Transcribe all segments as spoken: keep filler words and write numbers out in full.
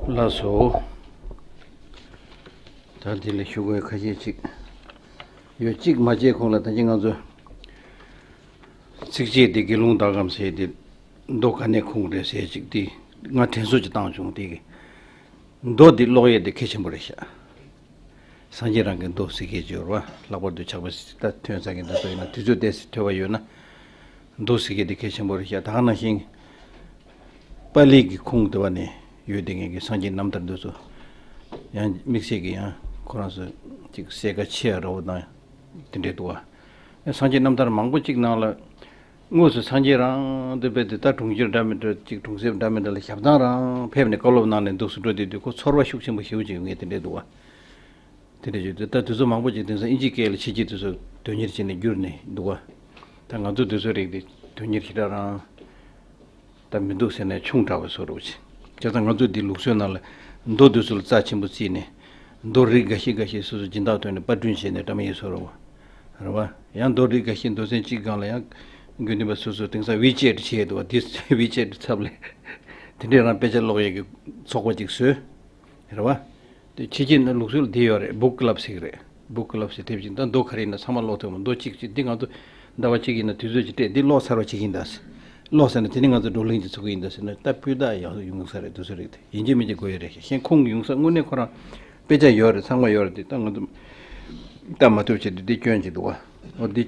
ལགས་སོ། ད་འདི་ལ་ཞུ་དགོས་ཁ་ཤས་ཅིག་ཡོད། གཅིག་མ་བརྗེད་གོང་ལ་ད་གིན་ང་ཚོ་ཚིགས་བཅད་དེ་དགེ་སློང་ཟླ་གམ་ཟེར་དེ་མདོ་ག་ནས་ཁུངས་རེད་ཟེར་ཅིག་དེ་ང་དྲན་གསོ་ཅིག་བཏང་བྱུང་། དེ་གི་མདོ་འདི་ཀློག་ཡས་དེ་གལ་ཆེན་པོ་རེད་ཤག་སངས་རྒྱས་རང་གི་མདོ་ཟེར་མཁན་ཅིག་ཡོད་རེད་བ། ལྷག་པར་དུ་ཕྱག་དཔེ་ད་ཐོན་ས་གི་འདི་ཚོ་ཡིན་ན་དུས་ཚོད་ཏོག་ཙམ་ཐོས་པ་ཡོད་ན་མདོ་ཟེར་མཁན་དེ་གལ་ཆེན་པོ་རེད་ཤག་ད་ག་ནང་བཞིན་པཱ་ལི་གི་ཁུངས་དེ་བ་ནས་ཡོད་དེ་ངེད་ཀྱི་སངས་རྒྱས་རྣམ་ཐར་འདི་ཚོ་ཡང་དམིགས་བསལ་གྱི་ཡང་ཁོ་རང་ཚོ་ཅིག་གསལ་ཁ་ཆེ་ཡ་འདྲ་བོ་དང་དེ་འདྲས་འདུག་བ། སངས་རྒྱས་རྣམ་ཐར་མང་པོ་ཅིག་ནང་ལ། དངོས་སུ་སངས་རྒྱས་རང་དེ་བས་དེ་ལྟར་གྲོང་ཁྱེར་འདྲ་མི་འདྲ་ཅིག་གྲོང་གསེབ་འདྲ་མི་འདྲ་ལ་ཞབས་ཐང་རང་ཕེབས་ནས་བཀའ་སློབ་གནང་ནས་འདུག་སེ་འགྲོ་དེ་དུས་ཁོ་ཚོར་བ་ཤུགས་ཆེན་པོ་ཞེ་པོ་ཅིག་ཡོང་ངེས་དེ་འདྲས་འདུག་བ། དེ་འདྲས་བརྗོད་དུས་ད་དུས་ཚོད་མང་པོ་ཅིག་དེང་སང་ཨིན་ཇིའི་སྐད་ལ་ཕྱི་རྒྱལ་དུས་ཚོད་དོན་གཉེར་བྱས་ནས་བསྒྱུར་ནས་འདུག་བ། ད་ང་ཚོ་དུས་ཚོད་རིག་དེ་དོན་གཉེར་ཞེ་དྲག་རང་ད་མི་འདུག་ཟེར་ནས་ཆུང་དྲགས་པའི་བཟོ་འདྲ་བོ་ཅིག་བྱས་ཙང་ང་ཚོ་འདི་ལུགས་སྲོལ་ནང་ལ་མདོ་དེ་ཚོ་ལ་རྩ་ཆེན་པོ་བརྩིས་ནས་མདོ་རིགས་འགའ་ཤས་འགའ་ཤས་སོ་སོ་སྦྱིན་བདག་ཐོག་ནས་པར་སྐྲུན་བྱས་ནས་བཀྲམ་ཡས་བཟོ་འདྲ་བོ། རེད་བ། ཡང་མདོ་རིགས་འགའ་ཤས་མདོ་ཚན་གཅིག་སྒང་ལ་ཡང་དགེ་འདུན་པ་སོ་སོ་དེང་སང་ཝི་ཆེ་ཊི་བྱས་འདུག་བ། དེ་ཝི་ཆེ་ཊི་ཚབ་ལས་དེ་འདྲས་རང་དཔེ་ཆ་ཀློག་ཡས་ཀྱི་ཚོགས་པ་ཅིག་བཟོས། རེད་བ། དེ་ཕྱི་རྒྱལ་ནང་ལུགས་སྲོལ་འདི་ཡོད་རེད། བུག་ཀི་ལབ་ཟེར་གི་རེད། བུག་ཀི་ལབ་ཟེར་དེབ་ཅིག་ད་མདོ་ག་རེ་ཡིན་ན་ཚང་མ་ཀློག་ཐུབ་མོད། མདོ་གཅིག་ཅིག་འདི་ང་ཚོ་ཟླ་བ་གཅིག་ཡིན་ན་དུས་ཚོད་ཅིག་སྤྲད་འདི་ཀློག་ཚར་བ་བྱེད་ཀྱི་ཡིན་ད་ཟེར། ཀློག་ཚར་ན་དེ་ནི་ང་ཚོ་བགྲོ་གླེང་ཅིག་ཚུགས་ཀྱི་ཡིན་ད་ཟེར་ན་ད་སྤུས་དག་ཡག་ཡོང་གི་ས་རེད། དུས་ཚོད་རིག་དེ་ཡིན་གཅིག་མིན་གཅིག་དགོས་ཡ་རེད། གཞན་ཁུངས་ཡོང་ས་དངོས་གནས་ཁོ་རང་དཔེ་ཆ་ཡོད་རེད། ཚང་མ་ཡོད་རེད། དེ་ད་ང་ཚོ་ལྟ་མ་ཐུབ་བྱས་དུས་འདི་སྐྱོན་ཅིག་འདུག་བ། འོ་འདི་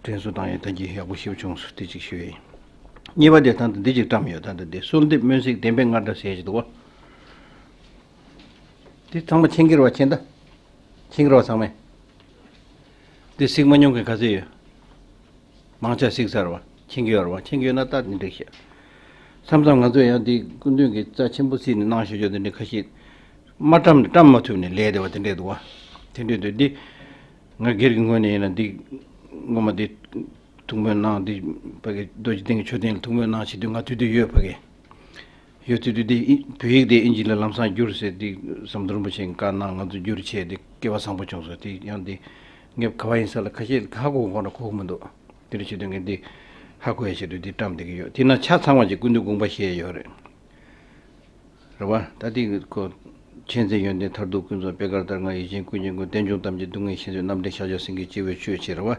དྲན་གསོ་བཏང་ཡས་ད་གིན་ཡག་པོ་ཞེ་པོ་བྱུང་སོང་། དེ་གཅིག་ཞུ་ཡས་ཡིན། གཉིས་པ་དེ་ད་ལྟ་འདི་གཅིག་བཀྲམ་ཡོད། ད་ལྟ་འདི་གསོལ་འདེབས་སྨོན་ཚིག་བདེན་པའི་སྔར་སྒྲ་ཟེར་ཞིག་འདུག་བ། འདི་ཚང་མ་མཁྱེན་གྱི་རེད་བ། མཁྱེན་ད། མཁྱེན་གྱི་རེད་བ་ཚང་མས། འདི་གཟིགས་མ་མྱོང་མཁན་ག་ཚོད་ཡོད། མང་ཆེ་གཟིགས་ཚར་བ། མཁྱེན་གྱི་ཡོད་རེད་བ། མཁྱེན་གྱི་ཡོད་ན་ད་འདི་འགྲིག་ཤག་མཚམས་མཚམས་ང་ཚོས་ཡང་འདི་སྐུ་མདུན་གྱིས་རྩ་ཆེན་པོ་བརྩིས་ནས་གནང་བཞག་རྒྱུ་དེ་འདྲ་ཁ་ཤས་མ་བཀྲམ་ནས་བཀྲམ་མ་ཐུབ་ནས་ལས་བསྡད་པ་དེ་འདྲས་འདུག་བ། དེ་འདྲས་འདུག་འདི་ང་སྒེར་གྱི་ངོས་ནས་ཡིན་ན་འདི་ངོ་མ་འདི་ཐུགས་སྨོན་གནང་། འདི་ཕ་གི་རྡོ་རྗེ་གདན་གྱི་མཆོད་རྟེན་ལ་ཐུགས་སྨོན་གནང་བྱེད་དུས་ང་དུས་དུས་ཡོད་ཕ་གི། ཡོད་དུས་དུས་འདི་ཨི་བོད་ཡིག་དེ་ཨིན་ཇི་ལ་ལམ་སང་བསྒྱུར་ཟེར་འདི་ཟམ་གདོང་རིན་པོ་ཆེས་བཀའ་གནང་། ང་ཚོ་བསྒྱུར་བྱས་འདི་སྐལ་བ་བཟང་པོ་བྱུང་སོང་། དེ་ཡང་འདི་ངས་ག་བ་ཡིན་ས་ལ་ཁ་ཤས་ཧ་གོ་གོ་ན་གོ་གི་མི་འདུག་དེ་འདྲ་བྱེད་དུས་ངས་འདི་ཧ་གོ་ཡ་ཆེད་དུ་འདི་བཀྲམ་བསྡད་ཀྱི་ཡོད། དེ་ན་ཆ་ཚང་བ་ཅིག་སྐུ་མདུན་དགོངས་པ་བཞེས་ཡོད་རེད། རེད་བ། ད་འདི་ཁོ་མཁྱེན་བརྩེ་ཡོན་ཏན་མཐར་ཐུག་ཀུན་རྫོགས་པད་དཀར་ལྟར་མངའ་ཡིད་བཞིན་ཀུན་གྱི་མགོན། རྟེན་འབྱུང་ཐམས་ཅད་སྡུག་བསྔལ་ཞི་མཛད། རྣམ་འདྲེན་ཤཱཀྱ་སེང་གེ་སྤྱི་བོའི་མཆོད་ཅེས་རེད་བ།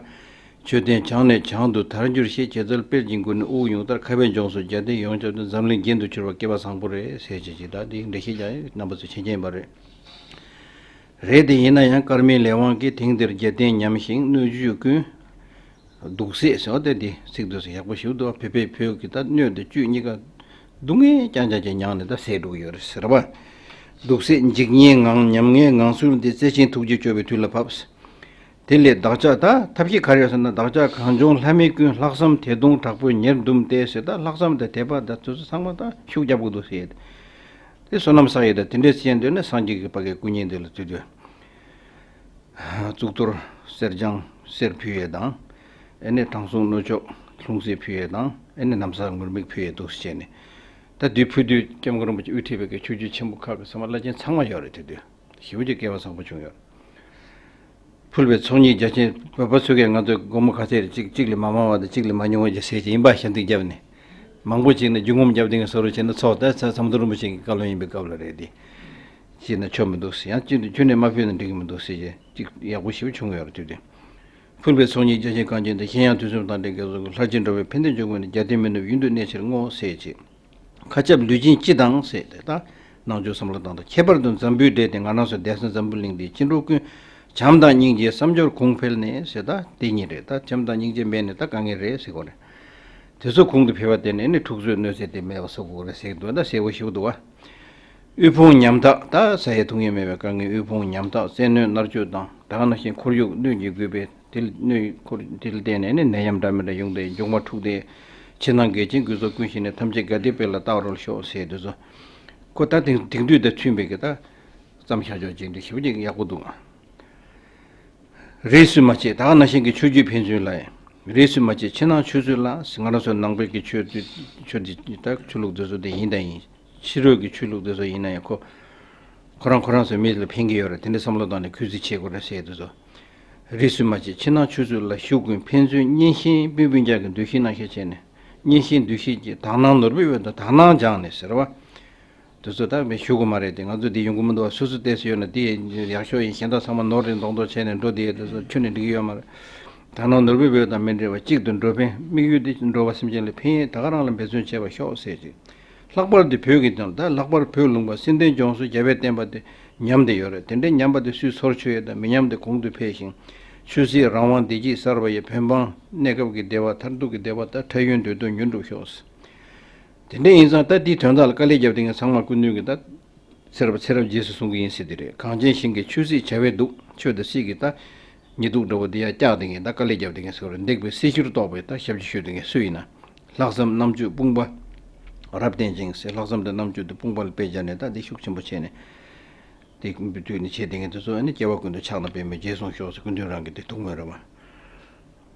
མཆོད་རྟེན་བྱང་ནས་བྱང་དུ་དར་འགྱུར་ཞེས། བྱེད་རྩལ་དཔལ་གྱི་མགུལ་ནས་དབུགས་དབྱུང་ལྟར། ཁ་བའི་ལྗོངས་སུ་རྒྱལ་བསྟན་ཡོངས་ཁྱབ་སྟེ། འཛམ་གླིང་རྒྱན་དུ་གྱུར་པ་སྐལ་བ་བཟང་པོ་རེད་ཟེར་བྱས་ཅིག་ད་འདི་འགྲེལ་བཤད་རྒྱག་ཡས་རྣམ་པ་ཚོས་མཁྱེན་མཁྱེན་པ་རེད། རེད་དེ་ཡིན་ན་ཡང་སྐར་མའི་ལས་དབང་གིས་དེང་འདིར་རྒྱལ་བསྟན་ཉམས་ཤིང་སྣོད་བཅུད་ཀུན། སྡུག་བསྲེས་ཟེར་བ་དེ་འདི་ཚིག་དེ་ཚོ་ཡག་པོ་ཞིག་འདུག་བ། བོད་པས་བོད་ཀྱི་ད་སྣོད་དང་བཅུད་གཉིས་ཀ་སྡུག་བསྔལ་རྐྱང་རྐྱང་ཅིག་མྱངས་ནས་ད་ཟད་འགྲོ་གི་ཡོད་རེད་ཟེར་བ། སྡུག་བསྲེས་འཇིགས་ཉེན་ངང་ཉམ་ངའི་ངང་ཚུལ་འདི། བརྩེ་ཆེན་ཐུགས་རྗེས་སྐྱོབ་པའི་དུས་ལ་བབས། དེ་ལས་བདག་ཅག་ད་ཐབས་ཤེས་ག་རེ་ཡོད་ཟེར་ན། བདག་ཅག་གངས་ལྗོངས་ལྷ་མི་ཀུན། ལྷག་བསམ་དད་གདུང་དྲག་པོས་ཉེར་བཟླུམས་ཏེ་ཟེར། ད་ལྷག་བསམ་དང་དད་པ་ད་དེ་ཚོ་ཚང་མ་ད་ཤུགས་རྒྱབ་དགོས་འདུག་ཟེར། དེ་བསོད་ནམས་བསགས་ཡས་ད་དེ་འདྲས་བྱས་འདོད་ན་སངས་རྒྱས་ཀྱི་བར་གྱི་སྐུ་བརྙན་དེ་ལ་བཙུད་དུས། གཙུག་ཏོར་གསེར་སྦྱངས་གསེར་ཕུལ་ཡས་དང་། ཨེ་ནས་དྲང་སྲོང་སྣོད་མཆོག་ལྷུང་བཟེད་ཕུལ་ཡས་དང་། ཨེ་ནས་ན་བཟའ་ངུར་སྨྲིག་ཕུལ་ཡས་འདུག་སེ་བྱས་ནས། ད་དེ་ཕུལ་དུས་སྐྱབས་མགོན་རིན་པོ་ཆེ་དབུ་ཁྲིད་པའི་གི་ཆོས་བརྒྱུད་ཆེན་པོ་ཁག་གི་སེམས་པ་བླ་ཆེན་ཚང་མ་ཡོད་རེད། དེ་དུས་ཞེ་པོ་ཅིག་སྐལ་བ་བཟང་པོ་བྱུང་ཡོད། ཕུལ་བའི་ཚོགས་གཉིས་རྒྱ་ཆེན་བོད་པ་ཚོ་གས་ང་ཚོའི་སྒོར་མོ་ག་ཚད་རེད། གཅིག་གཅིག་ལས་མ་མང་བ་དང་གཅིག་ལས་མ་ཉུང་བ་ཅིག་ཟེར་གྱི་ཡིན་པ་ཞབས་འདེགས་བརྒྱབ་ནས། མང་པོ་ཅིག་ནས་རྒྱུ་ངོམ་རྒྱབ་སྟེ་ངས་བཟོ་རོགས་བྱས་ན་ཚོགས་ད་ཟམ་གདོང་རིན་པོ་ཆེ་གི་བཀའ་བློན་ཡིན་པའི་སྐབས་ལ་རེད་དེ། བྱས་ན་ཆོ་མི་འདུག་ཟེར། ཡང་གཅིག་ཏུ་ཁྱོན་ནས་མ་ཕུལ་ན་འགྲིག་གི་མི་འདུག་ཟེར་བྱས་གཅིག་ཡག་པོ་ཞེ་པོ་བྱུང་ཡོད་རེད། དུས་དེ་ཕུལ་བའི་ཚོགས་གཉིས་རྒྱ་ཆེན་གངས་ཅན་དང་། གཞན་ཡང་དུས་གསུམ་དང་འབྲེལ་དགེ་ཚོགས་ཀུན། ལྷར་བཅས་འགྲོ་བའི་ཕན་བདེ་འབྱུང་ངོ་ནས། རྒྱལ་བསྟན་མི་ནུབ་ཡུན་དུ་གནས་ཕྱིར་བསྔོ་ཟེར་བྱས། མཁའ་ཁྱབ་ལུས་སྦྱིན་སྤྱི་དང་ཟེར་ཏེ་ད་ནང་ཆོས་བསམ་བློ་བཏང་དང་། ཁྱད་པར་དུ་འཛམ་བུའི་གྲས་དེ་ང་རང་ཚོ་བསྡད་ས་འཛམ་བུ་གླིང་འདིའི་སྐྱེ་འགྲོ་ཀུན་བྱམས་དང་སྙིང་རྗེའི་བསམ་སྦྱོར་གོང་འཕེལ་ནས་ཟེར། ད་དེ་གཉིས་རེད། ད་བྱམས་དང་སྙིང་རྗེ་མེད་ནས་ད་དཀའ་ངལ་རེད་ཟེར་གོ་རེད། དེ་ཚོ་གོང་དུ་འཕེལ་བ་དེ་ནས་ནི་འཁྲུག་རྩོད་གནོད་འཚེ་དེ་མེད་པ་བཟོ་དགོས་རེད་ཟེར་གྱི་འདུག་ད་གསལ་པོ་ཞིག་འདུག་བ། དབུལ་ཕོངས་ཉམ་ཐག་ད་ཟ་ཡས་འཐུང་ཡས་མེད་པའི་དཀའ་ངལ། དབུལ་ཕོངས་ཉམ་ཐག་བཙན་གནོན་མནར་གཅོད་དང་། ད་ག་ནང་བཞིན་ཁོར་ཡུག་གནོད་ཀྱི་རྒུད་པས། དེ་ལ་གནོད་ཁོར་དེ་ལ་བརྟེན་ནས་ནི་ནད་ཡམས་འདྲ་མི་འདྲ་ཡོང་སྟེ་མགྱོགས་མ་འཁྲུགས་ཏེ། ཕྱི་ནང་འགལ་རྐྱེན་ཀུན་སོགས་ཀུན་ཞི་ནས། ཐམས་ཅད་དགའ་བདེའི་དཔལ་ལ་རྟག་རོལ་ཤོག་ཟེར་དུས་སུ། ཁོ་ད་དེང་དེང་དུས་དང་མཐུན་པའི་གི་ད་བརྩམས་བཞག་ཆོག་ཅིག་འདི་ཞེ་པོ་ཅིག་ཡག་པོ་འདུག་རིས་སུ་མ་ཆད་ད་ག་ནང་བཞིན་གྱི་ཆོས་བརྒྱུད་ཕན་ཚུན་ལ། རིས་སུ་མ་ཆད་ཕྱི་ནང་ཆོས་སྲོལ་ལ། ང་རང་ཚོ་ནང་པའི་གི་ཆོས་ཆོས་འདི་ད་ཆོས་ལུགས་འདི་ཚོ་དེ་ཡིན་དང་ཡིན། ཕྱི་རོལ་གྱི་ཆོས་ལུགས་དེ་ཚོ་ཡིན་ན་ཡང་ཁོ། ཁོ་རང་ཁོ་རང་ཚོའི་མི་ལ་ཕན་གྱི་ཡོད་རེད། དེ་འདྲའི་བསམ་བློ་བཏང་ནས་གུས་བརྩི་བྱེད་དགོས་རེད་ཟེར་དུས་ཚོ། རིས་སུ་མ་ཆད་ཕྱི་ནང་ཆོས་སྲོལ་ལ་ཞུགས་ཀུན་ཕན་ཚུན་གཉེན་ཞེན་སྤུན་སྤུན་ཀྱག་གི་འདུ་ཤེས་རྣམ་བཤད་བྱས་ནས། གཉེན་ཞེན་འདུ་ཤེས་ཀྱིས་དག་སྣང་ནོར་བུའི་འོད་དང་དག་སྣང་སྦྱངས་ནས་ཟེར་བ། དེ་ཚོ་ད་མི་ཞུ་དགོས་མ་རེད་དེ། ང་ཚོ་འདི་ཡོང་གི་མི་འདུག་བ། སོ་སོ་བལྟས་སུ་ཡོད་ན་དེ་ཡག་ཤོས་ཡིན། གཞན་དག་ཚང་མ་ནོར་རེད་མདོག་མདོག་བྱས་ནས་འགྲོ་དེ། དེ་ཚོ་ཁྱོན་ནས་འགྲིག་གི་ཡོད་མ་རེད། ད་ནང་ནོར་བུའི་བོད་དང་མི་འབྲལ་བ། གཅིག་ཏུ་འགྲོ་ཕན། དམིགས་ཡུལ་དེ་འགྲོ་བ་སེམས་ཅན་ལ་ཕན་ཡས། ད་ག་རང་ལ་འབད་བརྩོན་བྱས་པར་ཤོག་ཟེར་ཅིག། ལྷག་པར་དུ་བོད་ཀྱི་དོན་ལ། ད་ལྷག་པར་བོད་ལུང་པ་སྲིད་དོན་སྐྱོང་སའི་རྒྱལ་བའི་བསྟན་པ་དེ་ཉམས་བསྡད་ཡོད་རེད། དེ་འདྲའི་ཉམས་པ་དེ་སུས་སོར་ཆུད་ཡས་དང་། མི་ཉམས་དེ་གོང་དུ་འཕེལ་ཞིང་། ཆོས་སྲིད་རང་དབང་བདེ་སྐྱིད་གསར་པ་ཡི། བོད་འབངས་གནས་སྐབས་ཀྱི་བདེ་བ། མཐར་ཐུག་གི་བདེ་བ་དང་། འཕྲལ་ཡུན་འདོད་དོན་མྱུར་འགྲུབ་ཤོག། དེ་འདྲ་ཡིན་ཙང་ད་དེའི་དོན་དག་ལ་དཀའ་ལས་བརྒྱབ་བསྡད་མཁན་ཚང་མ་སྐུ་མདུན་གྱིས་ད་ཚེ་རབས་ཚེ་རབས་རྗེས་སུ་བཟུང་གི་ཡིན་ཟེར་དེ་རེད། གངས་ཅན་ཞིང་གི་ཆོས་སྲིད་བྱ་བའི་གདུགས། ཆོས་དང་སྲིད་ཀྱི་ད་ཉི་གདུགས་འདྲ་བོ་དེ་ཡར་བཀྱགས་བསྡད་མཁན། ད་དཀའ་ལས་བརྒྱབ་བསྡད་མཁན་ཟེར་བ་རེད། འདེགས་པའི་སྲི་ཞུར་གཏོགས་པའི་ད་ཞབས་ཕྱི་ཞུ་བསྡད་མཁན་སུ་ཡིན་ན། ལྷག་བསམ་རྣམ་དཔྱོད་དཔུང་པ་རབ་བརྟན་ཅིང་ཟེར། ལྷག་བསམ་དང་རྣམ་དཔྱོད་དེ་དཔུང་པ་ལ་དཔེ་སྦྱར་ནས་ད་འདི་ཤུགས་ཆེན་པོ་བྱས་ནས། དེ་དུས་ནས་བྱས་བསྡད་མཁན་དེ་ཚོ་ཨ་ནི་སྐྱེ་བ་ཀུན་ཏུ་ཕྱག་ན་པདྨོ་རྗེས་བཟུང་ཤོག་ཟེར། སྐུ་མདུན་རང་གི་དེ་ཐུགས་སྨོན་རེད་བ།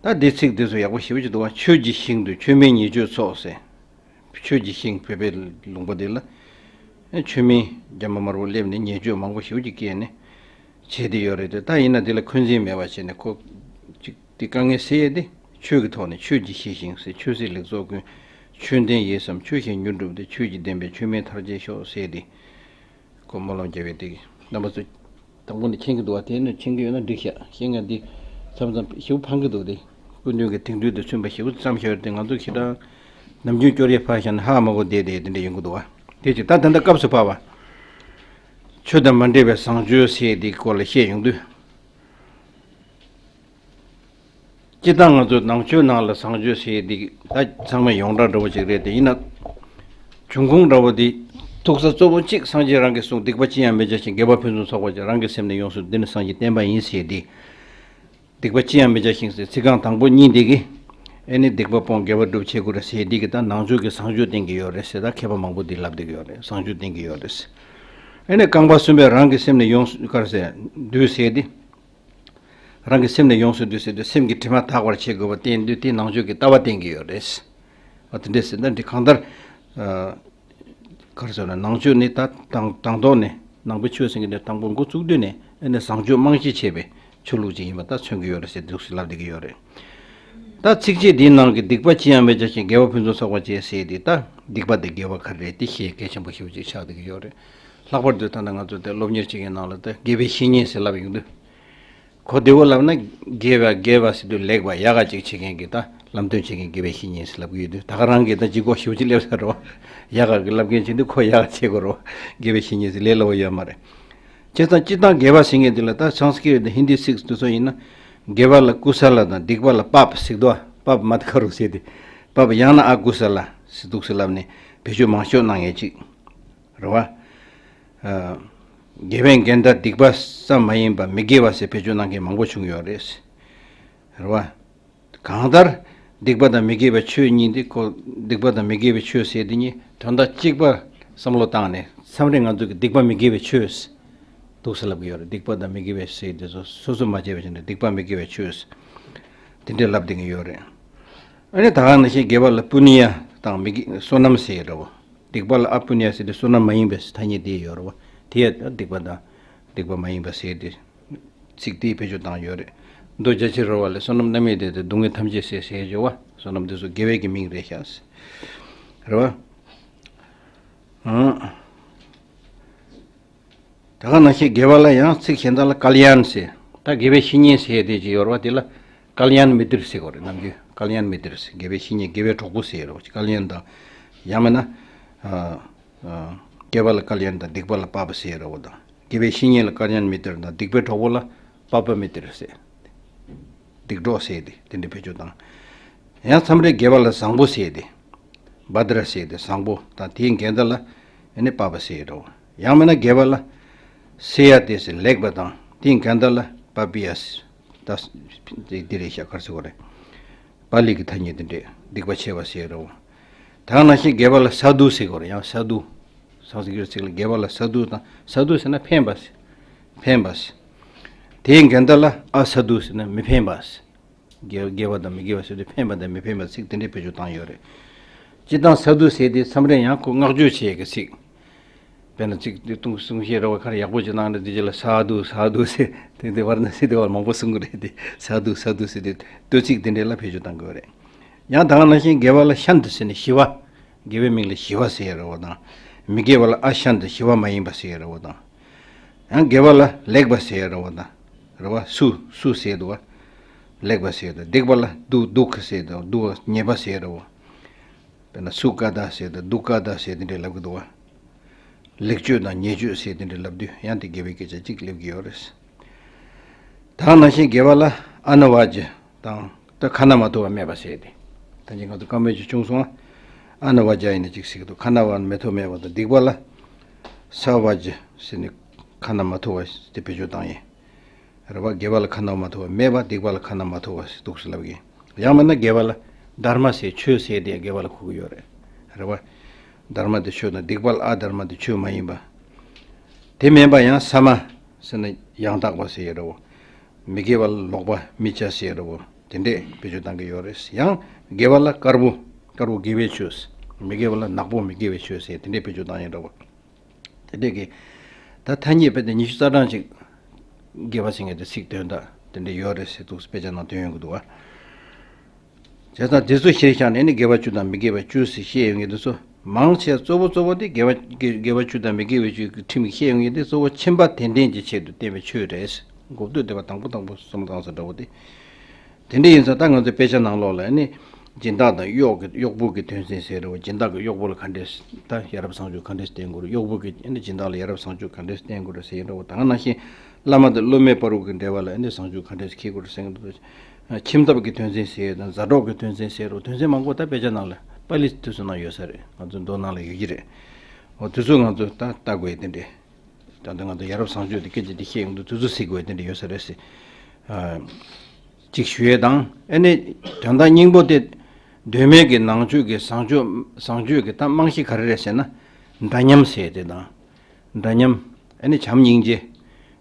ད་འདི་ཚིག་འདི་ཚོ་ཡག་པོ་ཞེ་པོ་ཅིག་འདུག་བ། ཆོས་ཀྱི་ཞིང་དུ་ཆོས་མིན་ཉེས་སྤྱོད་ཚོགས་ཟེར། ཆོས་ཀྱི་ཞིང་བོད་པའི་ལུང་པ་འདི་ལ། ཆོས་མིན་རྒྱ་མ་དམར་པོ་སླེབས་ནས་ཉེས་སྤྱོད་མང་པོ་ཞེ་པོ་ཅིག་བཀལ་ནས་བྱས་ཏེ་ཡོད་རེད་དེ། ད་ཡིན་ན་འདི་ལ་འཁོན་འཛིན་མེད་པ་བྱས་ནས་ཁོ་ཅིག་འདི་དཀའ་ངལ་སེལ་ཡས་དེ། ཆོས་ཀྱི་ཐོག་ནས་ཆོས་ཀྱི་ཞི་ཞིང་ཟེར། ཆོས་སྲིད་ལེགས་ཚོགས་ཀུན། ཆོས་ལྡན་ཡིད་བསམ་ཆོས་བཞིན་མྱུར་འགྲུབ་སྟེ། ཆོས་ཀྱི་བདེན་པས་ཆོས་མིན་ཐར་བྱེད་ཤོག་ཟེར་ཏེ། ཁོ་སྨོན་ལམ་རྒྱབ་པའི་དེ་རྣམ་པ་ཚོ་དང་པོ་ནས་མཁྱེན་གྱི་འདུག་བ། དེ་ནས་མཁྱེན་གྱི་ཡོད་ན་འགྲིག་ཤག། མཁྱེན་ངེས་འདི་མཚམས་མཚམས་ཞེ་པོ་ཕངས་ཀྱི་འདུག་སྟེ། སྐུ་མདུན་གྱི་དེང་དུས་དང་མཐུན་པ་ཞེ་པོ་བརྩམས་བཞག་ཡོད་དེ། ང་ཚོ་ཁྱེད་རང་ནམ་རྒྱུན་སྐྱོར་ཡས་ཕར་བཞག་ན་ཧ་མ་གོ་བསྡད་དེ་དེ་འདྲ་ཡོང་གི་འདུག་བ། དེ་ཅིག་ད་ད་ལྟ་སྐབས་སུ་བབས་པ། ཆོས་དང་མ་འདྲེས་པའི་བཟང་སྤྱོད་ཟེར་དེའི་སྐོར་ལ་བཤད་ཡོང་དུས། སྤྱིར་བཏང་ང་ཚོ་ནང་ཆོས་ནང་ལ་བཟང་སྤྱོད་ཟེར་ཡས་འདི་ད་ཚང་མས་ཡོངས་གྲགས་འདྲ་བོ་ཅིག་རེད་དེ། ཡིན་ན་འབྱུང་ཁུངས་འདྲ་བོ་འདི་ཐུག་ས་གཙོ་བོ་གཅིག་སངས་རྒྱས་རང་གིས་གསུངས། སྡིག་པ་ཅི་ཡང་མི་བྱ་ཞིང་། དགེ་བ་ཕུན་སུམ་ཚོགས་པར་བྱ། རང་གི་སེམས་ནི་ཡོངས་སུ། འདི་ནི་སངས་རྒྱས་བསྟན་པ་ཡིན་ཟེར་ཏེ། སྡིག་པ་ཅི་ཡང་མི་བྱ་ཞིང་ཟེར་ཚིག་རྐང་དང་པོ་གཉིས་འདི་གིས་ཨེ་ནི་སྡིག་པ་སྤོང་། དགེ་བ་སྒྲུབ་བྱེད་དགོས་རེད་ཟེར། འདི་གིས་ད་ནང་ཆོས་ཀྱི་བཟང་སྤྱོད་བསྟན་གྱི་ཡོད་རེད་ཟེར། ད་མཁས་པ་མང་པོ་འདི་ལབ་བསྡད་ཀྱི་ཡོད་རེད། བཟང་སྤྱོད་བསྟན་གྱི་ཡོད་རེད། ཨེ་ནི་རྐང་པ་གསུམ་པས་རང་གི་སེམས་ནི་ཡོངས་སུ་ག་རེ་ཟེར་འདུལ་ཟེར་ཏེ། རང་གི་སེམས་ནི་ཡོངས་སུ་འདུལ་ཟེར་དུས་སེམས་ཀྱི་དྲི་མ་དག་པར་བྱེད་དགོས་པ་བསྟན་དུས་དེ་ནང་ཆོས་ཀྱི་ལྟ་བ་བསྟན་གྱི་ཡོད་རེད། འོ་དེ་འདྲས་ཟེར་ན་འདི་གང་ལྟར། ཨ། ག་རེ་ཟེར་ན་ནང་ཆོས་ནི་ད་དང་དང་ཐོག་ནས་ནང་པའི་ཆོས་ཟེར་མཁན་དེ་དང་པོ་འགོ་བཙུགས་དུས་ནས་ཨ་ནི་བཟང་སྤྱོད་རྨང་གཞི་བྱས་པའི་ཆོས་ལུགས་ཅིག་ཡིན་པ་ད་མཚོན་གྱི་ཡོད་རེད་ཟེར་འདུག་སེ་ལབ་བསྡད་ཀྱི་ཡོད་རེད། ད་ཚིགས་བཅད་འདིའི་ནང་གི་སྡིག་པ་ཅི་ཡང་མི་བྱ་ཞིང་། དགེ་བ་ཕུན་སུམ་ཚོགས་པར་བྱེད་ཟེར་དེ། ད་སྡིག་པ་དེ་དགེ་བ་ག་རེ་རེད་དེ་བཤད་གལ་ཆེན་པོ་ཞེ་པོ་ཅིག་ཆགས་བསྡད་ཀྱི་ཡོད་རེད། ལྷག་པར་དུ་ད་ལྟ་ང་ཚོ་དེ་སློབ་གཉེར་བྱེད་མཁན་ནང་ལ་ད་དགེ་བའི་བཤེས་གཉེན་ཟེར་ལབ་ཡོང་དུས། གོ་བདེ་བོ་ལབ་ན་དགེ་བ་དགེ་བ་ཟེར་དུས་ལེགས་པ་ཡག་ག་ཅིག་བྱེད་མཁན་གྱི་ད་ལམ་སྟོན་བྱེད་མཁན་དགེ་བའི་བཤེས་གཉེན་ཟེར་ལབ་ཀྱི་ཡོད་དུས། ད་ག་རང་གིས་ད་ལྗིད་ཁོག་ཞེ་པོ་ཅིག་སླེབས་ས་རེད་བ། ཡག་ག་གི་ལབ་མཁན་བྱེད་དུས་ཁོ་ཡག་ག་བྱེད་དགོས་རེད་བ། དགེ་བའི་བཤེས་གཉེན་ཟེར་ལས་སླ་བོ་ཡོད་མ་རེད། བྱས་ཙང་སྤྱིར་བཏང་དགེ་བ་ཟེར་མཁན་འདི་ལ་ད་སཾ་སྐྲྀ་ཏ་དང་ཧིན་དི་ཚིག་དེ་ཚོ་ཡིན་ན། དགེ་བ་ལ་ཀུ་ས་ལ་དང་སྡིག་པ་ལ་པཱབ་ཟེར་འདུག་བ། པཱབ་མ་ད་ཁ་རུ་ཟེར་ཏེ། པཱབ་ཡང་ན་ཨ་ཀུ་ས་ལ་ཟེར་འདུག་སེ་ལབ་ནས་བེད་སྤྱོད་མང་ཤོས་གནང་ཡས་ཅིག་རེད་བ། ཨ། དགེ་བས་འགལ་ཟླ་སྡིག་པ་ཙམ་མ་ཡིན་པ་མི་དགེ་བ་ཟེར་བེད་སྤྱོད་གནང་མཁན་མང་པོ་བྱུང་ཡོད་རེད། རེད་བ། གང་ལྟར་སྡིག་པ་དང་མི་དགེ་བའི་ཆོས་གཉིས་འདི་ཁོ། སྡིག་པ་དང་མི་དགེ་བའི་ཆོས་ཟེར་འདི་གཉིས་དོན་དག་གཅིག་པ་བསམ་བློ་བཏང་ནས། མཚམས་རེ་ང་ཚོ་གིས་སྡིག་པ་མི་དགེ་བའི་ཆོས་འདུག་སེ་ལབ་ཀྱི་ཡོད་རེད། སྡིག་པ་དང་མི་དགེ་བའི་ཟེར་དེ་ཚོ་སོ་སོ་མ་བྱས་པ་བྱས་ནས་སྡིག་པ་མི་དགེ་བའི་ཆོས་དེ་འདྲས་ལབ་བསྡད་ཀྱི་ཡོད་རེད། ཨ་ནི་ད་ག་ནང་བཞིན་དགེ་བ་ལ་པུ་ནི་ཡ་དང་མི་དགེ་བསོད་ནམས་ཟེར་ཡོད་རེད་བ། སྡིག་པ་ལ་ཨ་པུ་ནི་ཡ་ཟེར་དེ་བསོད་ནམས་མ་ཡིན་པའི་ཐ་སྙད་དེ་ཡོད་རེད་བ། དེ་ཡ་ད་སྡིག་པ་དང་སྡིག་པ་མ་ཡིན་པ་ཟེར་དེ། ཚིག་དེའི་བེད་སྤྱོད་བཏང་ཡོད་རེད། མདོ་རྒྱ་ཆེར་རོལ་པ་ལས། བསོད་ནམས་རྣམ་གཉིས་ལྡན་ཏེ། སྡུག་བསྔལ་ཐམས་ཅད་སེལ་ཟེར་བརྗོད་པ། བསོད་ནམས་འདི་ཚོ་དགེ་བའི་གི་མིང་རེད་ཤག་ཟེར། རེད་བ། ཨང་། ད་ག་ནང་བཞིན་དགེ་བ་ལ་ཡང་ཚིག་གཞན་དག་ལ་ཀལ་ཡན་ཟེར། ད་དགེ་བའི་བཤེས་གཉེན་ཟེར་དེ་ཅིག་ཡོད་རེད་བ། དེ་ལ་ཀལ་ཡན་མི་ཏྲ་ཟེར་གོ་རེད། ནམ་རྒྱུན་ཀལ་ཡན་མི་ཏྲ་ཟེར། དགེ་བའི་བཤེས་གཉེན་དགེ་བའི་གྲོགས་པོ་ཟེར་རེད་བ། ཀལ་ཡན་དང་། ཡང་མིན་ན། ཨ། ཨ། དགེ་བ་ལ་ཀལ་ཡན་དང་སྡིག་པ་ལ་པཱ་པ་ཟེར་རེད་བ་དང་། དགེ་བའི་བཤེས་གཉེན་ལ་ཀལ་ཡན་མི་ཏྲ་དང་། སྡིག་པའི་གྲོགས་པོ་ལ་པཱ་པ་མི་ཏྲ་ཟེར། སྡིག་གྲོགས་ཟེར་ཏེ་དེ་འདྲའི་བེད་སྤྱོད་དང་། ཡང་མཚམས་རེ་དགེ་བ་ལ་བཟང་པོ་ཟེར་ཏེ། བྷ་དྲ་ཟེར་ཏེ་བཟང་པོ་དང་། དེའི་འགལ་ཟླ་ལ་ཨ་ནི་པཱ་པ་ཟེར་རོ། ཡང་མིན་ན་དགེ་བ་ལ་སེ་ཡ་ཏེ་ཟེར་ལེགས་པ་དང་། དེའི་འགལ་ཟླ་ལ་པཱ་པི་ཡ་ཟེར། ད་འདི་རེད་ཤག་ག་རེ་ཟེར་དགོས་རེད། པཱ་ལི་གི་ཐ་སྙད་དེ་འདྲས་སྡིག་པ་ཆེ་བ་ཟེར་རོ། ད་ག་ནང་བཞིན་དགེ་བ་ལ་ས་དུ་ཟེར་དགོས་རེད། ཡང་ས་དུ། སཾ་སྐྲྀ་ཏ་ཚིག་ལ་དགེ་བ་ལ་ས་དུ་དང་། ས་དུ་ཟེར་ན་ཕན་པ་ཟེར། ཕན་པ་ཟེར། དེའི་འགལ་ཟླ་ལ་ཨ་ས་དུ་ཟེར་ན་མི་ཕན་པ་ཟེར། དགེ་དགེ་བ་དང་མི་དགེ་བ་ཟེར་དུས་ཕན་པ་དང་མི་ཕན་པ་ཚིག་དེ་འདྲའི་བེད་སྤྱོད་བཏང་ཡོད་རེད། སྤྱིར་བཏང་ས་དུ་ཟེར་དེ་མཚམས་རེ་ཡང་ཁོ་བསྔགས་བརྗོད་བྱེད་ཀྱི་ཚིག། དཔེར་ན་ཚིག་དེ་གཏོང་གསུང་བཤད་ར་བ་ཁར་ཡག་པོ་ཅིག་གནང་ནས་འདི་རྗེས་ལ་ས་དུ་ས་དུ་ཟེར་དེ་འདི་བར་ན་ཟེར་དེ་བར་མང་པོ་གསུང་གི་རེད་དེ། ས་དུ་ས་དུ་ཟེར་དེ་བསྟོད་ཚིག་དེ་འདྲའི་ལ་བེད་སྤྱོད་བཏང་དགོས་རེད། ཡང་ད་ག་ནང་བཞིན་དགེ་བ་ལ་ཤཱནྟ་ཟེར་ནས་ཞི་བ། དགེ་བའི་མིང་ལ་ཞི་བ་ཟེར་ཡ་ར་བ་དང་། མི་དགེ་བ་ལ་ཨ་ཤཱནྟ་ཞི་བ་མ་ཡིན་པ་ཟེར་ར་བོ་དང་། ཡང་དགེ་བ་ལ་ལེགས་པ་ཟེར་ར་བོ་དང་། ར་བ་སུ་སུ་ཟེར་དུ་བ། ལེགས་པ་ཟེར་དུ་སྡིག་པ་ལ་དུ་དུ་ཁ་ཟེར་དུ་དུ་བ་ཉེས་པ་ཟེར་ར་བོ། དཔེར་ན་སུ་ཀ་ད་ཟེར་དུ་དུ་ཀ་ད་ཟེར་དེ་འདྲའི་ལབ་གི་འདུག་བ། ལེགས་བཅོས་དང་ཉེས་བཅོས་ཟེར་དེ་འདྲའི་ལབ་དུས་ཡང་དེ་དགེ་བའི་སྐད་ཆ་གཅིག་སླེབས་ཀྱི་ཡོད་རེད། ད་ནང་བཞིན་དགེ་བ་ལ་ཨ་ན་བ་ཇ་དང་ད་ཁ་ན་མ་ཐོ་བ་སྨད་པ་ཟེར་ཏེ། ད་ཅི་ང་ཚོ་བཀའ་མོལ་ཅིག་བྱུང་སོང་ཨ། ཨ་ན་བ་ཇ་ཡིན་ན་ཅིག་ཟེར་གི་འདུག་ཁ་ན་བ་མེ་ཐོ་སྨད་པ་དང་སྡིག་པ་ལ་ས་བ་ཇ་ཟེར་ནས་ཁ་ན་མ་ཐོ་བ་དེ་བེད་སྤྱོད་བཏང་ཡིན། རེད་བ། དགེ་བ་ལ་ཁ་ན་མ་ཐོ་བ་སྨད་པ་སྡིག་པ་ལ་ཁ་ན་མ་ཐོ་བ་འདུག་སེ་ལབ་ཀྱི། ཡང་མིན་ན་དགེ་བ་ལ་དྷརྨ་ཟེར་ཆོས་ཟེར་དེ་དགེ་བ་ལ་གོ་གི་ཡོད་རེད། རེད་བ། དྷརྨ་དེ་ཆོས་དང་སྡིག་པ་ལ་ཨ་དྷརྨ་དེ་ཆོས་མ་ཡིན་པ། དེ་མིན་པ་ཡང་ས་མ་ཟེར་ན་ཡང་དག་པ་ཟེར་རེད་བ། མི་དགེ་བ་ལ་ལོག་པ་མི་བྱ་ཟེར་རེད་བ། དེ་འདྲས་བེད་སྤྱོད་བཏང་གི་ཡོད་རེད། ཡང་དགེ་བ་ལ་དཀར་པོ་དཀར་པོ་དགེ་བའི་ཆོས། མི་དགེ་བ་ལ་ནག་པོ་མི་དགེ་བའི་ཆོས་ཟེར་དེ་འདྲས་བེད་སྤྱོད་བཏང་ཡོད་རེད་བ། དེ་འདྲས་ཀྱི། ད་ཐ་སྙད་དཔེ་དེ་ཉི་ཤུ་རྩ་གྲངས་ཅིག་དགེ་བ་ཟེར་མཁན་དེ་ཚིག་དོན་དག་དེ་འདྲས་ཡོད་རེད་ཟེར་འདུག་དཔེ་ཆ་ནང་དོན་ཡོང་གི་འདུག་བ། བྱས་ཙང་དེ་ཚོ་གཞིར་བཞག་ནས་ནི་དགེ་བ་བཅུ་དང་མི་དགེ་བ་བཅུ་ཟེར་བཤད་ཡོང་མཁན་དེ་ཚོ་མང་ཆེ་གཙོ་བོ་གཙོ་བོ་དེ་དགེ་བ་དགེ་དགེ་བ་བཅུ་དང་མི་དགེ་བ་བཅུ་གི་ཁྲིམས་ཀྱི་བཤད་ཡོང་མཁན་དེ་གཙོ་བོ་ཁྱིམ་པ་དད་ལྡན་གྱི་ཆེད་དུ་བསྟན་པའི་ཆོས་རེད། གོ་ཐོས་དེ་བ་དང་པོ་དང་པོ་བསམ་བློ་བཏང་ས་འདྲ་བོ་དེ། དེ་འདྲ་ཡིན་ཙང་ད་ང་ཚོའི་དཔེ་ཆ་ནང་ལོགས་ལ་ནི་སྦྱིན་བདག་དང་གཡོག་གི་གཡོག་པོ་གི་དོན་ཚན་ཟེར་རེད་བ། སྦྱིན་བདག་གི་གཡོག་པོ་ལ་ག་འདྲས་ད་ཡ་རབས་བཟང་སྤྱོད་ག་འདྲས་བསྟེན་དགོས་རེད། གཡོག་པོ་གི་ནི་སྦྱིན་བདག་ལ་ཡ་རབས་བཟང་སྤྱོད་ག་འདྲས་བསྟེན་དགོས་རེད་ཟེར་ཡིན་འདྲ་བོ། ད་ག་ནང་བཞིན་བླ་མ་དང་སློབ་མའི་བར་དུ་གི་འབྲེལ་བ་ལ་ནི་བཟང་སྤྱོད་ག་འདྲས་འཁྱེར་དགོས་རེད་ཟེར་གི་འདུག་ཁྱིམ་ཐབ་ཀྱི་དོན་ཚན་ཟེར་དང་མཛའ་གྲོགས་ཀྱི་དོན་ཚན་ཟེར་རོ། དོན་ཚན་མང་པོ་ད་དཔེ་ཆ་ནང་ལ་པཱ་ལི་དེ་ཚོ་ནང་ཡོད་ས་རེད། ང་ཚོ་མདོ་ནང་ལ་ཡོད་ཀྱི་རེད། འོ་དེ་ཚོ་ང་ཚོ་ད་ལྟ་དགོས་ཡ་དེ་འདྲས། ད་ལྟ་ང་ཚོ་ཡ་རབས་བཟང་སྤྱོད་དེ་སྐད་ཆ་དེ་བཤད་ཡོང་དུས་དེ་ཚོ་གཟིགས་དགོས་ཡ་དེ་འདྲས་ཡོད་ས་རེད་ཟེར། ཨ། གཅིག་ཞུ་ཡས་དང་ཨ་ནི་དོན་དག་སྙིང་པོ་དེ། གདོད་མའི་གི་ནང་ཆོས་ཀྱི་བཟང་སྤྱོད་བཟང་སྤྱོད་ཀྱི་ད་རྨང་གཞི་ག་རེ་རེད་ཟེར་ན། འདྲ་མཉམ་ཟེར་དེ་དང་། འདྲ་མཉམ། ཨ་ནི་བྱམས་སྙིང་རྗེ།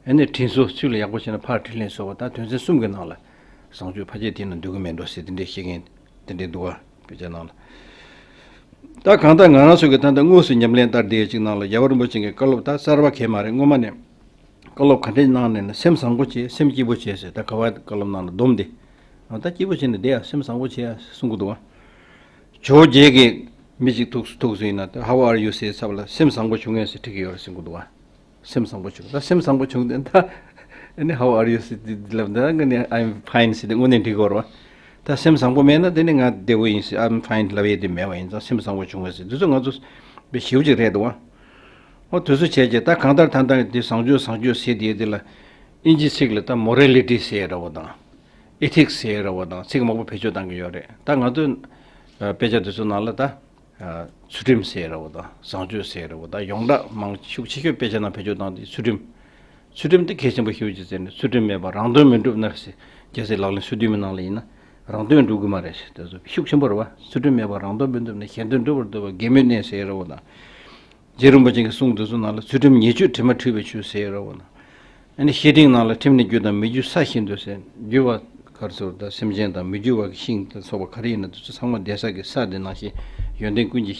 ཨ་ནི་དྲིན་གཟོ། ཆོས་ལ་ཡག་པོ་བྱས་ན་ཕར་དྲིན་ལན་གཟོ་བ། ད་དོན་ཚན་གསུམ་གྱི་ནང་ལ་བཟང་སྤྱོད་ཕལ་ཆེར་དེ་ན་འདུས་ཀྱི་མེད་འགྲོ་ཟེར་དེ་འདྲས་བཤད་མཁན་དེ་འདྲས་འདུག་བ། དཔེ་ཆ་ནང་ལ། ད་གང་ལྟར་ང་རང་ཚོ་གི་ད་ལྟ་དངོས་སུ་ཉམས་ལེན་ལྟར་བསྡད་ཅིག་ནང་ལ་རྒྱལ་བ་རིན་པོ་ཆེ་གི་བཀའ་སློབ་ད་གསར་བ་གས་མ་རེད། སྔོན་མ་ནས་བཀའ་སློབ་ག་འདྲས་གནང་ནས་ན་སེམས་བཟང་པོ་བྱེད། སེམས་སྐྱིད་པོ་བྱེད་ཟེར། ད་ག་བ་བཀའ་སློབ་ནང་ལ་སྡོམ་དེ། ད་སྐྱིད་པོ་བྱེད་ནས་བསྡད་ཡ། སེམས་བཟང་པོ་བྱེད་ཡ་གསུང་གི་འདུག་བ། ཇོ་བོ་རྗེ་གིས་མི་གཅིག་ཐུག་ཐུག་སུ་ཡིན་ན་ད་How are you ཟེར་ཚབ་ལ་སེམས་བཟང་པོ་བྱུང་ངས་ཟེར་འཁྲིད་ཀྱི་ཡོད་རེད་གསུང་གི་འདུག་བ། སེམས་བཟང་པོ་བྱུང་། ད་སེམས་བཟང་པོ་བྱུང་དེ་ད་ཨ་ནི་How are you ཟེར་དེ་ལབ་ན་ང་ནི་I'm fine ཟེར་དེ་དངོས་གནས་འགྲིག་གི་རེད་བ། ད་སེམས་བཟང་པོ་མེད་ན་དེ་ནི་ང་བདེ་པོ་ཡིན་ཟེར་I'm fine ལབ་ཡས་དེ་མེད་པ་ཡིན་ཙང་སེམས་བཟང་པོ་བྱུང་བས་ཟེར་དེ་ཚོ་ང་ཚོ་བའི་ཞེའུ་ཅིག་རེད་འདུག་བ། ཨོ་དེ་ཚོ་བྱས་རྗེས་ད་གང་ལྟར་ད་ལྟ་དེ་བཟང་སྤྱོད་བཟང་སྤྱོད་ཟེར་དེ་དེ་ལ་ཨིན་ཇི་ཚིག་ལ་ད་Morality ཟེར་ར་བོ་དང་། Ethics ཟེར་ར་བོ་དང་ཚིག་མང་པོ་བེད་སྤྱོད་བཏང་གི་ཡོད་རེད། ད་ང་ཚོའི་ཨ་དཔེ་ཆ་དེ་ཚོ་ནང་ལ་ད། ཨ་ཚུལ་ཁྲིམས་ཟེར་ར་བོ་དང་བཟང་སྤྱོད་ཟེར་ར་བོ་དང་ཡོངས་གྲགས་མང་ཤུགས་ཆེ་ཤོས་དཔེ་ཆ་ནང་བེད་སྤྱོད་བཏང་དེ་ཚུལ་ཁྲིམས། ཚུལ་ཁྲིམས་དེ་གལ་ཆེན་པོ་ཞེ་པོ་ཅིག་ཟེར་ནས་ཚུལ་ཁྲིམས་མེད་པར་རང་དོན་མི་འགྲུབ་ན་ཟེར། རྒྱལ་སྲས་ལག་ལེན་སོ་བདུན་མའི་ནང་ལ་ཡིན་ན་རང་དོན་འགྲུབ་གི་མ་རེད་ཟེར། དེ་ཚོ་ཤུགས་ཆེན་པོ་རེད་བ། ཚུལ་ཁྲིམས་མེད་པར་རང་དོན་མི་འགྲུབ་ན་གཞན་དོན་འགྲུབ་པར་འདོད་པ་དགེ་སྨོད་གནས་ཟེར་ར་བོ་དང་། རྗེ་རིན་པོ་ཆེ་གི་གསུང་དེ་ཚོ་ནང་ལ་ཚུལ་ཁྲིམས་ཉེས་སྤྱོད་དྲི་མ་འཁྲུལ་བའི་ཆོས་ཟེར་ར་བོ་དང་། ཨ་ནི་བཤེས་སྤྲིང་ནང་ལ་ཁྲིམས་ནི་རྒྱུ་དང་མི་རྒྱུ་ས་བཞིན་དུ་ཟེར། རྒྱུ་བ་ག་རེ་ཟེར་ད་སེམས་ཅན་དང་མི་རྒྱུ་བ་གི་ཤིང་དང་སོགས་པ་ག་རེ་ཡིན་ན་དེ་ཚོ་ཚང་མ་བསྡད་ས་གི་ས་དེ་ནང་བཞིན་ཡོན་ཏན་ཀུན་གྱི་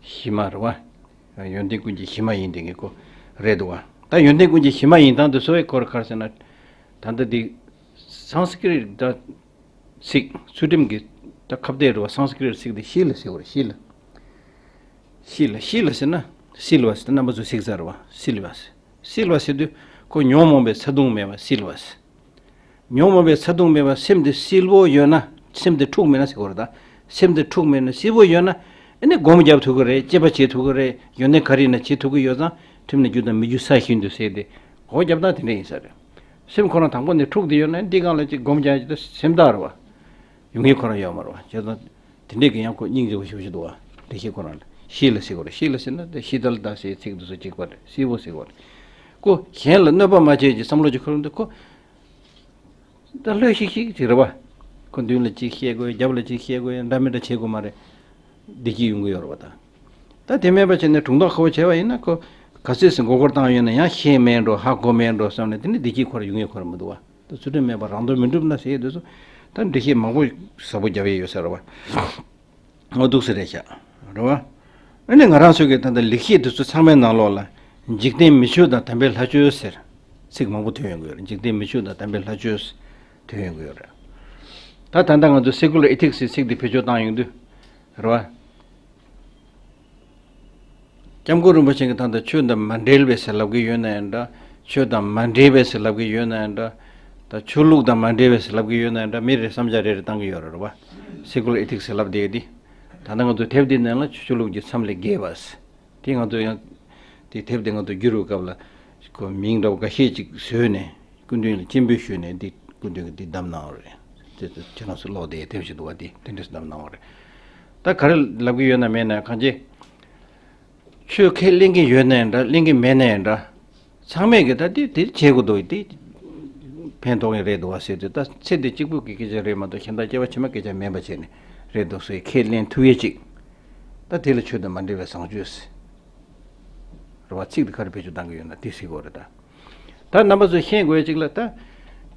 གཞི་མ་རེད་བ། ཡོན་ཏན་ཀུན་གྱི་གཞི་མ་ཡིན་དེ་ངེས་ཁོ་རེད་འདུག་བ། ད་ཡོན་ཏན་ཀུན་གྱི་གཞི་མ་ཡིན་སྟངས་དེ་ཚོ་བའི་སྐོར་ག་རེ་ཟེར་ན། ད་ལྟ་འདི་སཾ་སྐྲྀཏ་ད། ཚིག་ཚུལ་ཁྲིམས་ཀྱི་ད་ཁ་བརྡའི་རུ་བ་སཾ་སྐྲྀཏ་ཚིག་དེ་ཤི་ལ་ཟེར་བ་རེད། ཤི་ལ། ཤི་ལ་ཤི་ལ་ཟེར་ན་སིལ་བ་ཟེར། རྣམ་པ་ཚོ་ཚིག་ཟེར་བ་སིལ་བ་ཟེར། སིལ་བ་ཟེར་དུས་ཁོ་ཉོན་མོངས་པའི་ཚ་གདུང་མེད་པ་སིལ་བ་ཟེར། ཉོན་མོངས་པའི་ཚ་གདུང་མེད་པ་སེམས་དེ་སིལ་བོ་ཡོད་ན་སེམས་དེ་འཁྲུག་མེད་ན་ཟེར་བ་རེད་ད། སེམས་དེ་འཁྲུག་མེད་ན་སིལ་བོ་ཡོད་ན་ཨ་ནི་སྒོམ་རྒྱབ་ཐུབ་ཀྱི་རེད། དཔྱད་པ་བྱེད་ཐུབ་ཀྱི་རེད། ཡོན་ཏན་ག་རེ་ཡིན་ན་བྱེད་ཐུབ་ཀྱི་ཡོད་ཙང་ཁྲིམས་ནི་རྒྱུ་དང་མི་རྒྱུ་ས་བཞིན་དུ་ཟེར་ཏེ་སྒོ་རྒྱབ་སྟངས་དེ་འདྲ་ཡིན་ས་རེད། སེམས་ཁོ་རང་དང་པོ་ནས་འཁྲུགས་ཏེ་ཡོད་ན་འདི་སྒང་ལ་ཅིག་སྒོམ་རྒྱག་ཅིག་ད་སེམས་ཐག་རེད་བ། ཡོང་ངེས་ཁོ་རང་ཡོད་མ་རེད་བ། བྱས་ཙང་དེ་འདྲས་ཀྱི་ཡང་ཁོ་སྙིང་རྗེ་བོ་ཞེ་པོ་ཞིག་འདུག་བ། འདི་ཤི་ཁོ་རང་ལ་ཤི་ལ་ཟེར་གོ་རེད། ཤི་ལ་ཟེར་ན་དེ་ཤི་ད་ལ་ད་ཟེར་ཚིག་འདི་ཚོ་གཅིག་པ་རེད། སིལ་བོ་ཟེར་གོ་རེད། ཁོ་གཞན་ལ་གནོད་པ་མ་བྱས་ཀྱི་བསམ་བློ་ཅིག་འཁོར་འདུག་ཁོ། ད་ལྷོད་ཤིག་ཤིག་ཅིག་རེད་བ། ཁོ་མདུན་ལ་ཅིག་བཤད་དགོས། རྒྱབ་ལ་ཅིག་བཤད་དགོས། འདྲ་མི་འདྲ་བྱེད་དགོས་མ་རེད། བདེ་སྐྱིད་ཡོང་གི་ཡོད་རེད་བ་ད། ད་དེ་མེད་པ་བྱས་ནས་སྒྲུང་ཐག་ཁ་བོ་བྱས་པ་ཡིན་ན་ཁོ་ག་ཚོད་ཟིན་མགོ་སྐོར་བཏང་ཡོད་ན་ཡང་ཤེས་མེད་འགྲོ་ཧ་གོ་མེད་འགྲོ་བསམ་ནས་དེ་ནི་བདེ་སྐྱིད་ཁོ་ར་ཡོང་ཡོད་ཁོ་ར་མི་འདུག་བ། ད་ཚུལ་ཁྲིམས་མེད་པར་རང་དོན་མི་འགྲུབ་ན་ཟེར་ཡོད་དུས་སུ་ད་འགྲེལ་བཤད་མང་པོ་ཟབ་པོ་རྒྱབ་ཡས་ཡོད་ས་རེད་བ། ཨོ་འདུག་ཟེར་རེད་ཤག་རེད་བ། ཨ་ནི་ང་རང་ཚོའི་གི་ད་ལྟ་ལེགས་བཤད་དེ་ཚོ་ཚང་མའི་ནང་ལོགས་ལ་འཇིག་རྟེན་མི་ཆོས་དང་དམ་པའི་ལྷ་ཆོས་ཟེར་ཚིག་མང་པོ་ཐོན་ཡོང་གི་ཡོད་རེད། འཇིག་རྟེན་མི་ཆོས་དང་དམ་པའི་ལྷ་ཆོས་ཐོན་ཡོང་གི་ཡོད་རེད། ད་ད་ལྟ་ང་ཚོ་སེ་ཀུ་ལར་ཨི་ཐིག་སི་ཚིག་འདི་བེད་སྤྱོད་བཏང་ཡོང་དུས་རེད་བ། སྐྱབས་མགོན་རིན་པོ་ཆེ་གིས་ད་ལྟ་ཆོས་དང་མ་འབྲེལ་བའི་ཟེར་ལབ་ཀྱི་ཡོད་ན་ཡང་འདྲ། ཆོས་དང་མ་འབྲེལ་བའི་ཟེར་ལབ་ཀྱི་ཡོད་ན་ཡང་འདྲ། ད་ཆོས་ལུགས་དང་མ་འབྲེལ་བའི་ཟེར་ལབ་ཀྱི་ཡོད་ན་ཡང་འདྲ། མི་རེ་བསམ་འཆར་རེ་རེ་བཏང་གི་ཡོད་རེད་བ། སེ་ཀུ་ལར་ཨེ་ཐིག་སི་ཟེར་ལབ་བསྡད་དེ། ད་ལྟ་ང་ཚོ་དེབ་འདི་ནང་ལ་ཆོས་ལུགས་ཀྱི་མཚམས་ལས་བརྒལ་བ། དེ་ང་ཚོ་ཡང་དེ་དེབ་དེ་ང་ཚོ་བསྒྱུར་བའི་སྐབས་ལ་ཁོ་མིང་འདྲ་བོ་འགའ་ཤས་ཅིག་བཟོས་ནས་སྐུ་མདུན་ལ་སྤྱན་འབུལ་ཞུས་ནས་འདི་སྐུ་མདུན་གྱིས་འདི་བདམས་གནང་བ་རེད། དེ་ཁྱེད་རང་ཚོ་ཀློག་དེ་དེབ་ཞིག་འདུག་བ། དེ་དེ་འདྲས་བདམས་གནང་བ་རེད། ད་ག་རེ་ལབ་ཀྱི་ཡོད་ན་མེད་ན་གང་ཅི། ཆོས་ཁས་ལེན་གྱི་ཡོད་ན་ཡང་འདྲ། ལེན་གྱི་མེད་ན་ཡང་འདྲ། ཚང་མས་ཀྱི་ད་དེ་དེ་བྱེད་དགོས་འདུག་དེ་ཕན་ཐོགས་ངེས་རེད་འདུག་བ་ཟེར་དུས། ད་ཚེ་འདི་གཅིག་པུ་གི་སྐད་ཆ་རེད་མ་གཏོགས། གཞན་དག་སྐྱེ་བ་ཕྱི་མ་སྐད་ཆ་མིན་པ་བྱས་ནས་རེད་འདུག་ཟེར་ཁས་ལེན་ཐུབ་ཡས་ཅིག་ད་དེ་ལ་ཆོས་དང་མ་འབྲེལ་བའི་བཟང་སྤྱོད་ཟེར། རེད་བ། ཚིག་དེ་ག་རེ་བེད་སྤྱོད་བཏང་གི་ཡོད་ན་དེ་ཟེར་དགོས་རེད་ད། ད་རྣམ་པ་ཚོས་ཤེས་དགོས་ཡས་ཅིག་ལ། ད་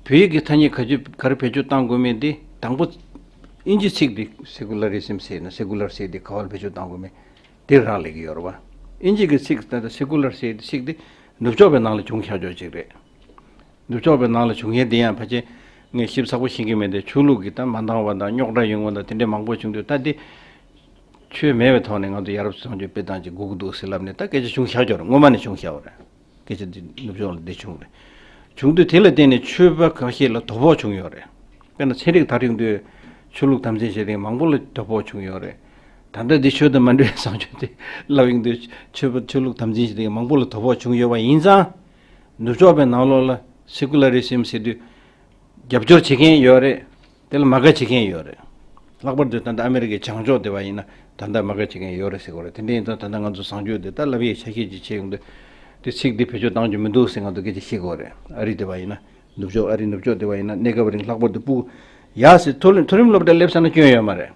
བོད་ཡིག་གི་ཐ་སྙད་ག་ཚོད་ག་རེ་བེད་སྤྱོད་བཏང་དགོས་མིན་དེ། དང་པོ་ཨིན་ཇི་ཚིག་དེ་སེ་ཀུ་ལ་རི་སིམ་ཟེར་ན། སེ་ཀུ་ལར་ཟེར་དེ་ག་བར་བེད་སྤྱོད་བཏང་དགོས་མིན་དེ་རག་ལས་ཀྱི་ཡོད་རེད་བ། ཨིན་ཇི་གི་ཚིག་ད་ལྟ་སེ་ཀུ་ལར་ཟེར་དེ་ཚིག་དེ་ནུབ་ཕྱོགས་པའི་ནང་ལ་བྱུང་ཤག་ཅོག་ཅིག་རེད། ནུབ་ཕྱོགས་པའི་ནང་ལ་བྱུང་མཁན་དེ་ཡང་ཕལ་ཆེར་ངས་ཞིབ་ཚགས་པོ་ཤེས་ཀྱི་མེད་དེ། ཆོས་ལུགས་ཀྱི་ད་མ་འདང་བ་དང་རྙོག་དྲ་ཡོང་བ་དང་དེ་འདྲའི་མང་པོ་བྱུང་དུས། ད་དེ་ཆོས་མེད་པའི་ཐོག་ནས་ང་ཚོ་ཡ་རབས་སྲུང་སྐྱོབ་དཔེ་སྟངས་ཅིག་དགོས་ཀྱི་འདུག་ཟེར་ལབ་ནས་ད་སྐད་ཆ་བྱུང་ཤག་ཅོག་རེད། སྔོན་མ་ནས་བྱུང་ཤག་པ་རེད། སྐད་ཆ་འདི་ནུབ་ཕྱོགས་ལ་འདི་བྱུང་རེད། བྱུང་དུས་དེ་ལ་བརྟེན་ནས་ཆོས་པ་ཁ་ཤས་ལ་དོ་ཕོག་བྱུང་ཡོད་རེད། དཔེར་ན་ཚན་རིག་དར་ཡོང་དུས་ཆོས་ལུགས་དམ་འཛིན་བྱེད་མཁན་མང་པོ་ལ་དོ་ཕོག་བྱུང་ཡོད་རེད། ད་ལྟ་འདི་ཆོས་དང་མ་འབྲེལ་བའི་བཟང་སྤྱོད་དེ་ལབ་ཡོང་དུས། ཆོས་པ་ཆོས་ལུགས་དམ་འཛིན་བྱེད་མཁན་མང་པོ་ལ་དོ་ཕོག་བྱུང་ཡོད་པ་ཡིན་ཙང་། ནུབ་ཕྱོགས་པའི་ནང་ལོགས་ལ་སེ་ཀུ་ལ་རི་སིམ་ཟེར་དུས། རྒྱབ་སྐྱོར་བྱེད་མཁན་ཡོད་རེད། དེ་ལ་མ་དགའ་བྱེད་མཁན་ཡོད་རེད། ལྷག་པར་དུ་ད་ལྟ་ཨ་མེ་རི་ཀའི་བྱང་ཕྱོགས་དེ་བ་ཡིན་ན་ད་ལྟ་མ་དགའ་བྱེད་མཁན་ཡོད་རེད་ཟེར་གོ་རེད། དེ་འདྲ་ཡིན་ཙང་ད་ལྟ་ང་ཚོ་བཟང་སྤྱོད་དེ་ད་ལབ་ཡས་ཆ་ཤས་ཅིག་བྱེད་ཡོང་དུས། དེ་ཚིག་འདི་བེད་སྤྱོད་བཏང་རྒྱུ་མི་འདུག་ཟེར་ང་ཚོ་སྐད་ཆ་བཤད་གོ་རེད། ཨ་རི་དེ་བ་ཡིན་ན། ནུབ་ཕྱོགས། ཨ་རི་ནུབ་ཕྱོགས་དེ་བ་ཡིན་ན་གནས་སྐབས་རིང་ལྷག་པར་དུ་སྤུ་གུ་ཡག་ཟེར། མཐོ་རིམ་མཐོ་རིམ་སློབ་གྲྭ་སླེབས་ཚར་ན་སྐྱོན་ཡོད་མ་རེད།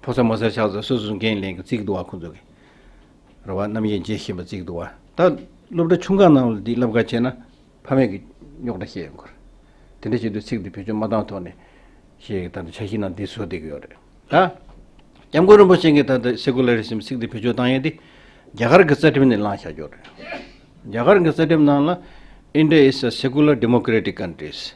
ཕོ་གསར་མོ་གསར་ཆགས་ཚར། སོ་སོ་སོ་འགན་ལེན་གྱི་རྩིས་འདུག་བ་ཁོང་ཚོ་གི། རེད་བ། རྣམ་དབྱེ་འབྱེད་ཤེས་པ་རྩིས་འདུག་བ། ད་སློབ་གྲྭ་ཆུང་ཁག་ནང་ལ་འདི་བསླབ་ག་བྱས་ན་ཕ་མས་ཀྱི་རྙོག་དྲ་བཤད་ཡོང་གི་རེད། དེ་འདྲ་བྱེད་དུས་ཚིག་འདི་བེད་སྤྱོད་མ་བཏང་ཐོག་ནས་བཤད་ཡག་ད་ལྟ་འཆར་གཞི་ནང་འདི་བཟོ་བསྡད་ཀྱི་ཡོད་རེད། ད་སྐྱབས་མགོན་རིན་པོ་ཆེ་གིས་ད་ལྟ་སེ་ཀུ་ལ་རི་སིམ་ཚིག་འདི་བེད་སྤྱོད་བཏང་ཡས་འདི་རྒྱ་གར་གྱི་རྩ་ཁྲིམས་ནས་བླངས་བཞག་ཡོད་རེད། རྒྱ་གར་གྱི་རྩ་ཁྲིམས་ནང་ལ། India is a secular democratic countries.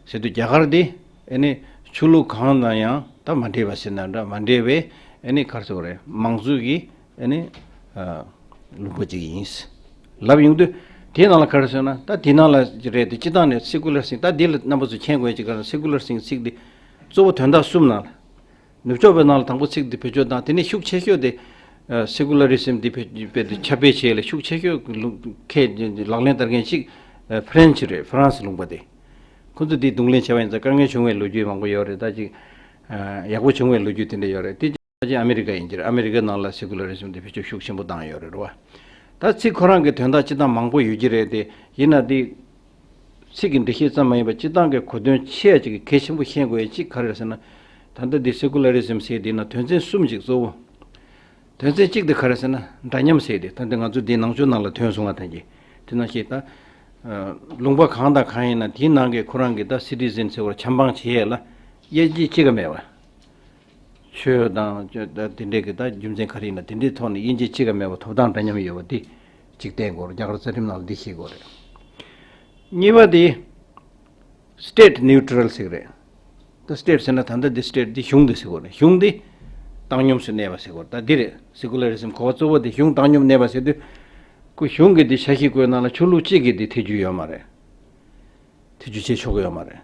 ཟེར་དུས་རྒྱ་གར་འདི་ཨ་ནི་ཆོས་ལུགས་གང་དང་ཡང་ད་མ་འདྲེས་པ་ཟེར་ན་འདྲ། མ་འདྲེས་པའི་ཨ་ནི་ག་རེ་ཟེར་དགོས་རེད། མང་གཙོའི་གི་ཨ་ནི་ཨ་ལུང་པ་ཅིག་ཡིན་ལབ་ཡོང་དུས། དེའི་ནང་ལ་ག་རེ་ཟེར་ན། ད་དེའི་ནང་ལ་རེད་དེ། སྤྱིར་བཏང་ནས་སེ་ཀུ་ལར་ཟེར། ད་འདི་ལ་རྣམ་པ་ཚོས་མཁྱེན་དགོས་ཡ་ཅིག་ག་རེ། སེ་ཀུ་ལར་ཟེར་ཚིག་འདི་གཙོ་བོ་དོན་དག་གསུམ་ནང་ལ། ནུབ་ཕྱོགས་པའི་ནང་ལ་དང་པོ་ཚིག་འདི་བེད་སྤྱོད་བཏང་། དེ་ནས་ཤུགས་ཆེ་ཤོས་དེ་ཨ་སེ་ཀུ་ལ་རི་སིམ་འདི་བེད་སྤེལ་དེ་ཁྱབ་སྤེལ་བྱེད་ཡས་ལ་ཤུགས་ཆེ་ཤོས་ལུགས་ཁས་ལག་ལེན་བསྟར་མཁན་ཅིག་ཨ་ཕ་རན་སི་རེད། ཧྥ་རན་སི་ལུང་པ་དེ། ཁོ་ཚོ་འདི་གདོང་ལེན་བྱས་པ་ཡིན་ཙང་དཀའ་ངལ་བྱུང་བའི་ལོ་རྒྱུས་མང་པོ་ཡོད་རེད། ད་ཅིག་ཨ་ཡག་པོ་བྱུང་བའི་ལོ་རྒྱུས་དེ་འདྲ་ཡོད་རེད། དེ་ཕལ་ཆེར་ཨ་མེ་རི་ཀ་ཡིན་གྱི་རེད། ཨ་མེ་རི་ཀའི་ནང་ལ་སེ་ཀུ་ལ་རི་སིམ་དེ་བེད་སྤྱོད་ཤུགས་ཆེན་པོ་བཏང་ཡོད་རེད་བ། ད་ཚིག་ཁོ་རང་གི་དོན་དག་སྤྱིར་བཏང་མང་པོ་ཡོད་ཀྱི་རེད་དེ། ཡིན་ན་དེ་ཚིག་གི་འགྲེལ་བཤད་ཙམ་མ་ཡིན་པར་སྤྱིར་བཏང་གི་གོ་དོན་ཆེ་བ་ཅིག་གི་གལ་ཆེན་པོ་ཤེས་དགོས་ཡ་ཅིག་ག་རེ་རེད་ཟེར་ན། ད་ལྟ་འདི་སེ་ཀུ་ལ་རི་སིམ་ཟེར་དེ་ན་དོན་ཚན་གསུམ་ཅིག་གཙོ་བོ། དོན་ཚན་གཅིག་དེ་ག་རེ་ཟེར་ན་འདྲ་མཉམ་ཟེར་དེ། ད་འདི་ང་ཚོ་འདི་ནང་ཆོས་ནང་ལ་ཐོན་སོང་བ་དང་གི། དེ་ནང་བཞིན་ད་ཨ་ལུང་པ་གང་དང་གང་ཡིན་ན་དེའི་ནང་གི་ཁོ་རང་གི་ད་སི་ཊི་ཟན་ཟེར་བ་ཆབ་འབངས་བྱེད་ཡས་ལ་དབྱེ་འབྱེད་གཅིག་ཀ་མེད་པ། ཆོས་དང་ད་དེ་འདྲའི་གི་ད་རྒྱུ་མཚན་ག་རེ་ཡིན་ན་དེ་འདྲའི་ཐོག་ནས་དབྱེ་འབྱེད་གཅིག་ཀ་མེད་པ་ཐོབ་ཐང་འདྲ་མཉམ་ཡོད་པ་འདི་གཅིག་བསྟན་དགོས་རེད། རྒྱ་གར་རྩ་ཁྲིམས་ནང་ལ་འདི་ཤེས་དགོས་རེད། གཉིས་པ་དེ་state neutral ཟེར་གི་རེད། ད་state ཟེར་ན་ད་ལྟ་འདི་state འདི་གཞུང་འདི་ཟེར་དགོས་རེད། གཞུང་འདི་བཏང་སྙོམས་སུ་གནས་པ་ཟེར་དགོས་རེད། ད་འདི་རེད། སེ་ཀུ་ལ་རི་སིམ་གོ་བ་གཙོ་བོ་དེ་གཞུང་བཏང་སྙོམས་གནས་པ་ཟེར་དུས། ཁོ་གཞུང་གི་འདི་འཆར་གཞི་བཀོད་ནང་ལ་ཆོས་ལུགས་གཅིག་གི་འདི་ཐེ་ཇུས་ཡོད་མ་རེད། ཐེ་ཇུས་བྱེད་ཆོག་གི་ཡོད་མ་རེད།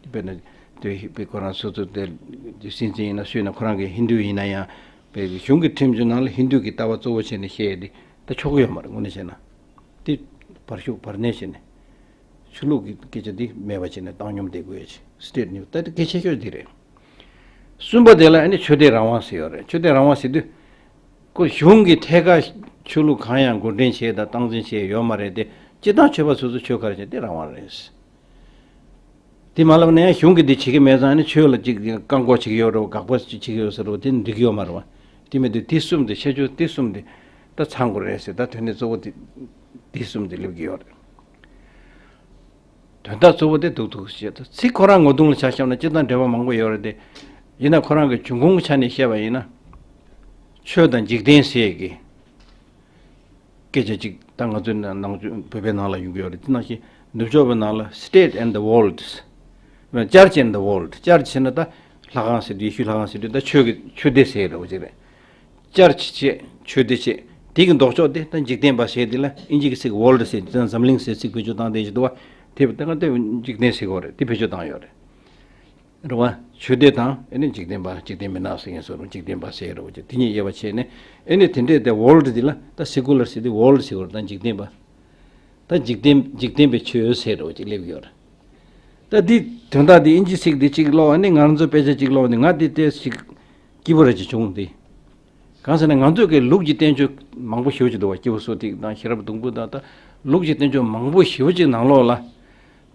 དཔེར་ན་དེ་དཔེ་ཁོ་རང་སོ་སོ་དེ་དེ་སྲིད་འཛིན་ཡིན་ན་སུ་ཡིན་ན་ཁོ་རང་གི་ཧིན་རྡུ་ཡིན་ན་ཡང་། དཔེ་གཞུང་གི་ཁྲིམས་གཞུང་ནང་ལ་ཧིན་རྡུ་གི་ལྟ་བ་གཙོ་བོ་བྱས་ནས་བཤད་ཡས་དེ་ད་ཆོག་གི་ཡོད་མ་རེད། དངོས་གནས་བཤད་ན་དེ་བར་ཞུགས་བར་གནས་བྱས་ནས་ཆོས་ལུགས་ཀྱི་སྐད་ཆ་དེ་མེད་པ་བྱས་ནས་བཏང་སྙོམས་བསྡད་དགོས་ཡ་ཅིག state neutral ད་དེ་གལ་ཆེ་ཤོས་དེ་རེད། གསུམ་པ་དེ་ལ་ཨ་ནི་ཆོས་དད་རང་དབང་ཟེར་ཡོད་རེད། ཆོས་དད་རང་དབང་ཟེར་དུས། ཁོ་གཞུང་གིས་ཐད་ཀར་ཆོས་ལུགས་གང་ཡང་འགོ་འདྲེན་བྱས་དང་སྟངས་འཛིན་བྱས་ཡོད་མ་རེད་དེ། སྤྱིར་བཏང་ཆོས་པ་སོ་སོ་ཆོས་ག་རེ་བྱས་དེ་རང་དབང་རེད། དེ་མ་ལབ་ན་ཡང་གཞུང་གིས་དེ་བྱེད་ཀྱི་མེད་ཙང་ནི་ཆོས་ལ་ཅིག་བཀག་འགོག་བྱེད་ཀྱི་ཡོད་རེད་བ། དགག་པ་ཅིག་བྱེད་ཀྱི་ཡོད་ཟེར་བ་དེ་འགྲིག་གི་ཡོད་མ་རེད་བ། དེ་མེད་དུས་དེ་གསུམ་དེ་ཁྱད་ཆོས་དེ་གསུམ་དེ་ད་ཚང་དགོས་རེད་ཟེར། ད་དོན་གནད་གཙོ་བོ་དེ་དེ་གསུམ་དེ་སླེབས་ཀྱི་ཡོད་རེད། དོན་དག་གཙོ་བོ་དེ་འདུག་འདུག་ཞེས་ཚིག་ཁོ་རང་ངོ་གདོང་ལ་ཆ་བཞག་ན་སྤྱིར་བཏང་འབྲེལ་བ་མང་པོ་ཡོད་རེད་དེ། ཡིན་ན་ཁོ་རང་གི་འབྱུང་ཁུངས་ཆ་ནས་བཤད་པ་ཡིན་ན། ཆོས་དང་འཇིག་རྟེན་ཟེར་གི་སྐད་ཆ་ཅིག་ད་ང་ཚོའི་ནང་ནང་ཆོས་བོད་པའི་ནང་ལ་ཡོང་གི་ཡོད་རེད། དེ་ནང་བཞིན་ནུབ་ཕྱོགས་པའི་ནང་ལ་state and the world། church and the world། church ཟེར་ན་ད་ལྷ་ཁང་ཟེར་དུས་ཡེ་ཤུ་ལྷ་ཁང་ཟེར་དུས་ད་ཆོས་ཀྱི་ཆོས་སྡེ་ཟེར་རེད་བ་ཅིག་རེད། church བྱས། ཆོས་སྡེ་བྱས། དེ་གི་ལྡོག་ཕྱོགས་དེ་ད་འཇིག་རྟེན་པ་ཟེར་དེ་ལ་ཨིན་ཇི་གི་ཚིག་world ཟེར་དེ་འཛམ་གླིང་ཟེར་ཚིག་བེད་སྤྱོད་བཏང་དེ་ཞིག་འདུག་བ། དེ་ད་ག་དེ་འཇིག་རྟེན་ཟེར་གོ་རེད། དེ་བེད་སྤྱོད་བཏང་ཡོད་རེད། རེད་བ། ཆོས་སྡེ་དང་ཨེ་ནི་འཇིག་རྟེན་པ། འཇིག་རྟེན་མི་ནག་ཟེར་མཁན་སོགས་འཇིག་རྟེན་པ་ཟེར་རེད་བ། དེ་གཉིས་དབྱེ་བ་ཕྱེ་ནས་ཨེ་ནི་དེ་འདྲས་དེ་world དེ་ལ་ད་secular ཟེར་དེ་world ཟེར་གོ་རེད། ད་འཇིག་རྟེན་པ། ད་འཇིག་རྟེན་འཇིག་རྟེན་པའི་ཆོས་ཟེར་རོ་ཅིག་སླེབས་ཡོད་རེད། ད་འདི་དོན་དག་འདི་ཨིན་ཇི་ཚིག་འདི་གཅིག་ཀློག་ཨ་ནི་ང་རང་ཚོ་དཔེ་ཆ་གཅིག་ཀློག་ནི་ང་འདི་ལྟས་ཤིག་སྐྱིད་པོ་ར་ཅིག་བྱུང་འདི། གང་ཟེར་ན་ང་ཚོ་གི་ལུགས་ཀྱི་བསྟན་བཅོས་མང་པོ་ཞེ་པོ་ཅིག་འདུག་བ། སྐྱེས་བུ་སོ་ཐིག་དང་ཤེས་རབ་སྡོང་པོ་དང་ད་ལུགས་ཀྱི་བསྟན་བཅོས་མང་པོ་ཞེ་པོ་ཅིག་ནང་ལོགས་ལ།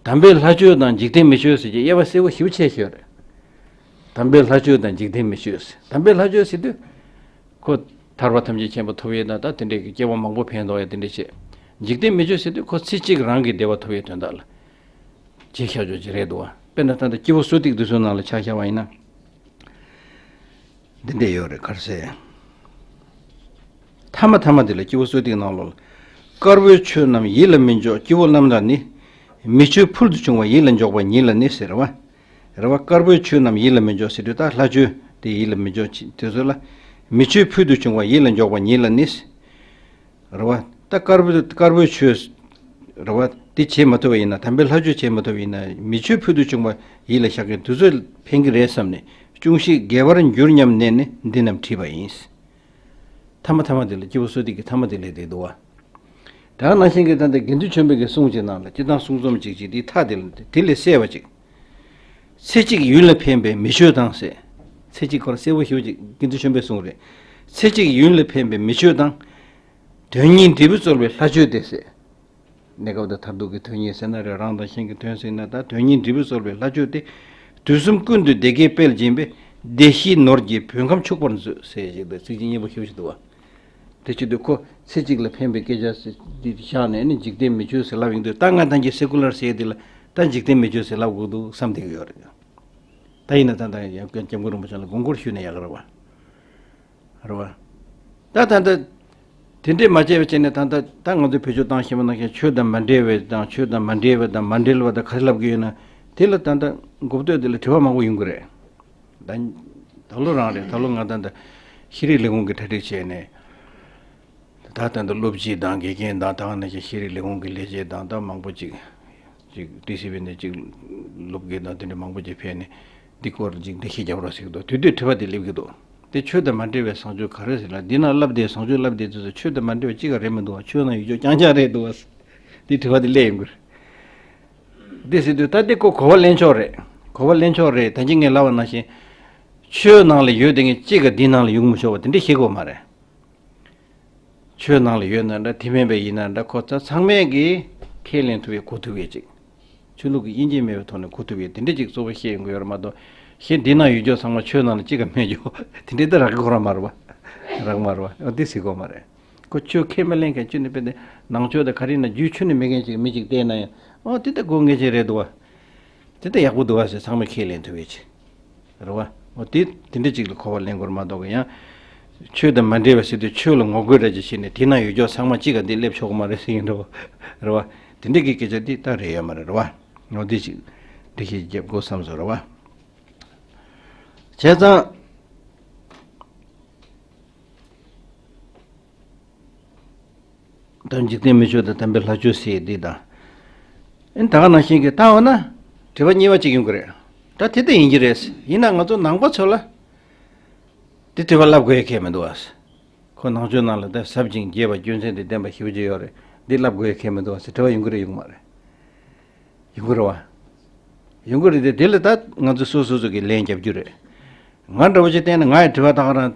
དམ་པའི་ལྷ་ཆོས་དང་འཇིག་རྟེན་མི་ཆོས་ཟེར་གྱི་དབྱེ་བ་གསལ་པོ་ཞེ་པོ་ཕྱེ་ཤོད་རེད། དམ་པའི་ལྷ་ཆོས་དང་འཇིག་རྟེན་མི་ཆོས་ཟེར། དམ་པའི་ལྷ་ཆོས་ཟེར་དུས། ཁོ་ཐར་པ་ཐམས་ཅད་མཁྱེན་པ་ཐོབ་ཡས་དང་ད་དེ་འདྲའི་གི་སྐྱེ་བ་མང་པོ་ཕན་ཐོགས་ཡས་དེ་འདྲ་བྱེད། འཇིག་རྟེན་མི་ཆོས་ཟེར་དུས་ཁོ་ཚེ་གཅིག་རང་གི་བདེ་བ་ཐོབ་ཡས་དོན་དག་ལ་བྱས་བཞག་ཆོག་ཅིག་རེད་འདུག་བ། དཔེར་ན་ད་ལྟ་སྐྱེས་བུ་གསོ་ཐིག་འདི་ཚོའི་ནང་ལ་ཆ་བཞག་པ་ཡིན་ན། འདི་འདྲས་ཡོད་རེད། ག་རེ་ཟེར། ཐ་མ་ཐ་མ་འདི་ལ་སྐྱེས་བུ་གསོ་ཐིག་ནང་ལོགས་ལ། དཀར་པོའི་ཆོས་རྣམས་ཡིད་ལ་མི་འཇོག་སྐྱེ་བོ་རྣམས་ལ་ནི། མི་ཆོས་ཕུལ་དུ་བྱུང་བ་ཡིད་ལ་འཇོག་པ་ཉིད་ལ་ནི་ཟེར་བ། རེད་བ། དཀར་པོའི་ཆོས་རྣམས་ཡིད་ལ་མི་འཇོག་ཟེར་དུས་ད་ལྷ་ཆོས་དེ་ཡིད་ལ་མི་འཇོག་དེ་ཚོ་ལ། མི་ཆོས་ཕུལ་དུ་བྱུང་བ་ཡིད་ལ་འཇོག་པ་ཉིད་ལ་ནི། རེད་བ། ད་དཀར་པོ་དཀར་པོའི་ཆོས། རེད་བ། དེ་བྱེད་མ་ཐུབ་པ་ཡིན་ན། དམ་པའི་ལྷ་ཆོས་བྱེད་མ་ཐུབ་པ་ཡིན་ན། མི་ཆོས་ཕུལ་དུ་བྱུང་བ་ཡིད་ལ་བཞག་མཁན་དེ་ཚོ་ཕན་གྱི་རེད་བསམ་ནས། ཅུང་ཞིག་རྒྱས་པར་འགྱུར་སྙམ་ནས་ནི་འདི་རྣམས་བྲིས་པ་ཡིན། ཐ་མ་ཐ་མ་དེ་ལ་སྐྱེས་བུ་གསོ་ཐིག་གི་ཐ་མ་དེ་ལས་དེ་འདུག་བ། ད་ག་ནང་བཞིན་གྱི་ད་ལྟ་དགེ་འདུན་ཆོས་འཕེལ་གྱི་གསུང་གཅིག་ནང་ལ་སྤྱིར་བཏང་གསུང་རྩོམ་གཅིག་གཅིག་དེའི་མཐའ་དེ་ལ་དེ་ལས་གསལ་བ་གཅིག་ཚེ་གཅིག་ཡུན་ལ་ཕན་པའི་མི་ཆོས་དང་ཟེར། ཚེ་གཅིག་ཁོ་རང་གསལ་པོ་ཞེ་པོ་ཅིག་དགེ་འདུན་ཆོས་འཕེལ་གསུང་རེད། ཚེ་གཅིག་ཡུན་ལ་ཕན་པའི་མི་ཆོས་དང་། དོན་གཉིས་འབྲས་བུ་སྩོལ་བའི་ལྷ་ཆོས་ཏེ་ཟེར། གནས་སྐབས་དང་མཐར་ཐུག་གི་དོན་གཉིས་ཟེར་ན་རེད། རང་དང་གཞན་གྱི་དོན་ཟེར་ན་ད་དོན་གཉིས་འབྲས་བུ་སྩོལ་བའི་ལྷ་ཆོས་ཏེ། དུས་གསུམ་ཀུན་ཏུ་བདེ་དགེའི་དཔལ་སྦྱིན་པས། བདེ་གཤེགས་ནོར་གྱིས་བོད་ཁམས་ཕྱུག་པར་མཛོད་ཟེར་ཞིག་དང་ཚིག་གཅིག་སྙན་པོ་ཞེ་པོ་ཞིག་འདུག་བ། དེ་བྱེད་དུས་ཁོ་ཚེ་གཅིག་ལ་ཕན་པའི་སྐད་ཆ་ཟེར་འདི་བཞག་ནས་ནི་འཇིག་རྟེན་མི་ཆོས་ཟེར་ལབ་ཡོང་དུས། ད་ང་ད་གིན་སེ་ཀུ་ལར་ཟེར་འདི་ལ་ད་འཇིག་རྟེན་མི་ཆོས་ཟེར་ལབ་དགོས་འདུག་བསམ་བསྡད་ཀྱི་ཡོད་རེད། ད་ཡིན་ན་ད་ད་ཡང་སྐྱབས་མགོན་རིན་པོ་ཆེ་ལ་དགོངས་སྐོར་ཞུས་ན་ཡག་གི་རེད་བ། རེད་བ། ད་ད་ད་དེ་འདྲས་མ་བྱས་པ་བྱས་ནས་ད་ད་ད་ང་ཚོས་བེད་སྤྱོད་བཏང་ཤེས་པ་ནང་བཞིན་ཆོས་དང་མ་འབྲེལ་བའི་དང་ཆོས་དང་མ་འབྲེལ་བ་དང་མ་འབྲེལ་བ་དང་ག་རེ་ལབ་ཀྱི་ཡོད་ན། དེ་ལ་ད་ད་མགོ་བསྟོད་དེ་ལ་དྲི་བ་མང་པོ་ཡོང་གི་རེད། ད་ད་ལོ་རང་རེད། ད་ལོ་ང་ད་ད་ཤེས་རིག་ལས་ཁུངས་ཀྱི་གྲ་སྒྲིག་བྱས་ནས། ད་ལྟ་འདི་སློབ་སྤྱི་དང་དགེ་རྒན་དང་ད་ག་ནང་བཞིན་ཤེས་རིག་ལས་ཁུངས་ཀྱི་ལས་བྱེད་དང་ད་མང་པོ་ཅིག་ཅིག་ཏི་སི་ཝི་ནས་ཅིག་སློབ་དགེ་དང་དེ་འདྲ་མང་པོ་ཅིག་ཕེབས་ནས་འདི་སྐོར་ཅིག་འགྲེལ་བཤད་རྒྱབ་རོགས་ཟེར་གྱི་འདུག་དེ་དུས་དྲི་བ་དེ་སླེབས་ཀྱི་འདུག་དེ་ཆོས་དང་མ་འབྲེལ་བའི་བཟང་སྤྱོད་ག་རེ་ཟེར་ལ། འདི་ན་བསླབ་བསྡད་བཟང་སྤྱོད་བསླབ་བསྡད་དུས་སུ་ཆོས་དང་མ་འབྲེལ་བ་གཅིག་ག་རེད་མི་འདུག་བ། ཆོས་ནང་ཡོད་ཆོག་རྐྱང་རྐྱང་རེད་འདུག་བ། དེ་དྲི་བ་དེ་སླེབས་ཡོང་གི་རེད། དེ་ཟེར་དུས་ད་དེ་ཁོ་གོ་བ་ལེན་ཆོག་རེད། གོ་བ་ལེན་ཆོག་རེད། ད་གིན་ངས་ལབ་པ་ནང་བཞིན་ཆོས་ནང་ལ་ཡོད་དེ་ངས་གཅིག་ག་འདི་ནང་ལ་ཡོང་མི་ཆོག་པ་དེ་འདྲ་ཤེས་དགོས་མ་རེད། ཆོས་ནང་ལ་ཡོད་ན་འདྲ་དེ་མིན་པ་ཡིན་ན་འདྲ་ཁོ་ཚ་ཚང་མས་ཀྱིས་ཁས་ལེན་ཐུབ་པའི་གོ་ཐུབ་པའི་ཅིག་ཆོས་ལུགས་ཀྱི་དབྱེ་འབྱེད་མེད་པའི་ཐོག་ནས་གོ་ཐུབ་པའི་དེ་འདྲ་ཅིག་གཙོ་བོ་བཤད་ཡོང་གི་ཡོད་རེད་མ་གཏོགས། གཞན་འདི་ན་ཡོད་རྒྱུ་ཚང་མ་ཆོས་ནང་ལ་གཅིག་ག་མེད་རྒྱུ་དེ་འདྲ་ད་རག་གི་ཁོ་རང་མ་རེད་བ། རག་མ་རེད་བ། ཨ་དེ་སྲིད་གོ་མ་རེད། ཁོ་ཆོས་ཁས་མི་ལེན་མཁན་ཆོས་ནི་དཔེ་དེ་ནང་ཆོས་དང་ག་རེ་ན་རྒྱུད་ཆོས་ནི་མེད་མཁན་ཅིག་མི་ཅིག་བལྟས་ན་ཡང་ཨོ་དེ་ད་དགོས་ངེས་ཅིག་རེད་འདུག་བ། དེ་ལྟ་ཡག་པོ་འདུག་བ་ཟེར་ཚང་མས་ཁས་ལེན་ཐུབ་ཡོད་ཅིག་རེད་བ། འོ་དེ་དེ་འདྲ་ཅིག་ལ་གོ་བ་ལེན་དགོས་རེད་མ་གཏོགས་ཀྱི་ཡང་། ཆོས་དང་མ་འབྲེལ་བ་ཟེར་དུས་ཆོས་ལ་ངོ་རྒོལ་འདྲ་ཅིག་བྱས་ནས་དེ་ན་ཡོད་ཅོག་ཚང་མ་གཅིག་ག་འདི་སླེབས་ཆོག་གི་མ་རེད་ཟེར་གྱི་འདུག་རེད་བ། དེ་འདྲ་གི་སྐད་ཆ་འདི་ད་རེད་ཡོད་མ་རེད་རེད་བ། འོ་དེ་ཅིག་འགྲེལ་བཤད་རྒྱབ་དགོས་བསམ་སོང་རེད་བ། བྱས་ཙང་། ད་འཇིག་རྟེན་མི་ཆོས་དང་དམ་པའི་ལྷ་ཆོས་ཟེར་འདི་དང་། ཨེ་ད་ག་ནང་བཞིན་གྱི་ལྟ་བ་ན་དྲི་བ་གཉིས་པ་གཅིག་ཡོང་གི་རེད། ད་དེ་ལྟ་ཡིན་གྱི་རེད། ཡིན་ན་ང་ཚོ་ནང་པ་ཚོ་ལ་དེ་དྲི་བ་ལབ་དགོས་ཡ་ཁེལ་མི་འདུག་ཨ། ཁོ་ནང་ཆོས་ནང་ལ་ད་ཟབ་ཅིང་རྒྱས་པ་རྒྱུ་མཚན་དང་ལྡན་པ་ཞེ་པོ་ཅིག་ཡོད་རེད། འདི་ལབ་དགོས་ཡ་ཁེལ་མི་འདུག་ཨ་ཟེར་དྲི་བ་ཡོང་གི་རེད་ཡོང་མ་རེད། ཡོང་གི་རེད་བ། ཡོང་གི་རེད་དེ་དེ་ལ་ད་ང་ཚོ་སོ་སོ་སོ་གི་ལན་རྒྱབ་རྒྱུ་རེད། ང་འདྲ་བོ་ཅིག་བལྟས་ན་ང་ཡི་དྲི་བ་ད་ག་རང་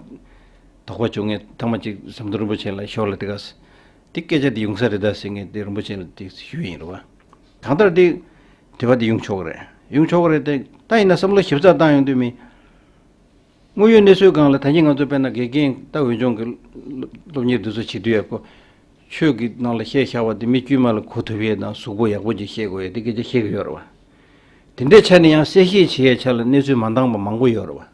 དོགས་པ་བྱུང་ངས་ཐེངས་མ་གཅིག་ཟམ་གདོང་རིན་པོ་ཆེ་ལ་ཞོར་ལ་དེ་ག་ས་དེ་སྐད་ཆ་དེ་ཡོང་ས་རེད་ད་ཟེར་ངས་དེ་རིན་པོ་ཆེ་ལ་དེ་ཞུས་ཡིན་རེད་བ། གང་ལྟར་དེ་དྲི་བ་དེ་ཡོང་ཆོག་གི་རེད། ཡོང་ཆོག་གི་རེད་དེ་ད་ཡིན་ན་བསམ་བློ་ཞིབ་ཚགས་བཏང་ཡོང་དུས་མི། དངོས་ཡོད་གནས་ཚུལ་སྒང་ལ་ད་གིན་ང་ཚོ་དཔེར་ན་དགེ་རྒན་ད་འོས་སྦྱོང་གི་སློབ་གཉེར་འདི་ཚོ་བྱེད་དུས་ཡག་པོ། ཆོས་ཀྱི་ནང་ལ་བཤད་བཞག་པ་འདི་མི་དཀྱུས་མ་ལ་གོ་ཐུབ་ཡས་དང་གཟུགས་པོ་ཡག་པོ་ཅིག་བཤད་དགོས་ཡས་འདི་སྐད་ཆ་བཤད་ཀྱི་ཡོད་རེད་བ། དེ་འདྲའི་ཆ་ནས་ཡང་གསལ་བཤད་བྱེད་ཡས་ཆ་ལ་གནས་ཚུལ་མ་འདང་པ་མང་པོ་ཡོད་རེད་བ།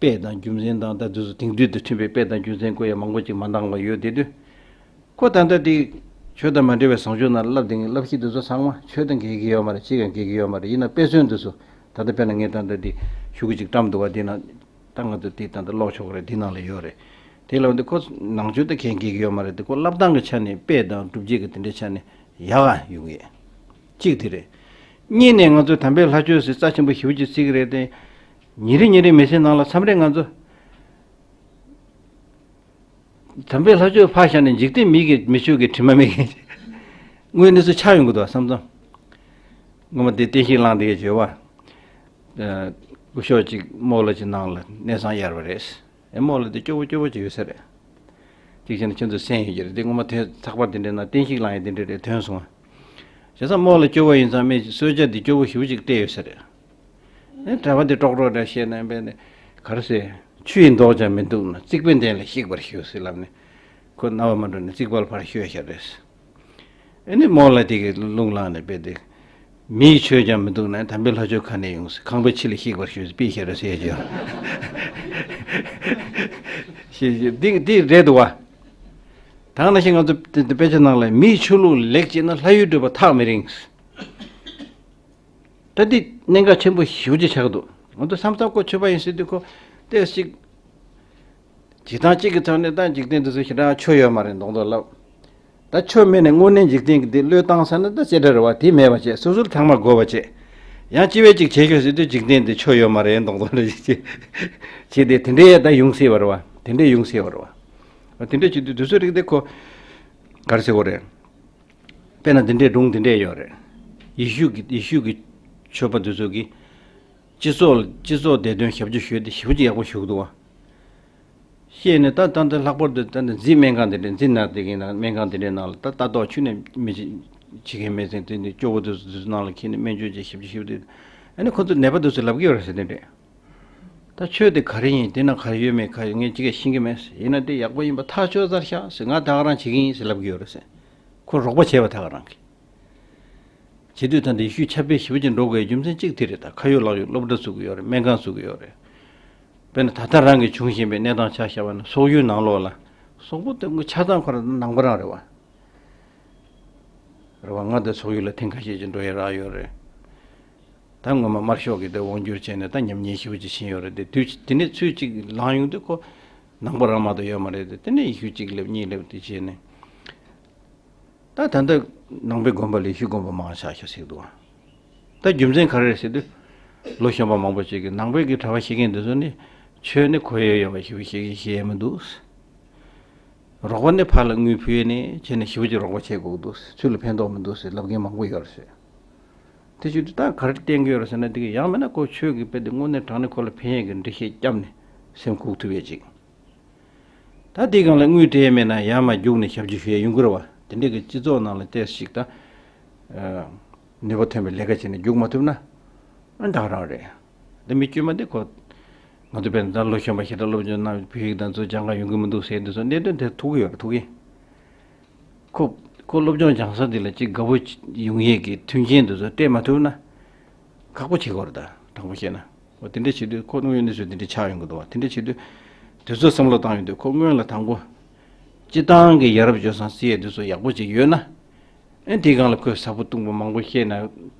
དཔེ་དང་རྒྱུ་མཚན་དང་ད་འདི་ཚོ་དེང་དུས་དང་མཐུན་པའི་དཔེ་དང་རྒྱུ་མཚན་བཀོད་ཡས་མང་པོ་ཅིག་མ་འདང་བ་ཡོད་དེ་དུས། ཁོ་ད་ལྟ་དེ་ཆོས་དང་མ་འབྲེལ་བའི་བཟང་སྤྱོད་ནང་བསླབ་བསྡད་མཁན་བསླབ་གཞི་འདི་ཚོ་ཚང་མ་ཆོས་དང་འགལ་གྱི་ཡོད་མ་རེད། གཅིག་ཀྱང་འགལ་གྱི་ཡོད་མ་རེད། ཡིན་ན་དཔེ་མཚོན་འདི་ཚོ་ད་ལྟ་དཔེར་ན་ངས་ད་ལྟ་དེ་ཤོག་གུ་ཅིག་བཀྲམ་འདུག་བ། འདི་ནང་ད་ང་ཚོ་དེ་ད་ལྟ་ཀློག་ཆོག་གི་རེད། འདི་ནང་ལ་ཡོད་རེད། དེ་ལ་འདི་ཁོ་ནང་ཆོས་དེ་མཁྱེན་གྱི་ཡོད་མ་རེད། དེ་ཁོ་བསླབ་སྟངས་ཀྱི་ཆ་ནས་དཔེ་དང་སྒྲུབ་བྱེད་ཀྱི་དེ་འདྲའི་ཆ་ནས་ཡག་ག་ཡོང་གི། གཅིག་དེ་རེད། གཉིས་ནས་ང་ཚོས་དམ་པའི་ལྷ་ཆོས་ཟེར་རྩ་ཆེན་པོ་ཞེ་པོ་ཅིག་བརྩི་གི་རེད་དེ། ཉིན་རེ་ཉིན་རེ་མི་ཚེ་ནང་ལ་མཚམས་རེ་ང་ཚོ་དམ་པའི་ལྷ་ཆོས་ཕར་བཞག་ནས་འཇིག་རྟེན་མི་གི་མི་ཆོས་ཀྱི་དྲི་མ་མེད་མཁན། དངོས་གནས་སུ་ཆགས་ཡོང་གི་འདུག་བསམ་བསམ། ངོ་མ་དེ་བསྟན་བཤིག་བླངས་དེ་གའི་བརྗོད་པ། སྐུ་ཞབས་ཅིག་རྨོ་ལགས་ཀྱི་ནང་ལ་གནས་ཚང་གཡར་བ་རེད། ཨེ་རྨོ་ལགས་དེ་སྐྱོ་བོ་སྐྱོ་བོ་ཅིག་ཡོད་ས་རེད། ཅིག་བྱས་ན་ཁྱེད་ཚོས་གསན་ཡོད་ཀྱི་རེད། དེ་ངོ་མ་དེ་ཚགས་པར་དེ་འདྲའི་ནང་བསྟན་བཤིག་བླངས་ཡས་དེ་འདྲ་རེད་ཐོན་སོང་། བྱས་ཙང་རྨོ་ལགས་སྐྱོ་བོ་ཡིན་ཙང་མི་གསོལ་ཇ་འདི་སྐྱོ་བོ་ཞེ་པོ་ཅིག་སྤྲད་ཡོད་ས་རེད། ཨེ་གྲྭ་པ་འདི་ཀྲོག་ཀྲོག་འདྲ་བཤད་ན་བས་ནས་ག་རེ་ཟེར། ཆུ་ཡི་མདོག་ཀྱང་མི་འདུག་ན་རྩིག་པའི་གདན་ལ་གཤེགས་པར་ཞུ་ཟེར་ལབ་ནས། ཁོ་རྣ་བ་མ་འགྲོ་ནས་རྩིག་པ་ལ་ཕར་ཤོད་བཞག་རེད། ཨེ་ནི་རྨོ་ལགས་དེ་གི་རླུང་ལངས་ནས་བས་ཏེ། མིའི་ཆོས་ཀྱང་མི་འདུག་ན་དམ་པའི་ལྷ་ཆོས་ག་ནས་ཡོང་ཟེར། ཁང་པའི་ཕྱི་ལ་གཤེགས་པར་ཞུ་ཟེར་དཔེ་བཤད་རེད་ཟེར་ཡ་ཅིག་ཡོད། ཞེས་ཞེས་འདི་འདི་རེད་འདུག་བ། ད་ག་ནང་བཞིན་ང་ཚོ་དེ་དེ་དཔེ་ཆ་ནང་ལ་མིའི་ཆོས་ལུགས་ལེགས་བྱས་ན་ལྷ་ཡུལ་བགྲོད་པ་ཐག་མི་རིང་། ད་འདི་གནད་འགག་ཆེན་པོ་ཞེ་པོ་ཅིག་ཆགས་འདུག་ང་ཚོ་བསམ་བསམ་ཁོ་ཆོས་པ་ཡིན་ཟེར་དུས་ཁོ་ཏོག་ཙམ་ཅིག་བྱེད་སྟངས་གཅིག་གི་ཐོག་ནས་ད་འཇིག་རྟེན་འདི་ཚོ་ཞེ་དྲག་ཆོས་ཡོད་མ་རེད་མདོག་མདོག་ལབ། ད་ཆོས་མེད་ནས་དངོས་གནས་འཇིག་རྟེན་གྱི་འདི་བློས་བཏང་ས་ན་ད་ཅི་འདྲ་རེད་བ། དེ་མེད་པ་བྱས། སོ་སོར་ཚང་མ་དགོས་པ་བྱས། ཡང་ཅི་བས་ཅིག་བྱེད་ཤོག་ཟེར་དུས་འཇིག་རྟེན་འདི་ཆོས་ཡོད་མ་རེད་མདོག་མདོག་ལ་ཅིག་བྱས་ཏེ་དེ་འདྲའི་ད་ཡོང་སྲིད་པ་རེད་བ། དེ་འདྲའི་ཡོང་སྲིད་པ་རེད་བ། དེ་འདྲ་བྱེད་དུས་དུས་ཚོད་རིག་དེ་ཁོ་ག་རེ་ཟེར་དགོས་རེད། དཔེར་ན་འདི་འདྲའི་སྒྲུང་འདི་འདྲས་ཡོད་རེད། ཡེ་ཤུ་གི་ཡེ་ཤུ་གི་ཆོས་པ་འདི་ཚོ་གིས་སྤྱི་ཚོགས་སྤྱི་ཚོགས་བདེ་དོན་ཞབས་ཕྱི་ཞུས་ཏེ་ཞེ་པོ་ཅིག་ཡག་པོ་ཞུ་གི་འདུག་བ། བཤད་ནས་ད་ད་འདི་ལྷག་པར་དུ་ད་འདི་འཛིན་སྨན་ཁང་འདི་འདྲས་འཛིན་ན་དེ་གི་ནང་སྨན་ཁང་འདི་འདྲས་ནང་ལ་ད་ལྟ་རྟོག་ཆུ་ནས་མི་བྱེད་མཁན་མེད་ཚེ་དེ་འདི་སྐྱོ་བོ་དེ་ཚོ་ནང་ལ་འཁྱེར་ནས་སྨན་བཅོས་བྱེད་ཞབས་ཕྱི་ཞུས་ཏེ། ཨ་ནི་ཁོ་ཚོ་ནད་པ་དེ་ཚོ་ལབ་ཀྱི་ཡོད་རེད་ཟེར་དེ་འདྲས། ད་ཆོས་དེ་ག་རེ་ཡིན། དེ་ན་ག་རེ་ཡོད་མེད་ག་རེ་ངས་ཅི་ག་ཤེས་ཀྱི་མེད། ཡིན་ན་དེ་ཡག་པོ་ཡིན་པ་ཐག་ཆོད་ཚར་ཤག་ཟེར། ང་ད་ག་རང་བྱེད་ཀྱི་ཡིན་ཟེར་ལབ་ཀྱི་ཡོད་རེད་ཟེར། ཁོ་རོགས་པ་བྱས་པ་ད་ག་རང་གིས། བྱེད་དུས་ད་འདི་ཡེ་ཤུའི་ཆབ་དཔལ་ཞེ་པོ་ཅིག་འགྲོ་དགོས་རྒྱུ་མཚན་གཅིག་དེ་རེད། ད་ཁ་ཡོད་ལག་ཡོད་སློབ་གྲྭ་བཙུགས་ཀྱི་ཡོད་རེད། སྨན་ཁང་བཙུགས་ཀྱི་ཡོད་རེད། དཔེར་ན་ད་ལྟ་རང་གི་བྱུང་བཞིན་པའི་གནས་སྟངས་ཆ་བཞག་པ་ན་སོག་ཡུལ་ནང་ལོགས་ལ་སོག་པོ་དེ་ཆ་ཚང་ཁོ་རང་ནང་པ་རང་རེད་བ། རེད་བ། ང་དང་ཚོགས་ཡུལ་ལ་ཐེངས་ཁ་ཤས་ཀྱི་འགྲོ་ཡ་རག་ཡོད་རེད། ད་སྔོན་མ་དམར་ཤོག་གིས་དེ་དབང་བསྒྱུར་བྱས་ནས་ད་ཉམས་ཉེས་ཞེ་པོ་ཅིག་ཕྱིན་ཡོད་རེད་དེ། དུས་དེ་ནས་ཚུལ་གཅིག་ལངས་ཡོང་དུས་ཁོ་ནང་པ་རང་མ་གཏོགས་ཡོད་མ་རེད་དེ། དེ་ནས་ཡེ་ཤུ་གཅིག་སླེབས་གཉིས་སླེབས་དེ་བྱས་ནས། ད་ད་ལྟ་ནང་པའི་དགོན་པ་ལ་ཡེ་ཤུ་དགོན་པ་མང་ཆགས་ཤག་ཟེར་འདུག་ད་རྒྱུ་མཚན་ག་རེ་རེད་ཟེར་དུས། ལོ་གཞོན་པ་མང་པོ་ཅིག་གིས་ནང་པའི་གི་གྲྭ་པ་བཤད་མཁན་དེ་ཚོ་ནི་ཆོས་ནི་གོ་ཡ་ཡོད་པ་ཞེ་པོ་ཞིག་བཤད་ཀྱི་ཤེས་ཡ་མི་འདུག་རོགས་པ་ནི་ཕར་ལ་དངུལ་ཕུལ་ནས་བྱས་ནས་ཞེ་པོ་ཅིག་རོགས་པ་བྱེད་དགོས་འདུག་ཚུར་ལ་ཕན་ཐོགས་མི་འདུག་ཟེར་ལབ་མཁན་མང་པོ་ཡོད་རེད་ཟེར། དེ་བྱེད་དུས་ད་ག་རེ་བསྟན་གྱི་ཡོད་རེད་ཟེར་ན། དེ་གི་ཡང་མིན་ན་ཁོ་ཆོས་ཀྱི་དཔེ་དེ་དངོས་གནས་དྲང་གནས་ཁོ་ལ་ཕན་ཡས་ཀྱི་འགྲེལ་བཤད་བརྒྱབ་ནས་སེམས་འགུག་ཐུབ་ཡས་ཅིག་ད་དེའི་སྒང་ལ་དངུལ་སྤྲད་མེད་ན་ཡར་མར་རྒྱུགས་ནས་ཞབས་ཕྱི་ཞུ་ཡ་ཡོང་གི་རེད་བ། དེ་འདྲའི་གི་སྤྱི་ཚོགས་ནང་ལ་ཏོག་ཙམ་ཞིག་ད་ནུས་པ་ཐོན་པའི་ལས་ཀ་བྱས་ནས་རྒྱུགས་མ་ཐུབ་ན་ཨ་འདྲ་རང་རེད། འདི་མི་དཀྱུས་མ་འདི་ཁོ་ང་ཚོ་དཔེར་ན་ད་ལོ་གཞོན་པ་ཞེ་དྲག་སློབ་སྦྱོང་གནང་བའི་བོད་ཡིག་དང་ཚོ་སྦྱང་ག་ཡོང་གི་མི་འདུག་ཟེར་འདི་ཚོ་གནད་དོན་དེ་ཐུག་གི་ཡོད་རེད། ཐུག་གི། ཁོ་ཁོ་སློབ་སྦྱོང་སྦྱང་ས་འདི་ལ་ཅིག་དགའ་པོ་ཡོང་ཡས་ཀྱི་མཐུན་རྐྱེན་འདི་ཚོ་སྤྲད་མ་ཐུབ་ན་ཁག་པོ་བྱེད་དགོས་རེད། ད་དྲང་པོ་བཤད་ན། འོ་དེ་འདྲ་བྱེད་དུས་ཁོ་དངོས་ཡོད་གནས་ཚུལ་དེ་འདྲ་ཆགས་ཡོང་གི་འདུག་བ། དེ་འདྲ་བྱེད་དུས་དེ་ཚོ་བསམ་བློ་བཏང་ཡོང་དུས་ཁོ་སྔོན་ལ་དང་པོ་སྤྱི་བཏང་གི་ཡ་རབས་སྤྱོད་བཟང་བརྩི་ཡས་དེ་ཚོ་ཡག་པོ་ཅིག་ཡོད་ན། ཨེ་དེའི་སྒང་ལ་ཁོས་ཟབ་པོ་སྟོང་པོ་མང་པོ་བཤད་ན་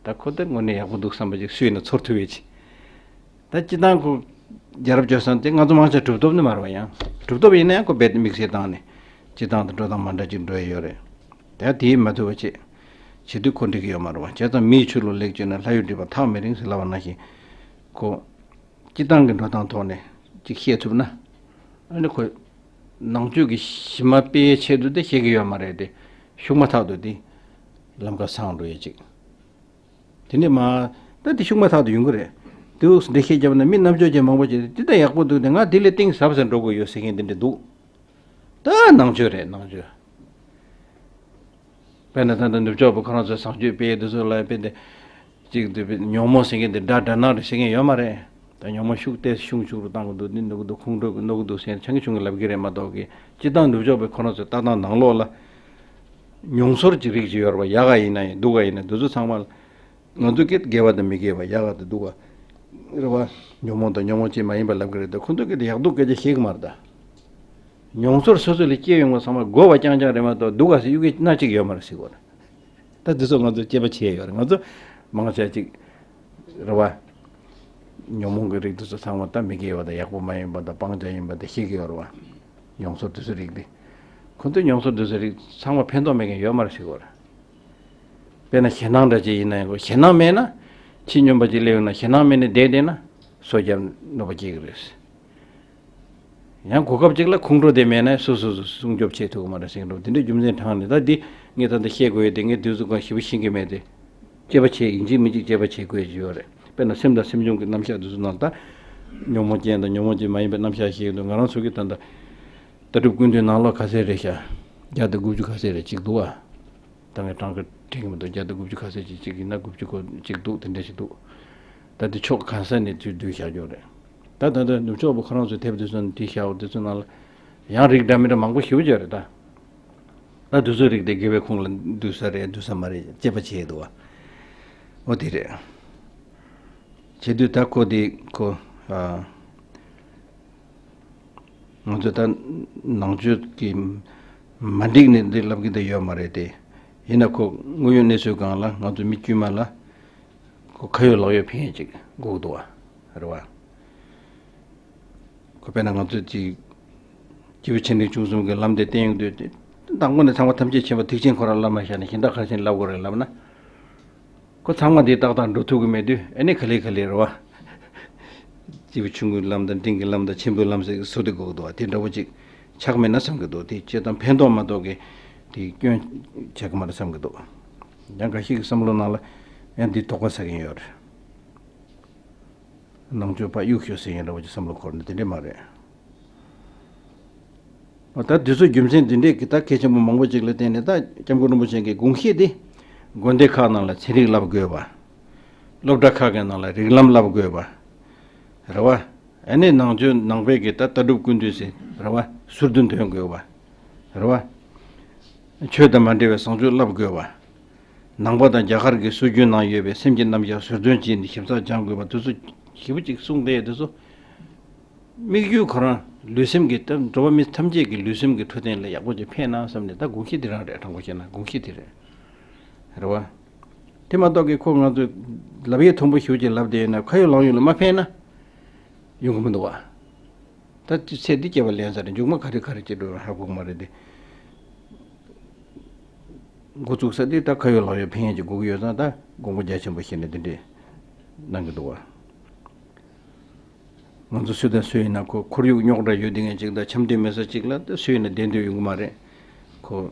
ད་ཁོ་ད་དངོས་གནས་ཡག་པོ་འདུག་བསམ་པ་ཅིག་སུས་ན་ཚོར་ཐུབ་ཡས་ཅིག་ད་སྤྱི་བཏང་ཁོ་རྒྱལ་རབས་སྤྱོད་བཟང་དེ་ང་ཚོ་མང་ཆེ་གྲུབ་ཐོབ་ནི་མ་རེད་བ། ཡང་གྲུབ་ཐོབ་ཡིན་ན་ཡང་ཁོ་རྦད་དེ་དམིགས་བསལ་བཏང་ནས་སྤྱི་བཏང་དང་འགྲོ་སྟངས་མ་འདྲ་ཅིག་འགྲོ་ཡི་ཡོད་རེད། ད་དེའི་མ་ཐུབ་པ་བྱེད་བྱེད་དུས་ཁོ་འགྲིག་གི་ཡོད་མ་རེད་བ། བྱས་ཙང་མིའི་ཆོས་ལུགས་ལེགས་བཅོས་ན་ལྷ་ཡུལ་འགྲིག་པ་ཐག་མི་རིང་ཟེར་ལབ་པ་ནང་བཞིན་ཁོ་སྤྱི་བཏང་གི་འགྲོ་སྟངས་ཐོག་ནས་ཅིག་བཤད་ཐུབ་ན། ཨ་ནི་ཁོ་ནང་ཆོས་ཀྱི་གཞི་མ་སྤེལ་ཆེད་དུ་དེ་བཤད་ཀྱི་ཡོད་མ་རེད་དེ། ཤུགས་མ་ཐག་ཏུ་དེ་ལམ་ཁ་སངས་འགྲོ་ཡས་ཅིག་དེ་ནས་མ། ད་དེ་ཤུགས་མ་ཐག་ཏུ་ཡོང་གི་རེད། དེ་འུ་འདྲ་བཤད་རྒྱབ་ན་མི་རྣམ་དཔྱོད་ཅན་མང་པོ་ཅིག་དེ་ད་ཡག་པོ་འདུག་དེ་ང་དེ་ལས་གཏིང་ཟབ་ཟེར་འགྲོ་དགོས་ཡོད་ཟེར་མཁན་དེ་འདྲ་འདུག་ད་ནང་ཆོས་རེད། ནང་ཆོས། དཔེར་ན་ད་ལྟ་ནུབ་ཕྱོགས་པ་ཁོ་རང་ཚོའི་བཟང་སྤྱོད་སྤེལ་དེ་ཚོ་ལ་དཔེ་དེ་གཅིག་དེ་ཉོན་མོངས་ཟེར་མཁན་དེ་དགྲ་དགྲ་ནག་རེད་ཟེར་མཁན་ཡོད་མ་རེད། ད་ཉོན་མོངས་ཤུགས་ཏོག་ཙམ་ཤུགས་ཆུང་རུ་བཏང་གི་འདུག་འདི་འདུག་འདུག་ཁོང་ཁྲོ་གི་གནོད་གི་འདུག་ཟེར་ཆང་གི་ཆུང་གི་ལབ་གི་རེད་མ་གཏོགས་གི། སྤྱི་བཏང་ནུབ་ཕྱོགས་པའི་ཁོ་རང་ཚོའི་ལྟ་སྟངས་ནང་ལོགས་ལ་མྱོང་ཚོར་གྱི་རིགས་ཅིག་ཡོད་རེད་བ། ཡག་ག་ཡིན་ན་ཡིན་སྡུག་ག་ཡིན་ན་འདི་ཚོ་ཚང་མ་ལ། ང་ཚོ་སྐད་དགེ་བ་དང་མི་དགེ་བ་ཡག་ག་དང་སྡུག་ག་རེད་བ། ཉོན་མོངས་དང་ཉོན་མོངས་ཅན་མ་ཡིན་པ་ལབ་གི་རེད་དེ། ཁོ་ཚོ་སྐད་དེ་ཡག་སྡུག་སྐད་ཆ་བཤད་གི་མ་རེད་ད། མྱོང་ཚོར་སོ་སོ་ལ་སྐྱེས་ཡོང་བ་ཚང་མ་དགོས་པ་རྐྱང་རྐྱང་རེད་མ་གཏོགས་སྡུག་ག་ཟེར་གཡུག་གི་སྣ་གཅིག་ཡོད་མ་རེད་ཟེར་གོ་རེད། ད་འདི་ཚོ་ང་ཚོ་དཔྱད་པ་བྱས་ཡོད་རེད། ང་ཚོ་མང་ཆེ་ཅིག་རེད་བ། ཉོན་མོངས་ཀྱི་རིགས་འདི་ཚོ་ཚང་མ་ད་མི་དགེ་བ་དང་ཡག་པོ་མ་ཡིན་པ་དང་སྤང་བྱ་ཡིན་པ་དེ་ཤེས་ཀྱི་ཡོད་རེད་བ། མྱོང་ཚོར་དེ་ཚོ་རིགས་དེ། ཁོ་ཚོའི་མྱོང་ཚོར་དེ་ཚོ་རིགས་ཚང་མ་ཕན་ཐོགས་མེད་མཁན་ཡོད་མ་རེད་ཟེར་གྱི་ཡོད་རེད། དཔེར་ན་ཞེད་སྣང་འདྲ་ཅིག་ཡིན་ན་ཡང་ཞེད་སྣང་མེད་ན། ཕྱི་སྨྱོན་པ་ཅིག་སླེབས་ཡོང་ན་ཞེད་སྣང་མེད་ནས་བསྡད་བསྡད་ན་སོ་བརྒྱབ་གནོད་པ་སྐྱེལ་གྱི་རེད། ཡང་གོ་སྐབས་གཅིག་ལ་ཁོང་ཁྲོ་དེ་མེད་ན་སོ་སོ་སོ་སྲུང་སྐྱོབ་བྱེད་ཐུབ་ཀྱི་མ་རེད་ཟེར་གྱི་འདུག་དེ་འདྲའི་རྒྱུ་མཚན་དྲངས་ནས་ད་འདི་ངས་ད་ལྟ་བཤད་དགོས་ཡས་དེ་ངས་དུས་ཚོད་གང་ཞེ་པོ་ཤེས་ཀྱི་མེད་དེ། དཔྱད་པ་བྱེད་ཡིན་གཅིག་མིན་གཅིག་དཔྱད་པ་བྱེད་དགོས་ཀྱི་ཡོད་རེད། དཔེར་ན་སེམས་དང་སེམས་བྱུང་གི་རྣམ་གཞག་དེ་ཚོ་ནང་ད་ཉོན་མོངས་ཅན་དང་ཉོན་མོངས་ཅན་མ་ཡིན་པའི་རྣམ་གཞག་ཤེས་ཀྱི་འདུག་ང་རང་ཚོ་གི་ད་ལྟ་ལྟ་གྲུབ་ཀུན་བཏུས་ནང་ལོགས་ག་ཚད་རེད་ཤག་བརྒྱ་དང་དགུ་བཅུ་ག་ཚད་རེད་ཅིག་འདུག་ཨ། ད་ངས་གྲངས་ཀ་དྲན་གྱི་མི་འདུག་བརྒྱ་དང་དགུ་བཅུ་ག་ཚད་ཅིག་ཅིག་ཡིན་ན་དགུ་བཅུ་གོ་གཅིག་འདུག་དེ་འདྲ་ཞིག་འདུག་ད་དེ་ཕྱོགས་གང་ས་ནས་དུས་བསྡུས་བཞག་ཡོད་རེད། ད་ད་ལྟ་ནུབ་ཕྱོགས་པ་ཁོ་རང་ཚོའི་དེབ་དེ་ཚོ་ནས་དེ་བཞག་པ་དེ་ཚོ་ནང་ལ་ཡང་རིགས་འདྲ་མི་འདྲ་མང་པོ་ཞེ་པོ་ཅིག་ཡོད་རེད་ད། ད་དེ་ཚོའི་རིགས་དེ་དགེ་བའི་ཁུངས་ལ་འདུས་ས་རེད་འདུས་ས་མ་རེད་དཔྱད་པ་བྱེད་འདུག་བ། འོ་དེ་རེད། བྱེད་དུས་ད་ཁོ་དེ་ཁོ་ཨ། ང་ཚོ་ད་ནང་ཆོས་ཀྱི་མ་འགྲིག་ནས་འདི་ལབ་ཀྱི་འདི་ཡོད་མ་རེད་དེ། ཡིན་ན་ཁོ་དངོས་ཡོད་གནས་ཚུལ་སྒང་ལ་ང་ཚོ་མི་དཀྱུས་མ་ལ་ཁོ་ཁ་ཡོད་ལག་ཡོད་ཕན་ཡོན་ཅིག་དགོས་ཀྱི་འདུག་བ། རེད་བ། ཁོ་དཔེར་ན་ང་ཚོ་ཅིག་སྐྱེས་བུ་ཆེ་འབྲིང་ཆུང་གསུམ་གྱི་ལམ་དེ་བསྟན་ཡོང་དུས་དེ་དང་པོ་ནས་ཚང་མ་ཐམས་ཅད་མཁྱེན་པ་ཐེག་ཆེན་ཁོ་རང་བླ་མ་བཞག་ནས་གཞན་དག་ག་རེ་བྱས་ནས་ལབ་དགོས་རེད་ལབ་ན། ཁོ་ཚང་མ་འདི་ཏག་ཏག་འགྲོ་ཐུབ་ཀྱི་མེད་དུས་ཨ་ནི་ག་ལེ་ག་ལེ་རེད་བ། སྐྱེས་བུ་ཆུང་ངུའི་ལམ་དང་འབྲིང་གི་ལམ་དང་ཆེན་པོའི་ལམ་ཟེར་བཟོ་དེ་དགོས་འདུག་བ་དེ་འདྲ་བོ་ཅིག་ཆགས་མེད་ན་བསམ་གྱི་འདུག་དེ་སྤྱིར་བཏང་ཕན་ཐོགས་མ་གཏོགས་ཀྱི་དེ་སྐྱོན་ཆགས་ཀྱི་མ་རེད་བསམ་གྱི་འདུག་ཡང་འགའ་ཞིག་གི་བསམ་བློ་ནང་ལ་ཡང་འདི་དོགས་པ་ཟ་གིན་ཡོད་རེད། ནང་ཆོས་པ་གཡུག་ཤོག་ཟེར་ཡིན་འདྲ་བོ་ཅིག་བསམ་བློ་འཁོར་ནས་དེ་འདྲས་མ་རེད། ད་དེ་ཚོ་རྒྱུ་མཚན་འདི་འདྲས་ཀྱི་ད་གལ་ཆེན་པོ་མང་པོ་ཅིག་ལ་བརྟེན་ནས་ད་སྐྱབས་མགོན་རིན་པོ་ཆེ་གི་དགོངས་གཞི་དེ་དགོན་སྡེ་ཁག་ནང་ལ་ཚན་རིག་བསླབ་དགོས་པ། སློབ་གྲྭ་ཁག་གི་ནང་ལ་རིགས་ལམ་བསླབ་དགོས་པ། རེད་བ། ཨ་ནི་ནང་ཆོས་ནང་པའི་གི་ད་ལྟ་གྲུབ་ཀུན་བཏུས་ཟེར་རེད་བ་ཟུར་དུ་འདོན་དགོས་པ། རེད་བ། ཆོས་དང་མ་འབྲེལ་བའི་བཟང་སྤྱོད་བསླབ་དགོས་པ། ནང་པ་དང་རྒྱ་གར་གྱི་སྲོལ་རྒྱུན་ནང་ཡོད་པའི་སེམས་ཀྱི་རྣམ་གཞག་ཟུར་འདོན་བྱས་ནས་ཞིབ་ཚགས་སྦྱང་དགོས་པ་དེ་ཚོ་ཞེ་པོ་ཅིག་གསུངས་བསྡད་དེ་ཚོ། དམིགས་ཡུལ་ཁོ་རང་ལུས་སེམས་ཀྱི་ད་འགྲོ་བ་མི་ཐམས་ཅད་ཀྱི་ལུས་སེམས་ཀྱི་འཕྲོད་བསྟེན་ལ་ཡག་པོ་ཅིག་ཕན་ན་བསམ་ནས་ད་དགོངས་གཞི་དེ་རང་རེད། དྲང་པོ་བཤད་ན་དགོངས་གཞི་དེ་རེད། རེད་བ། དེ་མ་གཏོགས་ཀྱི་ཁོ་ང་ཚོས་ལབ་ཡས་མཐོན་པོ་ཞེ་པོ་ཅིག་ལབ་བསྡད་ཡོད་ན་ཁ་ཡོད་ལག་ཡོད་ལ་མ་ཕན་ན་ཡོང་གི་མི་འདུག་བ། ད་དུས་ཚོད་འདི་སྐྱེ་བ་ལེན་ས་རེད། མཇུག་མ་ག་རེ་ག་རེ་སྐྱེ་འགྲོ་ཧ་གོ་གི་མ་རེད་དེ། འགོ་བཙུགས་ས་འདི་ད་ཁ་ཡོད་ལག་ཡོད་ཕན་ཡོན་ཅིག་དགོས་ཀྱི་ཡོད་ཙང་ད་དགོངས་པ་རྒྱ་ཆེན་པོ་བཞེས་ནས་འདི་འདྲས་གནང་གི་འདུག་བ། ང་ཚོ་སུ་དང་སུ་ཡིན་ན་ཁོ་ཁོར་ཡུག་རྙོག་དྲ་ཡོད་དེ་ངན་ཅིག་དང་འཆམ་མཐུན་མེད་ས་ཅིག་ལ་ད་སུ་ཡིན་ན་བདེ་འདོད་ཡོང་གི་མ་རེད། ཁོ་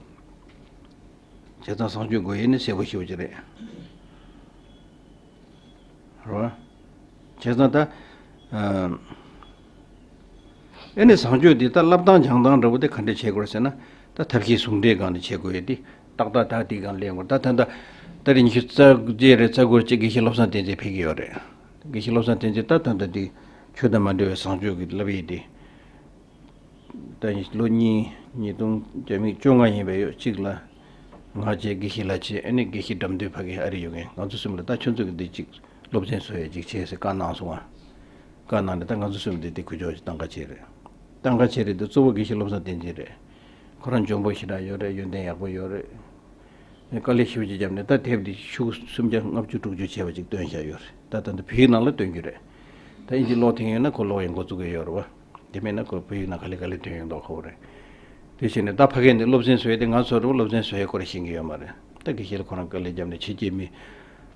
བྱས་ཙང་བཟང་སྤྱོད་དགོས་ཡིན་ནི་གསལ་པོ་ཞེ་པོ་ཅིག་རེད། རེད་བ། བྱས་ཙང་ད། ཨ་ནི་བཟང་སྤྱོད་འདི་ད་བསླབ་སྟངས་སྦྱང་སྟངས་འདྲ་བོ་དེ་ག་འདྲ་བྱེད་དགོས་ཟེར་ན། ད་ཐབས་ཤེས་ཟུང་འབྲེལ་སྒང་ནས་བྱེད་དགོས་ཡོད་དེ། ཏག་ཏག་ད་དེའི་སྒང་ལེན་དགོས། ད་ད་ད་ད་རེས་ཉི་ཤུ་རྩ་བརྒྱད་རེད་རྩ་དགུ་རེད་ཅེས་དགེ་བཤེས་བློ་བཟང་བསྟན་འཛིན་ཕེབས་ཀྱི་ཡོད་རེད། དགེ་བཤེས་བློ་བཟང་བསྟན་འཛིན་ད་ད་ད་དེ་ཆོས་དང་མ་འབྲེལ་བའི་བཟང་སྤྱོད་ཀྱི་བསླབ་ཡས་དེ། ད་ལོ་གཉིས་ཉིས་སྟོང་རྒྱ་མིག་བཅོ་ལྔ་ཡིན་པའི་ཡོད་གཅིག་ལ། ང་བཅས་དགེ་བཤེས་ལགས་བཅས་ཨ་ནི་དགེ་བཤེས་དགྲ་འདུལ་ཕ་གི་ཨ་རི་ཡོད་མཁན་ང་ཚོ་གསུམ་ལ་ད་ཁྱོད་ཚོ་གི་འདི་གཅིག་སློབ་ཚན་བཟོ་ཡས་གཅིག་བྱས་ཟེར་བཀའ་གནང་སོང་ང་། བཀའ་གནང་ནས་ད་ང་ཚོ་གསུམ་འདི་དེ་གུ་ཅོག་ཅིག་བཏང་ག་བྱས་རེད། བཏང་ག་བྱས་རེད་དེ་གཙོ་བོ་དགེ་བཤེས་བློ་བཟང་བསྟན་འཛིན་རེད། ཁོ་རང་འཇོན་པོ་ཞེ་དྲག་ཡོད་རེད། ཡོན་ཏན་ཡག་པོ་ཡོད་རེད། ངས་དཀའ་ལས་ཞེ་པོ་ཅིག་བརྒྱབ་ནས་ད་དེབ་འདི་ཤོག་སུམ་བརྒྱ་ལྔ་བཅུ་དྲུག་ཅུ་བྱས་པ་ཅིག་བཏོན་བཞག་ཡོད་རེད། ད་ད་ལྟ་བོད་ཡིག་ནང་ལ་བཏོན་རྒྱུ་རེད། ད་ཨིན་ཇི་ཀློག་ཐེངས་ཡོད་ན་ཁོ་ཀློག་ཡས་འགོ་བཙུགས་ཀྱི་ཡོད་རེད་བ། དེ་མེད་ན་ཁོ་བོད་ཡིག་ནང་ག་ལེ་ག་ལེ་ཐོན་ཡོང་མདོག་ཁ་པོ་རེད། དེ་བྱས་ནས་ད་ཕ་གི་ནས་སློབ་ཚན་བཟོ་ཡས་དེ་ང་ཚོ་རུ་སློབ་ཚན་བཟོ་ཡས་སྐོར་ཤེས་ཀྱི་ཡོད་མ་རེད། ད་དགེ་བཤེས་ལ་ཁོ་རང་དཀའ་ལས་བརྒྱབ་ནས་ཕྱི་རྒྱལ་མི་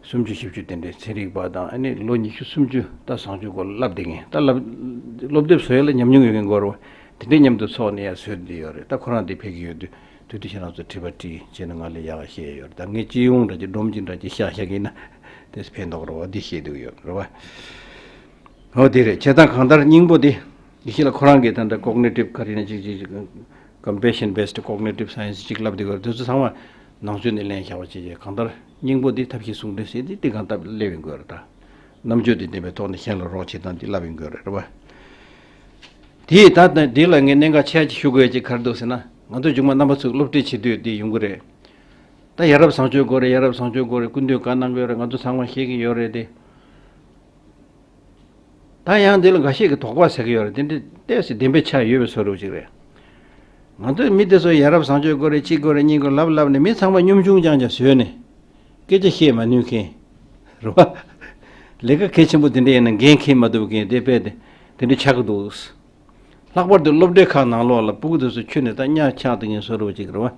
སུམ་ཅུ་བཞི་བཅུ་དེ་འདྲའི་ཚན་རིག་པ་དང་ཨ་ནི་ལོ་ཉི་ཤུ་སུམ་ཅུ་ད་བཟང་སྤྱོད་སྐོར་བསླབ་བསྡད་མཁན་ད་བསླབ་སློབ་དེབ་བཟོ་ཡས་ལ་ཉམས་མྱོང་ཡོད་མཁན་སྐོར་བ་དེ་འདྲའི་མཉམ་དུ་ཚོགས་ནས་ཡར་བཟོས་བསྡད་ཡོད་རེད། ད་ཁོ་རང་དེ་ཕེབས་ཀྱི་ཡོད་དུས་དུས་དུས་ཁྱེད་རང་ཚོ་དྲི་བ་དྲིས་བྱས་ན་ང་ལས་ཡག་ག་བཤད་ཡོད་རེད། ད་ངས་སྤྱི་ཡོངས་འདྲ་ཅིག་སྒྲོམ་གྱི་འདྲ་ཅིག་བཤད་བཞག་གིན་ན་དེ་ཕན་ཐོགས་རེད་བ། འདི་བཤད་འདུག་ཡོད་རེད་བ། ཨོ་དེ་རེད། བྱས་ཙང་གང་ལྟར་སྙིང་པོ་དེ། དགེ་བཤེས་ལགས་ཁོ་རང་གིས་ད་ལྟ་ཀོག་ནེ་ཊིབ་ག་རེ་ཡིན་ན་ཅིག་ཅིག་ཅིག་ཀམ་པེ་ཤན་བེ་སི་ཌི་ཀོག་ནེ་ཊིབ་སའེན་སི་ཅིག་ལབ་བསྡད་ཡོད་རེད། དེ་ཚོ་ཚང་མ་ནང་ཆོས་ནས་ལེན་བཞག་པ་ཅིག་བྱས། གང་ལྟར་སྙིང་པོ་འདི་ཐབས་ཤེས་ཟུང་འབྲེལ་ཟེར་འདི་དེ་གང་ལྟར་སླེབས་ཡོང་གི་ཡོད་རེད་ད། རྣམ་དཔྱོད་དང་ལྡན་པའི་ཐོག་ནས་གཞན་ལ་རོགས་བྱེད་སྟངས་འདི་ལབ་ཡོང་གི་ཡོད་རེད། རེད་བ། དེ་ད་ལྟ་འདི་ལ་ངས་གནད་འགག་ཆེ་ཅིག་ཞུ་དགོས་ཡ་ཅིག་ག་རེ་འདུག་ཟེར་ན། ང་ཚོ་མཇུག་མ་རྣམ་པ་ཚོས་སློབ་ཁྲིད་བྱེད་དུས་འདི་ཡོང་གི་རེད། ད་ཡ་རབས་བཟང་སྤྱོད་དགོས་རེད། ཡ་རབས་བཟང་སྤྱོད་དགོས་རེད། སྐུ་མདུན་བཀའ་གནང་གི་ཡོད་རེད། ང་ཚོ་ཚང་མ་ཤེས་ཀྱི་ཡོད་རེད་དེ། ད་ཡང་འདི་ལ་འགའ་ཤས་ཀྱིས་དོགས་པ་ཟ་གི་ཡོད་རེད། དེ་འདྲ་ཏོག་ཙམ་བདེན་པའི་ཆ་ཡོད་པའི་བཟོ་འདྲ་ཅིག་རེད། ང་ཚོའི་མི་དེ་ཚོ་ཡ་རབས་བཟང་སྤྱོད་དགོས་རེད། གཅིག་དགོས་རེད། གཉིས་དགོས་ལབ་ལབ་ནས་མི་ཚང་མ་གཉོམ་ཆུང་རྐྱང་རྐྱང་བཟོས་ནས་སྐད་ཆ་བཤད་མ་ནུས་མཁན་རེད་བ། ལས་ཀ་གལ་ཆེན་པོ་དེ་འདྲ་ཡིན་ན་འགན་འཁྱེར་མ་ཐུབ་མཁན་དེ་དཔེ་དེ་དེ་འདྲ་ཆགས་ཀྱི་འདུག་ལྷག་པར་དུ་སློབ་གྲྭའི་ཁག་ནང་ལོགས་ལ་སྤུ་གུ་དེ་ཚོ་ཁྱོན་ནས་ད་གཉའ་ཆག་དེ་ངན་བཟོ་འདྲ་བོ་ཅིག་རེད་བ།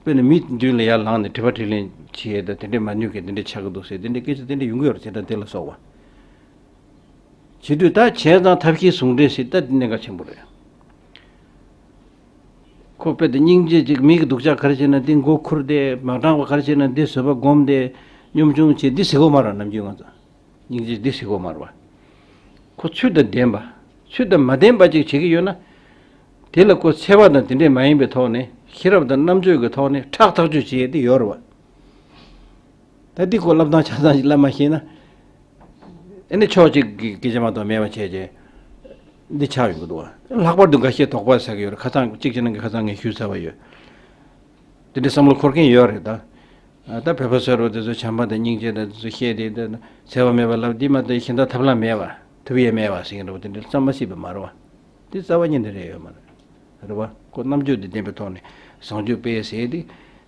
དཔེར་ན་མི་མདུན་ལ་ཡར་ལངས་ནས་དྲི་བ་དྲིས་ལན་བྱེད་ཡས་ད་དེ་འདྲས་མ་ནུས་མཁན་དེ་འདྲས་ཆགས་ཀྱི་འདུག་ཟེར། དེ་འདྲས་སྐད་ཆ་དེ་འདྲས་ཡོང་གི་ཡོད་རེད། དེ་དང་དེ་ལ་སོགས་པ། བྱེད་དུས་ད་བྱས་ཙང་ཐབས་ཤེས་ཟུང་འབྲེལ་ཟེར་ད་དེ་གནད་འགག་ཆེན་པོ་རེད། ཁོ་དཔེ་དེ་སྙིང་རྗེ་ཅིག་མི་གི་སྡུག་ཅག་ག་རེ་བྱས་ན་དེ་མགོ་ཁུར་ཏེ། མ་དྲང་བ་ག་རེ་བྱས་ན་དེ་བཟོད་པ་སྒོམ་སྟེ། གཉོམ་ཆུང་བྱེད་འདི་ཟེར་གོ་མ་རེད། ནམ་རྒྱུན་ང་ཚོ་སྙིང་རྗེ་འདི་ཟེར་གོ་མ་རེད་བ། ཁོ་ཚུལ་དང་ལྡན་པ། ཚུལ་དང་མ་ལྡན་པ་ཅིག་བྱེད་ཀྱི་ཡོད་ན། དེ་ལ་ཁོ་འཚེ་བ་དང་དེ་འདྲས་མ་ཡིན་པའི་ཐོག་ནས་ཤེས་རབ་དང་རྣམ་དཔྱོད་ཀྱི་ཐོག་ནས་ཁྲག་ཐག་གཅོད་བྱེད་ཡས་དེ་ཡོད་རེད་བ། ད་འདི་ཁོ་བསླབ་སྟངས་ཆ་ཚང་ཞིག་བསླབ་མ་ཤེས་ན། ཨེ་ནི་ཕྱོགས་གཅིག་གི་སྐད་ཆ་མ་གཏོགས་མེད་པ་བྱས་རྗེས་འདི་ཆགས་ཡོང་གི་འདུག་བ། ལྷག་པར་དུ་འགའ་ཤས་དོགས་པ་ཟ་གི་ཡོད་རེད། ཁ་སང་གཅིག་བྱས་ན་ཁ་སང་ངས་ཞུས་ཚར་བ་ཡོད། དེ་འདྲའི་བསམ་བློ་འཁོར་མཁན་ཡོད་རེད་ད། ད་བོད་པ་སོགས་རོ་དེ་ཚོ་བྱམས་པ་དང་སྙིང་རྗེ་དང་དེ་ཚོ་བཤད་དེ་འཚེ་བ་མེད་པ་ལབ་འདི་མ་གཏོགས་གཞན་དག་ཐབས་ལམ་མེད་པ། ཐུབ་ཡས་མེད་པ་ཟེར་གྱི་འདུག་བ། དེ་འདྲའི་བསམ་མ་སྲིད་པ་མ་རེད་བ། འདི་རྩ་བ་ཉིད་ནས་རེད་ཡོད་མ་རེད། རེད་བ། ཁོ་རྣམ་དཔྱོད་འདི་ལྡན་པའི་ཐོག་ནས་བཟང་སྤྱོད་སྤེལ་ཟེར་ཏེ།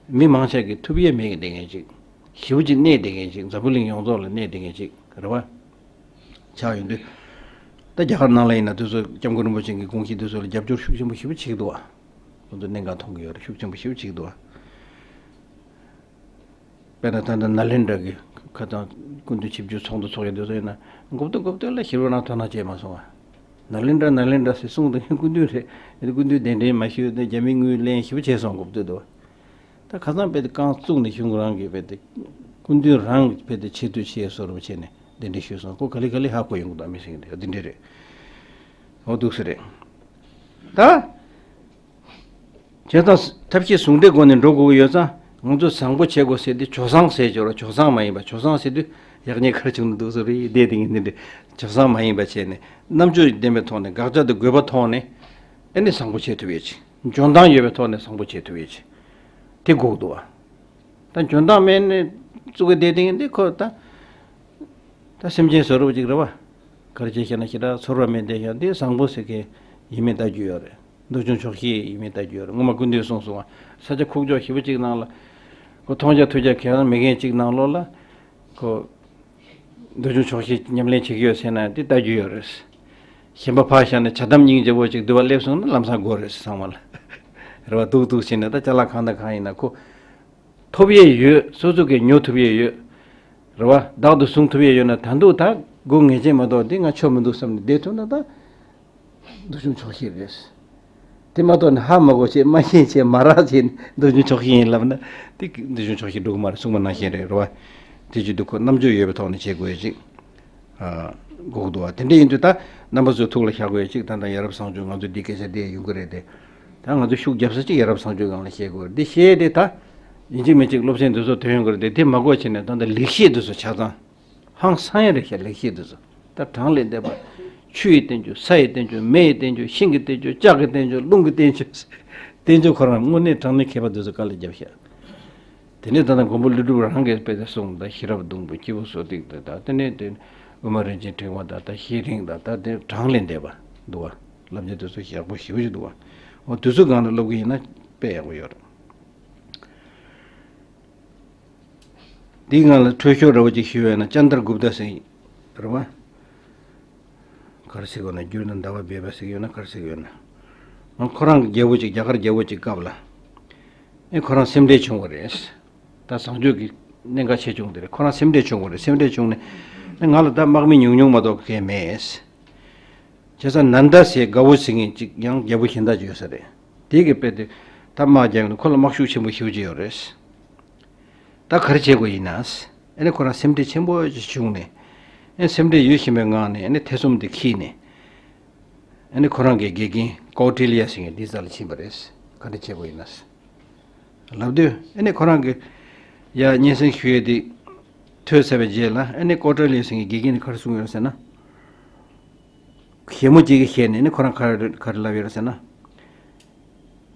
མི་མང་ཆེ་གིས་ཐུབ་ཡས་མེད་གི་བསྡད་མཁན་ཅིག་ཞེ་པོ་ཅིག་གནས་བསྡད་མཁན་ཅིག་འཛམ་བུ་གླིང་ཡོངས་རྫོགས་ལ་གནས་བསྡད་མཁན་ཅིག་རེད་བ། ཆགས་ཡོང་དུས། ད་རྒྱ་གར་ནང་ལ་ཡིན་ན་དེ་ཚོ་སྐྱབས་མགོན་རིན་པོ་ཆེ་གི་དགོངས་གཞི་དེ་ཚོ་ལ་རྒྱབ་སྐྱོར་ཤུགས་ཆེན་པོ་ཞེ་པོ་བྱེད་ཀྱི་འདུག་བ། ཁོ་ཚོ་གནད་འགག་མཐོང་གི་ཡོད་རེད། ཤུགས་ཆེན་པོ་ཞེ་པོ་བྱེད་ཀྱི་འདུག་བ། དཔེར་ན་ད་ལྟ་ནཱ་ལེནྡྲ་གི་ཁ་སང་སྐུ་མདུན་ཆིབས་བསྒྱུར་ཚོགས་འདུ་ཚོགས་ཡ་དེ་ཚོ་ཡིན་ན། མགོ་བཏོན་མགོ་བཏོན་ལ་ཞེ་པོ་རང་དོ་སྣང་བྱས་མ་སོང་བ། ནཱ་ལེནྡྲ་ནཱ་ལེནྡྲ་ཟེར་གསུངས་དང་སྐུ་མདུན་རེད། སྐུ་མདུན་གདན་འདྲེན་མ་ཞུས་ཏེ་རྒྱ་མིའི་དངུལ་ལེན་ཞེ་པོ་བྱས་སོང་། མགོ་བཏོན་འདུག་བ། ད་ཁ་སང་དཔེ་དེ་རྐང་བཙུགས་ནས་གཞུང་རང་གིས་དཔེ་དེ་སྐུ་མདུན་རང་གིས་དཔེ་དེ་ཆེ་བསྟོད་ཆེ་བཟོ་འདྲ་བྱས་ནས་གདན་འདྲེན་ཞུས་སོང་། ཁོ་ག་ལེ་ག་ལེ་ཧ་གོ་ཡོང་གི་འདུག་མི་སེང་གི་འདི་འདྲ་རེད། འོ་འདུག་སེ་རེད། ད། བྱས་ཙང་ཐབས་ཤེས་ཟུང་འབྲེལ་སྒོ་ནས་འགྲོ་དགོས་ཀྱི་ཡོད་ཙང་ང་ཚོ་བཟང་པོ་བྱེད་དགོས་ཟེར་དུས་སྤྱོད་བཟང་ཟེར་ཆོག་ར། སྤྱོད་བཟང་མ་ཡིན་པ། སྤྱོད་བཟང་ཟེར་དུས་ཡག་ཉེས་ག་རེ་བྱུང་འདུག་ཟེར་རེད་བསྡད་དེ་ངས་འདི་འདྲ་སྤྱོད་བཟང་མ་ཡིན་པ་བྱས་ནས་རྣམ་དཔྱོད་ལྡན་པའི་ཐོག་ནས་དགག་བྱ་དང་དགོས་པ་ཐོག་ནས་ཨེ་ནི་བཟང་པོ་བྱེད་ཐུབ་ཡས་ཅིག་འཇོན་ཐང་ཡོད་པའི་ཐོག་ནས་བཟང་པོ་བྱེད་ཐུབ་ཡས་ཅིག་དེ་དགོས་འདུག་བ། ད་འཇོན་ཐང་མེད་ནས་བཙུགས་ཀྱི་བསྡད་དེ་ངས་འདི་ཁོ་ད། ད་སེམས་ཅན་བཟོ་འདྲ་ཅིག་རེད་བ། ག་རེ་བྱས་ཤེ་ན་ཞེ་དྲག་ཚོར་བ་མེད་བསྡད་ཤག་འདི་བཟང་པོ་ཟེར་མཁན་ཡིན་མིན་ལྟ་རྒྱུ་ཡོད་རེད། འདོད་ཆུང་ཆོག་ཤེས་ཡིན་མིན་ལྟ་རྒྱུ་ཡོད་རེད། སྔོན་མ་སྐུ་མདུན་གསུངས་སོང་བ། ས་ཆ་ཁུག་ཀྱོག་ཞེ་པོ་ཅིག་ནང་ལ། ཁོ་མཐོང་རྒྱ་ཐོས་རྒྱ་གང་ཡང་མེད་མཁན་ཅིག་ནང་ལོགས་ལ། ཁོ། འདོད་ཆུང་ཆོག་ཤེས་ཉམས་ལེན་བྱེད་ཀྱི་ཡོད་ཟེར་ན་འདི་ལྟ་རྒྱུ་ཡོད་རེད། གཞན་པ་ཕར་བཞག་ནས་བྱ་དམ་སྙིང་རྗེ་པོ་ཅིག་འདུལ་བ་སླེབས་སོང་ན་ལམ་སང་དགོས་རེད་ཚང་མ་ལ། རེད་བ། འདུག་འདུག་བྱས་ནས་ད་ཅ་ལག་གང་དང་གང་ཡིན་ན་ཁོ། ཐོབ་ཡས་ཡོད། སོ་སོ་གིས་ཉོ་ཐུབ་ཡས་ཡོད། རེད་བ། བདག་ཏུ་བཟུང་ཐུབ་ཡས་ཡོད་ན་ད་འདུག་ད་སྒོ་ངེས་ཅན་མ་གཏོགས་འདི་ང་ཆོ་མི་འདུག་བསམ་ནས་བསྡད་ཐུབ་ན་ད། འདོད་ཆུང་ཆོག་ཤེས་རེད། དེ་མ་གཏོགས་ནི་ཧ་མ་གོ་བྱས་མ་ཤེས་བྱས་མ་རག་བྱས་ནས་འདོད་ཆུང་ཆོག་ཤེས་ཡིན་ལབ་ན་དེ་འདོད་ཆུང་ཆོག་ཤེས་འགྲོ་གི་མ་རེད། གསུངས་པ་ནང་བཞིན་རེད། རེད་བ། དེ་བྱེད་དུས་ཁོ་རྣམ་དཔྱོད་ཡོད་པའི་ཐོག་ནས་བྱེད་དགོས་ཡས་ཅིག་ཨ། དགོས་ཀྱི་འདུག་བ། དེ་འདྲ་ཡིན་དུས་ད་རྣམ་པ་ཚོའི་ཐུགས་ལ་བཞག་དགོས་ཡས་ཅིག་ད་ལྟ་ཡ་རབས་བཟང་སྤྱོད་ང་ཚོའི་འདི་སྐད་ཆ་འདི་ཡོང་གི་རེད་དེ། ད་ང་ཚོ་ཤུགས་རྒྱབ་ས་ཅིག་ཡ་རབས་བཟང་སྤྱོད་སྒང་ལ་བཤད་དགོས་རེད། འདི་བཤད་དེ་ད། ཡིན་གཅིག་མིན་གཅིག་སློབ་ཚན་འདི་ཚོ་ཐོན་ཡོང་གི་རེད་དེ། དེ་མ་དགོས་བྱས་ནས་ད་ལྟ་ལེགས་བཤད་འདི་ཚོ་ཆ་ཚང་། ཧང་སང་ཡ་རེད་ཤག་ལེགས་བཤད་འདི་ཚོ། ད་གྲངས་ལས་འདས་པ། ཆུ་ཡི་བསྟན་བཅོས། ས་ཡི་བསྟན་བཅོས། མེ་ཡི་བསྟན་བཅོས། ཤིང་གི་བསྟན་བཅོས། ལྕགས་ཀྱི་བསྟན་བཅོས། རླུང་གི་བསྟན་བཅོས། བསྟན་བཅོས་ཁོ་རང་དངོས་གནས་དྲང་གནས་མཁས་པ་འདི་ཚོ་དཀའ་ལས་བརྒྱབ་ཤག་དེ་ནས་ད་ལྟ་མགོན་པོ་ཀླུ་སྒྲུབ་རང་གིས་དཔེ་དེ་གསུངས། ད་ཤེས་རབ་སྡོང་པོ་སྐྱེས་བུ་སོགས་ཏིག་ཏུ། ད་དེ་ནས་དེ་དབུ་མ་རིན་ཆེན་ཕྲེང་བ། ད་ད་ཤེས་རིག་ད་ད་དེ་གྲངས་ལས་འདས་པ་འདུག་བ། བསླབ་བྱ་དེ་ཚོ་ཡག་པོ་ཞེ་པོ་ཞིག་འདུག་བ། འོ་དེ་ཚོ་སྒང་ལ་སློབ་ཀྱི་ཡིན་ན་དཔེ་ཡག་པོ་ཡོད་རེད། དེའི་སྒང་ལ་འཕྲོས་ཤོག་འདྲ་བོ་ཅིག་ཞུས་པ་ཡིན་ན་ཅན་དར་གུབ་ཏ་ཟེར་རེད་བ། ག་རེ་ཟེར་དགོས་ན། འགྱུར་ན་ཟླ་བ་སྦས་པ་ཟེར་གྱི་ཡོད་ན་ག་རེ་ཟེར་གྱི་ཡོད་ན། ཨ། ཁོ་རང་གི་རྒྱལ་པོ་ཅིག་རྒྱ་གར་རྒྱལ་པོ་ཅིག་སྐབས་ལ། ཨེ་ཁོ་རང་སེམས་ཁྲལ་བྱུང་བ་རེད། ད་བཟང་སྤྱོད་ཀྱི་གནད་འགག་ཆེ་ཆུང་དེ་རེད། ཁོ་རང་སེམས་ཁྲལ་བྱུང་བ་རེད། སེམས་ཁྲལ་བྱུང་ནས་ཨེ་ང་ལ་ད་དམག་མི་ཉུང་ཉུང་མ་གཏོགས་གང་མེད། བྱས་ཙང་ནན་ད་ཟེར་དགའ་བོ་ཟེར་མཁན་ཅིག་ཡང་རྒྱལ་པོ་གཞན་དག་ཅིག་ཡོད་ས་རེད། དེ་གི་དཔེ་དེ་ད་དམག་རྒྱག་ཡོང་ན་ཁོ་ལ་དམག་ཤུགས་ཆེན་པོ་ཞེ་པོ་ཅིག་ཡོད་རེད། ད་ག་རེ་བྱེད་དགོས་ཡིན་ན། ཨ་ནི་ཁོ་རང་སེམས་ཁྲལ་ཆེན་པོ་ཞིག་བྱུང་ནས། ཨ་ནི་སེམས་ཁྲལ་ཡོད་བཞིན་པའི་ངང་ནས་ཨ་ནི་ཐེ་ཚོམ་དེ་འཁྱེར་ནས། ཨ་ནི་ཁོ་རང་གི་དགེ་རྒན་ཀོ་ཊི་ལི་ཡ་ཟེར་མཁན་དེའི་རྩ་ལ་ཕྱིན་པ་རེད། ག་རེ་བྱེད་དགོས་ཡིན་ན། ལབ་དུས་ཨ་ནི་ཁོ་རང་གི་ཡ་སྙན་སེང་ཞུ་ཡས་དེ་ཐོས་ཚར་བའི་རྗེས་ལ། ཨ་ནི་ཀོ་ཊི་ལི་ཡ་ཟེར་མཁན་དགེ་རྒན་ནས་ག་རེ་གསུངས་ཡོད་ཟེར་ན། གཞན་མོ་གཅིག་གིས་བཤད་ནས་ཨ་ནི་ཁོ་རང་ག་རེ་ག་རེ་ལབ་ཡོད་ཟེར་ན།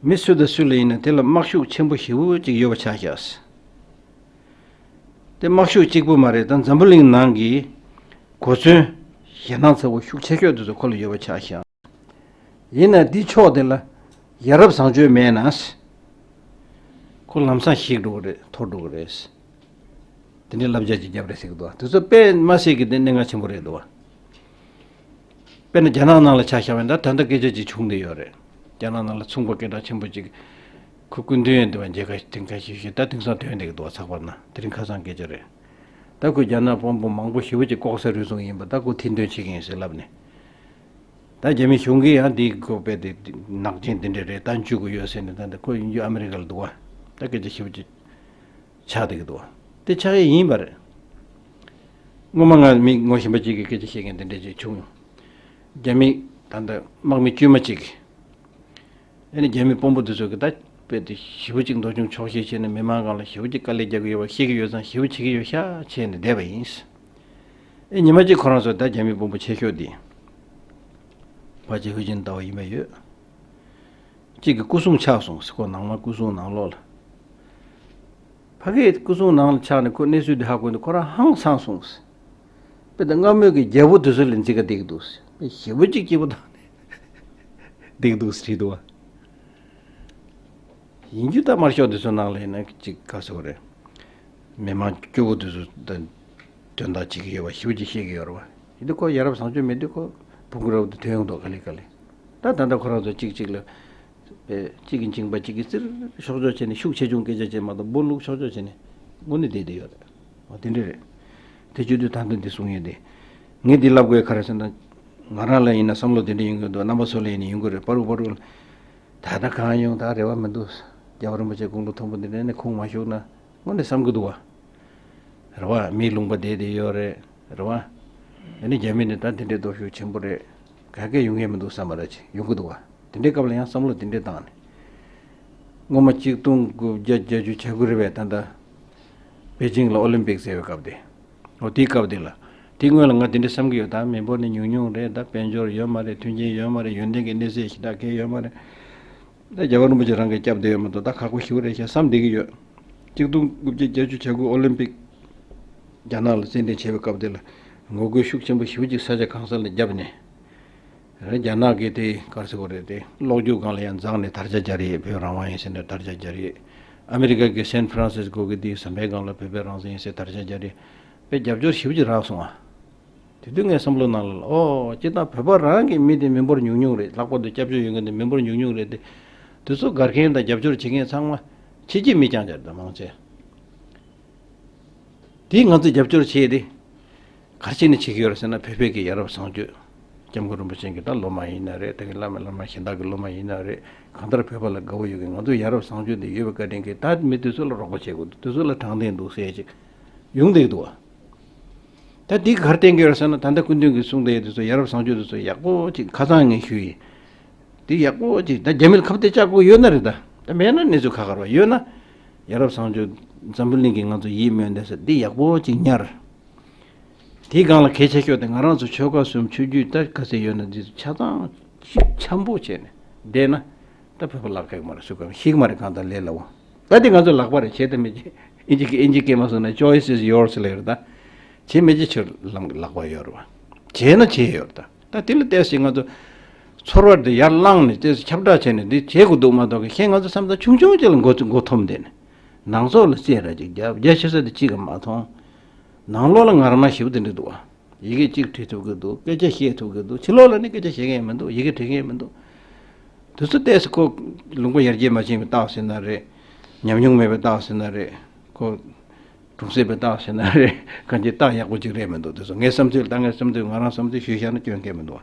མི་སུ་དང་སུ་ལ་ཡིན་ན་དེ་ལ་དམག་ཤུགས་ཆེན་པོ་ཞེ་པོ་ཅིག་ཡོད་པ་ཆགས་ཤག་དེ་དམག་ཤུགས་གཅིག་པུ་མ་རེད། ད་འཛམ་བུ་གླིང་ནང་གི་གོ་མཚོན་ཞེད་སྣང་ཚ་པོ་ཤུགས་ཆེ་ཤོས་དེ་ཚོ་ཁོ་ལ་ཡོད་པ་ཆགས་ཤག་ཡིན་ན་དེའི་ཕྱོགས་དེ་ལ་ཡ་རབས་བཟང་སྤྱོད་མེད་ན། ཁོ་ལམ་སང་ཞིག་འགྲོ་གི་རེད། འཐོར་འགྲོ་གི་རེད། དེ་འདྲའི་བསླབ་བྱ་ཅིག་བརྒྱབ་རེད་ཟེར་གི་འདུག་དེ་ཚོ་དཔེ་མ་སྲིད་ཀྱི་དེ་གནད་འགག་ཆེན་པོ་རེད་འདུག་དཔེར་ན་རྒྱ་ནག་ནང་ལ་ཆ་བཞག་པ་ཡིན་ན་ད་ད་ལྟ་སྐད་ཆ་ཅིག་བྱུང་བསྡད་ཡོད་རེད། རྒྱ་ནག་ནང་ལ་ཚོང་པ་སྐད་གྲགས་ཆེན་པོ་ཅིག་ཁོ་སྐུ་མདུན་ཡོད་འདུག་པ། མཇལ་ཁ་དེང་ཁ་ཤས་ཤིག་ད་དེང་སང་ཐོན་བསྡད་ཀྱི་འདུག་པ། ཚགས་པར་ན་དེ་རིང་ཁ་སང་སྐད་ཆ་རེད། ད་ཁོས་རྒྱ་ནག་དཔོན་པོ་མང་པོ་ཞེ་པོ་ཅིག་ལྐོག་ཟ་རུལ་སུངས་ཡིན་པ་ད་ཁོ་ཐེར་འདོན་བྱེད་ཀྱི་ཡིན་ཟེར་ལབ་ནས། ད་རྒྱ་མི་གཞུང་གིས་ཡང་འདི་ཁོ་དཔེ་དེ་ནག་ཅན་དེ་འདྲ་རེད། ད་འཇུ་དགོས་ཡོད་ཟེར་ནས། ད་འདི་ཁོ་ཡིན་རྒྱུ་ཨ་མི་རི་ཀ་ལ་འདུག་པ། ད་སྐད་ཆ་ཞེ་པོ་ཅིག་ཆགས་བསྡད་ཀྱི་འདུག་པ། དེ་ཆགས་ཡས་ཡིན་པ་རེད། སྔོན་མ་ང་མི་ངོ་ཤེས་པ་གཅིག་གིས་སྐད་ཆ་བཤད་མཁན་དེ་འདྲ་ཅིག་བྱུང་ཡོང་། རྒྱ་མི་ད་ལྟ་དམག་མི་དཀྱུས་མ་གཅིག་གིས། ཨ་ནི་རྒྱ་མི་དཔོན་པོ་དེ་ཚོ་གིས་ད་དཔེ་དེ་ཞེ་པོ་ཅིག་འདོད་ཆུང་ཆོག་ཤེས་བྱས་ནས་མི་མང་སྒང་ལ་ཞེ་པོ་ཅིག་དཀའ་ལས་རྒྱག་གི་ཡོད་པ་ཤེས་ཀྱི་ཡོད་ཙང་ཞེ་པོ་བྱེད་ཀྱི་ཡོད་ཤག་བྱས་ནས་བསྡད་པ་ཡིན། ཨེ་ཉི་མ་གཅིག་ཁོ་རང་ཚོ་ད་རྒྱ་མི་དཔོན་པོ་ཆེ་ཤོས་དེ་ཕལ་ཆེར་ཧུའུ་ཅིན་ཏའོ་ཡིན་པ་ཡོད། གཅིག་གི་སྐུ་སྲུང་ཆགས་སོང་ཟེར། ཁོ་ནང་མ་སྐུ་སྲུང་ནང་ལོགས་ལ། ཕ་གིའི་སྐུ་སྲུང་ནང་ལ་ཆགས་ནས་ཁོ་གནས་ཚུལ་དེ་ཧ་གོ་ནས་ཁོ་རང་ཧང་སངས་སོང་ཟེར། དཔེ་ད་སྔ་མོའི་གི་རྒྱལ་པོ་དེ་ཚོ་ལ་འཛི་ག་བསྡད་ཀྱི་འདུག་ཟེར། དཔེ་ཞེ་པོ་ཅིག་སྐྱིད་པོ་བཏང་ནས་བསྡད་ཀྱི་འདུག་ཟེར་བྲིས་འདུག་པ། ཡིན་རྒྱུ་ད་དམར་ཤོག་དེ་ཚོ་ནང་ལ་ཡིན་ན་ཅིག་ག་ཟེར་དགོས་རེད། མི་མང་སྐྱོ་བོ་དེ་ཚོ་ད་དོན་དག་བྱེད་ཀྱི་ཡོད་པ་ཞེ་པོ་ཅིག་ཤེས་ཀྱི་ཡོད་རེད་པ། ཡིན་དུས་ཁོ་ཡ་རབས་བཟང་སྤྱོད་མེད་དུས་ཁོ་བུ་གུ་རབ་ཏུ་ཐོན་ཡོང་འདུག་ག་ལེ་ག་ལེ། ད་ད་ལྟ་ཁོ་རང་ཚོ་གཅིག་གཅིག་ལ་དཔེ་གཅིག་གིས་འཇིངས་པ་གཅིག་གིས་བཙིར་ཤོག་ཆོག་བྱས་ནས་ཤུགས་ཆེ་ཆུང་སྐད་ཆ་བྱས་མ་གཏོགས་སྦོ་ལུག་ཤོག་ཆོག་བྱས་ནས་དངོས་གནས་བསྡད་བསྡད་ཡོད་རེད། འོ་དེ་འདྲ་རེད། དེ་བྱེད་དུས་ད་ལྟ་འདི་གསུང་ཡས་དེ། ངས་འདི་ལབ་དགོས་ག་རེ་ཟེར་ན། ང་རང་ལ་ཡིན་ན་བསམ་བློ་དེ་འདྲ་ཡོང་གི་འདུག་རྣམ་པ་ཚོ་ལ་ཡིན་ན་ཡོང་གི་རེད། པ་རུ་པ་རུ་ལ། ད་ལྟ་གང་ཡོང་ད་རེ་བ་མི་འདུག་རྒྱལ་བ་རིན་པོ་ཆེ་དགུང་ལོ་མཐོན་པོ་འདི་འདྲ་ནས་ཁུངས་མ་ཞུགས་ན་དངོས་གནས་བསམ་གི་འདུག་བ། རེད་བ། མིའི་ལུང་པ་བསྡད་དེ་ཡོད་རེད། རེད་བ། ཨ་ནི་རྒྱ་མི་ནི་ད་འདི་འདྲའི་སྟོབས་ཤུགས་ཆེན་པོ་རེད། ག་གེ་ཡོང་ཡས་མི་འདུག་བསམ་པ་ར་ཅིག་ཡོང་གི་འདུག་བ། དེ་འདྲའི་སྐབས་ལ་ཡང་བསམ་བློ་དེ་འདྲའི་བཏང་ནས། སྔོན་མ་གཅིག་སྟོང་དགུ་བརྒྱ་བརྒྱད་ཅུ་གྱ་དགུ་རེད་པས། ད་ལྟ་པེ་ཅིང་ལ་ཨོ་ལིམ་པིག་ཟེར་བའི་སྐབས་དེ། འོ་དེའི་སྐབས་དེ་ལ། དེའི་སྔོན་ལ་ང་དེ་འདྲ་བསམ་གྱི་ཡོད། ད་མི་འབོར་ནི་ཉུང་ཉུང་རེད། ད་དཔལ་འབྱོར་ཡོད་མ་རེད། མཐུན་རྐྱེན་ཡོད་མ་རེད། ཡོན་ཏན་གྱི་གནས་ཚད་ཞེ་དྲག་གང་ཡོད་མ་རེད། ད་རྒྱལ་བ་རིན་པོ་ཆེ་རང་གིས་སྐྱབས་བསྡད་ཡོད་མ་གཏོགས་ད་ཁག་པོ་ཞེ་པོ་རེད་ཤག་བསམ་བསྡད་ཀྱི་ཡོད། གཅིག་སྟོང་དགུ་བརྒྱ་བརྒྱད་ཅུ་གྱ་དགུ་ཨོ་ལིམ་པིག་རྒྱ་ནག་ལ་རྩེད་འགྲན་བྱས་པའི་སྐབས་དེ་ལ་ངོ་རྒོལ་ཤུགས་ཆེན་པོ་ཞེ་པོ་ཅིག་ས་ཆ་གང་ས་ལ་བརྒྱབ་ནས། རྒྱ་ནག་གིས་དེ་ག་རེ་ཟེར་དགོས་རེད། དེ་གློག་འཁྱུག་སྒང་ལ་ཡང་འཛེགས་ནས་དར་ཆ་རྒྱག་རེད། བོད་རང་དབང་ཡིན་ཟེར་ནས་དར་ཆ་རྒྱག་རེད། ཨ་མི་རི་ཀ་གི་སན་ཧྥ་རན་སིས་ཀོ་གི་དེའི་ཟམ་པའི་སྒང་ལ་བོད་པའི་རང་བཙན་ཡིན་ཟེར་དར་ཆ་རྒྱག་རེད། དཔེ་རྒྱབ་སྐྱོར་ཞེ་པོ་ཅིག་རག་སོང་ཨ། དེ་དུས་ངའི་བསམ་བློ་ནང་ལ་ཨོ་སྤྱིར་བཏང་བོད་པ་རང་གི་མི་དེ་མི་འབོར་ཉུང་ཉུང་རེད། ལྷག་པར་དུ་སྐྱབས་བཅོལ་ཡོད་མཁན་དེ་མི་འབོར་ཉུང་ཉུང་རེད་དེ། དེ་ཚོ་དགར་མཁན་དང་རྒྱབ་སྐྱོར་བྱེད་མཁན་ཚང་མ་ཕྱི་རྒྱལ་མི་རྐྱང་རྐྱང་རེད། ད་མང་ཆེ། དེ་ང་ཚོས་རྒྱབ་སྐྱོར་བྱས་ཏེ། ག་རེ་བྱས་ནས་བྱེད་ཀྱི་ཡོད་རེད་ཟེར་ན། བོད་པའི་གི་ཡ་རབས་བཟང་སྤྱོད། སྐྱབས་མགོན་རིན་པོ་ཆེ་གི་ད་སློབ་མ་ཡིན་ན་རེད། དེ་གི་བླ་མ་བླ་མ་གཞན་དག་གི་སློབ་མ་ཡིན་ན་རེད། གང་ལྟར་བོད་པ་ལ་དགའ་བོ་ཡོད་མཁན། ང་ཚོ་ཡ་རབས་བཟང་སྤྱོད་དེ་ཡོད་པའི་བཀའ་དྲིན་གྱིས་ད་མི་དེ་ཚོ་ལ་རོགས་པ་བྱེད་དགོས་འདུག་དེ་ཚོ་ལ་དྲང་བདེན་འདུག་ཟེར་ཅིག་ཡོང་བསྡད་འདུག་བ། ད་འདི་ག་རེ་བསྟན་གྱི་ཡོད་ཟེར་ན། ད་ལྟ་སྐུ་མདུན་གྱིས་གསུངས་བསྡད་ཡོད་དེ་ཚོ་ཡ་རབས་བཟང་སྤྱོད་དེ་ཚོ་ཡག་པོ་ཅིག་ཁ་སང་ངས་ཞུས་ཡིན། འདི་ཡག་པོ་ཅིག་ད་རྒྱ་མི་ལ་ཁ་གཏད་བཅག་དགོས་ཡོད་ན་རེད། ད་ད་མེད་ན་གནས་ཚུལ་ཁ་ཁ་རེད་བ། ཡོད་ན་ཡ་རབས་བཟང་སྤྱོད་འཛམ་བུ་གླིང་གིས་ང་ཚོ་ཡིད་སྨོན་བསྡད་ས་འདི་ཡག་པོ་ཅིག་ཉར། དེའི་སྒང་ལ་གལ་ཆེ་ཤོས་དེ་ང་རང་ཚོ་ཆོལ་ཁ་གསུམ་ཆོས་བརྒྱུད་ད་ག་ཚད་ཡོད་ན་འདི་ཚོ་ཆ་ཚང་ཤུགས་ཆེན་པོ་བྱས་ནས་བསྡད་ན། ད་བོད་པ་ལབ་ཁག་མ་རེད། སུ་གང་ཤེས་ཀྱི་མ་རེད། གང་ལྟར་ལས་སླ་བོ། ད་དེ་ང་ཚོའི་ལག་པ་རེད། བྱེད་དང་མི་བྱེད། ཨིན་ཇི་གི་ཨིན་ཇི་སྐད་མ་སོང་ན་choice is yours ལབ་ཡོད་རེད། ད་བྱེད་མི་བྱེད་ཁྱོད་ལམ་ལག་པ་ཡོད་རེད་བ། བྱེད་ན་བྱེད་ཡོད་རེད། ད་ད་དེ་ལ་བལྟས་ཚེ་ང་ཚོ་ཚོར་བ་འདི་ཡར་བླངས་ནས་བལྟས་ཚེ་ཁྱབ་བསྒྲགས་བྱས་ནས་འདི་བྱེད་དགོས་འདུག་མ་གཏོགས་གཞན་ང་ཚོ་བསམ་ཚུལ་ཆུང་ཆུང་ཅིག་ལ་མགོ་མགོ་འཐོམ་བསྡད་ནས། ནང་སོག་ལ་རྩེད་ར་ཅིག་རྒྱབ། རྒྱ་ཆེ་ས་དེ་གཅིག་ག་མ་མཐོང་། ནང་ལོགས་ལ་ངར་མ་ཞེ་པོ་དེ་འདྲ་འདུག་བ། ཡི་གེ་གཅིག་བྲིས་ཐུབ་ཀྱི་འདུག་སྐད་ཆ་བཤད་ཐུབ་ཀྱི་འདུག་ཕྱི་ལོགས་ལ་ནི་སྐད་ཆ་བཤད་མཁན་མི་འདུག་ཡི་གེ་འབྲི་མཁན་མི་འདུག་དེ་ཚོ་ལྟས་སུ་ཁོ་ལུང་པ་ཡར་རྒྱས་མ་ཕྱིན་པའི་རྟགས་ཟེར་ན་རེད། ཉམས་མྱོང་མེད་པའི་རྟགས་ཟེར་ན་རེད། ཁོ་གྲོང་གསེབ་པའི་རྟགས་ཟེར་ན་རེད། གང་ཅིའི་རྟགས་ཡག་པོ་ཅིག་རེད་མི་འདུག་དེ་ཚོ་ངའི་བསམ་ཚུལ། ད་ངའི་བསམ་ཚུལ། ང་རང་བསམ་ཚུལ་ཞུས་བཞག་ན་སྐྱོན་གང་མི་འདུག་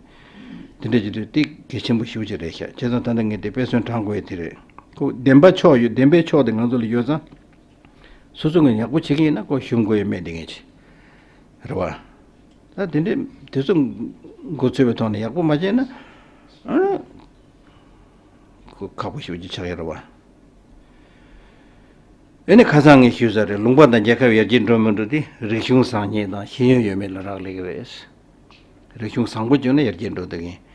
དེ་འདྲ་བྱེད་དུས་དེ་གལ་ཆེན་པོ་ཞེ་པོ་ཅིག་རེད་ཤག་བྱས་ཙང་ད་ལྟ་ངས་དེ་དཔེ་མཚོན་དྲངས་དགོས་ཡ་དེ་རེད། ཁོ་བདེན་པ་ཕྱོགས་ཡོད། བདེན་པའི་ཕྱོགས་དེ་ང་ཚོ་ལ་ཡོད་ཙང་། སོ་སོ་ངོས་ཡག་པོ་བྱེད་ཀྱི་ཡིན་ན་ཁོ་ཞུམ་དགོས་ཡ་མེད་དེ་ངས་བྱས། རེད་བ། ད་དེ་འདྲའི་དེ་ཚོ་མགོ་ཚོས་པའི་ཐོག་ནས་ཡག་པོ་མ་བྱས་ན། ཨ། ཁོ་ཁག་པོ་ཞེ་པོ་ཅིག་ཆགས་ཡོད་རེད་བ། ཨེ་ནི་ཁ་སང་ངས་ཞུས་ས་རེད། ལུང་པ་དང་རྒྱལ་ཁབ་ཡར་རྒྱས་འགྲོ་མི་འགྲོ་དེ་རིག་གཞུང་བཟང་ངན་དང་ཤེས་ཡོན་ཡོད་མེད་ལ་རག་ལས་ཀྱི་རེད། རིག་གཞུང་བཟང་པོ་བྱུང་ན་ཡར་རྒྱས་འགྲོ་བསྡད་མཁན།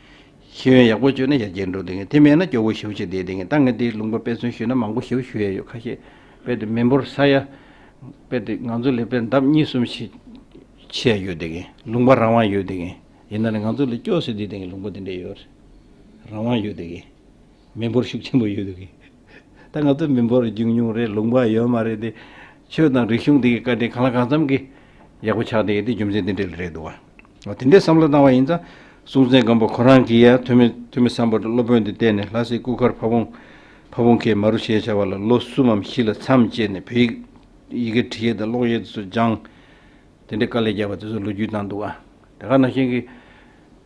ཤེས་ཡོན་ཡག་པོ་བྱུང་ན་ཡར་རྒྱས་འགྲོ་བསྡད་མཁན། དེ་མེད་ན་སྐྱོ་བོ་ཞེ་པོ་ཅིག་བསྡད་བསྡད་མཁན། ད་ངས་དེའི་ལུང་པ་དཔེ་མཚོན་ཞུས་ན་མང་པོ་ཞེ་པོ་ཞུ་ཡ་ཡོད། ཁ་ཤས་དཔེ་དེ་མི་འབོར་ས་ཡ། དཔེ་དེ་ང་ཚོ་ལས་དཔེ་ལྡབ་གཉིས་གསུམ་ཞིག་ཆེ་ཡ་ཡོད་བསྡད་མཁན། ལུང་པ་རང་དབང་ཡོད་བསྡད་མཁན། ཡིན་ན་ནི་ང་ཚོ་ལས་སྐྱོ་ཟེར་བསྡད་བསྡད་མཁན་ལུང་པ་དེ་འདྲ་ཡོད་རེད། རང་དབང་ཡོད་བསྡད་མཁན། མི་འབོར་ཤུགས་ཆེན་པོ་ཡོད་འདུག་གི། ད་ང་ཚོ་མི་འབོར་ཉུང་ཉུང་རེད། ལུང་པ་ཡོད་མ་རེད་དེ། ཆོས་དང་རིག་གཞུང་འདི་གི་བཀའ་དྲིན་གང་ལ་གང་འཚམ་གྱིས་ཡག་པོ་ཆགས་བསྡད་ཡོད་དེ་རྒྱུ་མཚན་འདི་འདྲ་ལ་རེད་འདུག་བ། འོ་དེ་འདྲའི་བསམ་བློ་བཏང་བ་ཡིན་ཙང་ སྲོང་བཙན་སྒམ་པོ་ཁོ་རང་གིས་ཡང་ཐོན་མི་ཐོན་མི་སམ་བྷོ་ཊ་སློབ་དཔོན་དེ་བསྟེན་ནས། ལྷ་སའི་སྐུ་མཁར་ཕ་བོང་ཕ་བོང་ཁའི་མ་རུ་ཞེས་བྱ་བ་ལ་ལོ་གསུམ་མམ་བཞི་ལ་མཚམས་བཅད་ནས། བོད་ཡིག་ཡི་གེ་འབྲི་ཡས་དང་ཀློག་ཡས་དེ་ཚོ་སྦྱངས། དེ་འདྲའི་དཀའ་ལས་བརྒྱབ་པ་དེ་ཚོ་ལོ་རྒྱུས་བཏང་འདུག་བ། དེ་ག་ནང་བཞིན་གྱི་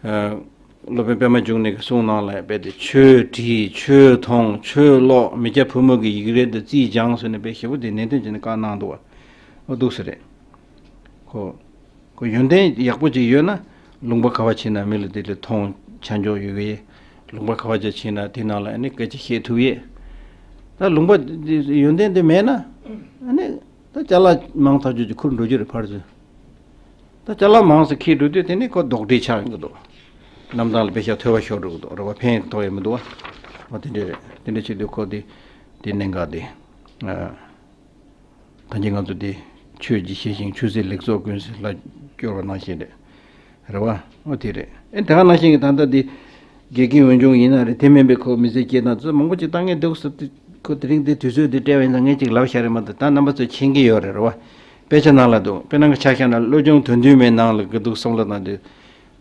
ཨ་སློབ་དཔོན་པད་མ་འབྱུང་གནས་ཀྱི་གསུང་ནང་ལ་རྦད་དེ་ཆོས་བྲིས། ཆོས་མཐོང་། ཆོས་ཀློག། མི་སྐྱ་ཕོ་མོ་གི་ཡིག་རིགས་དེ་རྩིས་སྦྱངས་ཟེར་ནས་དཔེ་ཞེ་པོ་དེ་ནན་ཏན་བྱས་ནས་བཀའ་གནང་འདུག་བ། ཨོ་འདུག་སེ་རེད། ཁོ་ཁོ་ཡོན་ཏན་ཡག་པོ་ཅིག་ཡོད་ན། ལུང་པ་ག་བ་ཕྱིན་ན་མི་ལ་དེ་ལ་མཐོང་ཆ་འཇོག་ཡོད་གི། ལུང་པ་ག་བ་ཅིག་ཕྱིན་ན་དེ་ནང་ལ་ཨ་ནི་སྐད་ཆ་བཤད་ཐུབ་ཡས། ད་ལུང་པ་ཡོན་ཏན་དེ་མེད་ན་ཨ་ནི་ད་ཅ་ལག་མང་ཐག་ཆོད་ཅིག་ཁུར་འགྲོ་རྒྱུ་རེད་ཕར་ཚུར། ད་ཅ་ལག་མང་ཙམ་འཁྱེར་འགྲོ་དུས་དེ་ནི་ཁོ་རྡོག་ཁྲེས་ཆགས་ཡོང་གི་འདུག། གནམ་ཐང་ལ་དཔེ་ཤག་ཐོས་པ་ཤོར་འགྲོ་གི་འདུག་རེད་བ། ཕན་ཐོགས་ཡས་མི་འདུག་བ། འོ་དེ་འདྲས་རེད། དེ་འདྲས་བྱེད་དུས་ཁོ་དེ་དེ་གནད་འགག་དེ། ཨ། ད་གིན་ང་ཚོ་དེ་ཆོས་ཀྱི་ཞལ་བཞེངས་ཆོས་སྲིད་ལེགས་ཚོགས་ཀུན་ཟེར་ལ་སྐྱོར་བ་ནང་བཞིན་རེད། རེད་བ། འོ་དེ་རེད། ཨེ་དེ་ག་ནང་བཞིན་གྱི་ད་ལྟ་དེ་དགེ་རྒན་འོས་སྦྱོང་ཡིན་ན་རེད། དེ་མིན་པའི་ཁོ་མི་ཚེ་སྐྱེལ་སྟངས་ཚོ་མང་པོ་ཅིག་ད་ངས་འདུག་ཟེར་དུས་ཁོ་དེ་རིང་དེ་དུས་ཚོད་དེ་སྤྲད་པ་ཡིན་ཙང་ངས་ཅིག་ལབ་བཞག་རེད་མ་གཏོགས། ད་རྣམ་པ་ཚོས་མཁྱེན་གྱི་ཡོད་རེད། རེད་བ། དཔེ་ཆ་ནང་ལ་འདུག། དཔེར་ན་ཆ་བཞག་ན་བློ་སྦྱོང་དོན་བདུན་མའི་ནང་ལ་གི་འདུག་བསམ་བློ་བཏང་དུས།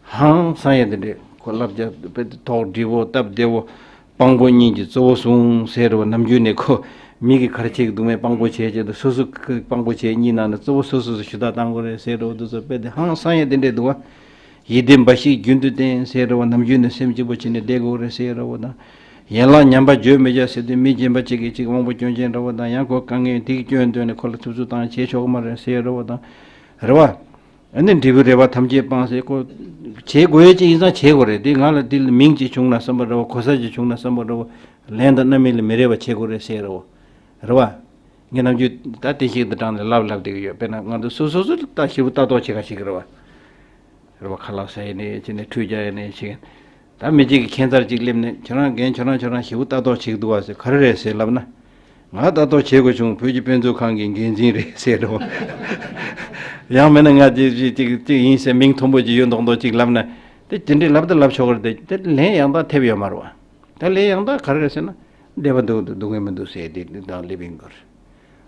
ཧང་སང་ཡས་དེ་འདྲས་ཁོ་བསླབ་བྱ་དཔེ་དེ་དོག་སྒྲིལ་བོ་སྟབས་བདེ་བོ། སྤང་བོ་གཉིས་ཀྱི་གཙོ་བོ་བཟུང་ཟེར་རོ། ནམ་རྒྱུན་ནས་ཁོ་མི་གིས་ག་རེ་བྱེད་ཀྱི་འདུག་མེད་སྤང་བོ་བྱས་བྱས་དང་སོ་སོ་གི་སྤང་བོ་བྱས་གཉིས་ནང་ནས་གཙོ་བོ་སོ་སོ་སོ་ཞུ་དག་བཏང་དགོས་རེད་ཟེར་རོ། འདུག་ཚོ་དཔེ་དེ་ཧང་སང་ཡས་དེ་འདྲས་འདུག་བ། ཡིད་བདེ་འབའ་ཞིག་རྒྱུན་དུ་བསྟེན་ཟེར་རོ། ནམ་རྒྱུན་ནས་སེམས་སྐྱིད་པོ་བྱས་ནས་བསྡད་དགོས་རེད་ཟེར་རོ་དང་། ཡན་ལག་ཉམས་པ་བརྗོད་མི་བྱ་ཟེར་དུས་མི་གཞན་པ་གཅིག་གིས་གཅིག་དབང་པོ་སྐྱོན་ཅན་འདྲ་བོ་དང་། ཡང་ཁོ་དཀའ་ངལ་དེ་གི་སྐྱོན་འདོན་ནས་ཁོ་ལ་ཐུབ་ཚོད་བཏང་བྱེད་ཆོག་གི་མ་རེད་ཟེར་རོ་དང་། རེད་བ། ཨ་ནི་འབྲས་བུ་རེ་བ་ཐམས་ཅད་སྤངས་ཟེར། ཁོ་བྱེད་དགོས་ཡས་ཅིག་ཡིན་ཙང་བྱེད་དགོས་རེད། དེ་ང་ལ་དེ་ལ་མིང་ཅིག་བྱུང་ན་བསམ་པ་འདྲ་བོ། གོ་ས་ཅིག་བྱུང་ན་བསམ་པ་འདྲ་བོ། ལན་དང་རྣམ་སྨིན་ལ་མི་རེ་བ་བྱེད་དགོས་རེད་ཟེར་རོ། རེད་བ། ངས་ནམ་རྒྱུན་ད་བསྟན་བཤིག་འདི་དྲངས་ནས་ལབ་ལབ་བསྡད་ཀྱི་ཡོད། དཔེར་ན་ང་ཚོ་སོ་སོ་སོ་ལ་ད་ཞེ་པོ་ལྟ་རྟོག་བྱེད་ག་ཞིག་རེད་བ། རེད་བ། ཁ་ལག་ཟ་ཡས་ནས་བྱས་ནས་ཁྲུས་རྒྱག་ཡས་ནས་བྱས། ད་མི་གཅིག་གིས་ཁྱད་མཚར་ཅིག་སླེབས་ནས་ཁྱོད་རང་རྒན་ཁྱོད་རང་ཁྱོད་རང་ཞེ་པོ་ལྟ་རྟོག་བྱེད་ཀྱི་འདུག་བ་ཟེར། ག་རེ་རེད་ཟེར་ལབ་ན། ང་ལྟ་རྟོག་བྱེད་དགོས་བྱུང་། བོད་ཀྱི་དཔེ་མཛོད་ཁང་གི་འགན་འཛིན་རེད་ཟེར་རོ། ཡང་མིན་ན་ང་ཅིག་ཅིག་ཅིག་ཅིག་ཡིན་ཟེར་མིང་མཐོན་པོ་ཅིག་ཡོད་མདོག་མདོག་ཅིག་ལབ་ན། དེ་དེ་འདྲའི་ལབ་ད་ལབ་ཆོག་གི་རེད་དེ། དེ་ལན་ཡང་དག་ཐེབས་ཡོད་མ་རེད་བ། ད་ལན་ཡང་དག་ག་རེ་རེད་ཟེར་ན། བདེ་བ་འདུག་འདུག་སྡུག་བསྔལ་མི་འདུག་ཟེར་དེ་དང་སླེབས་ཡིན་དགོས་རེད།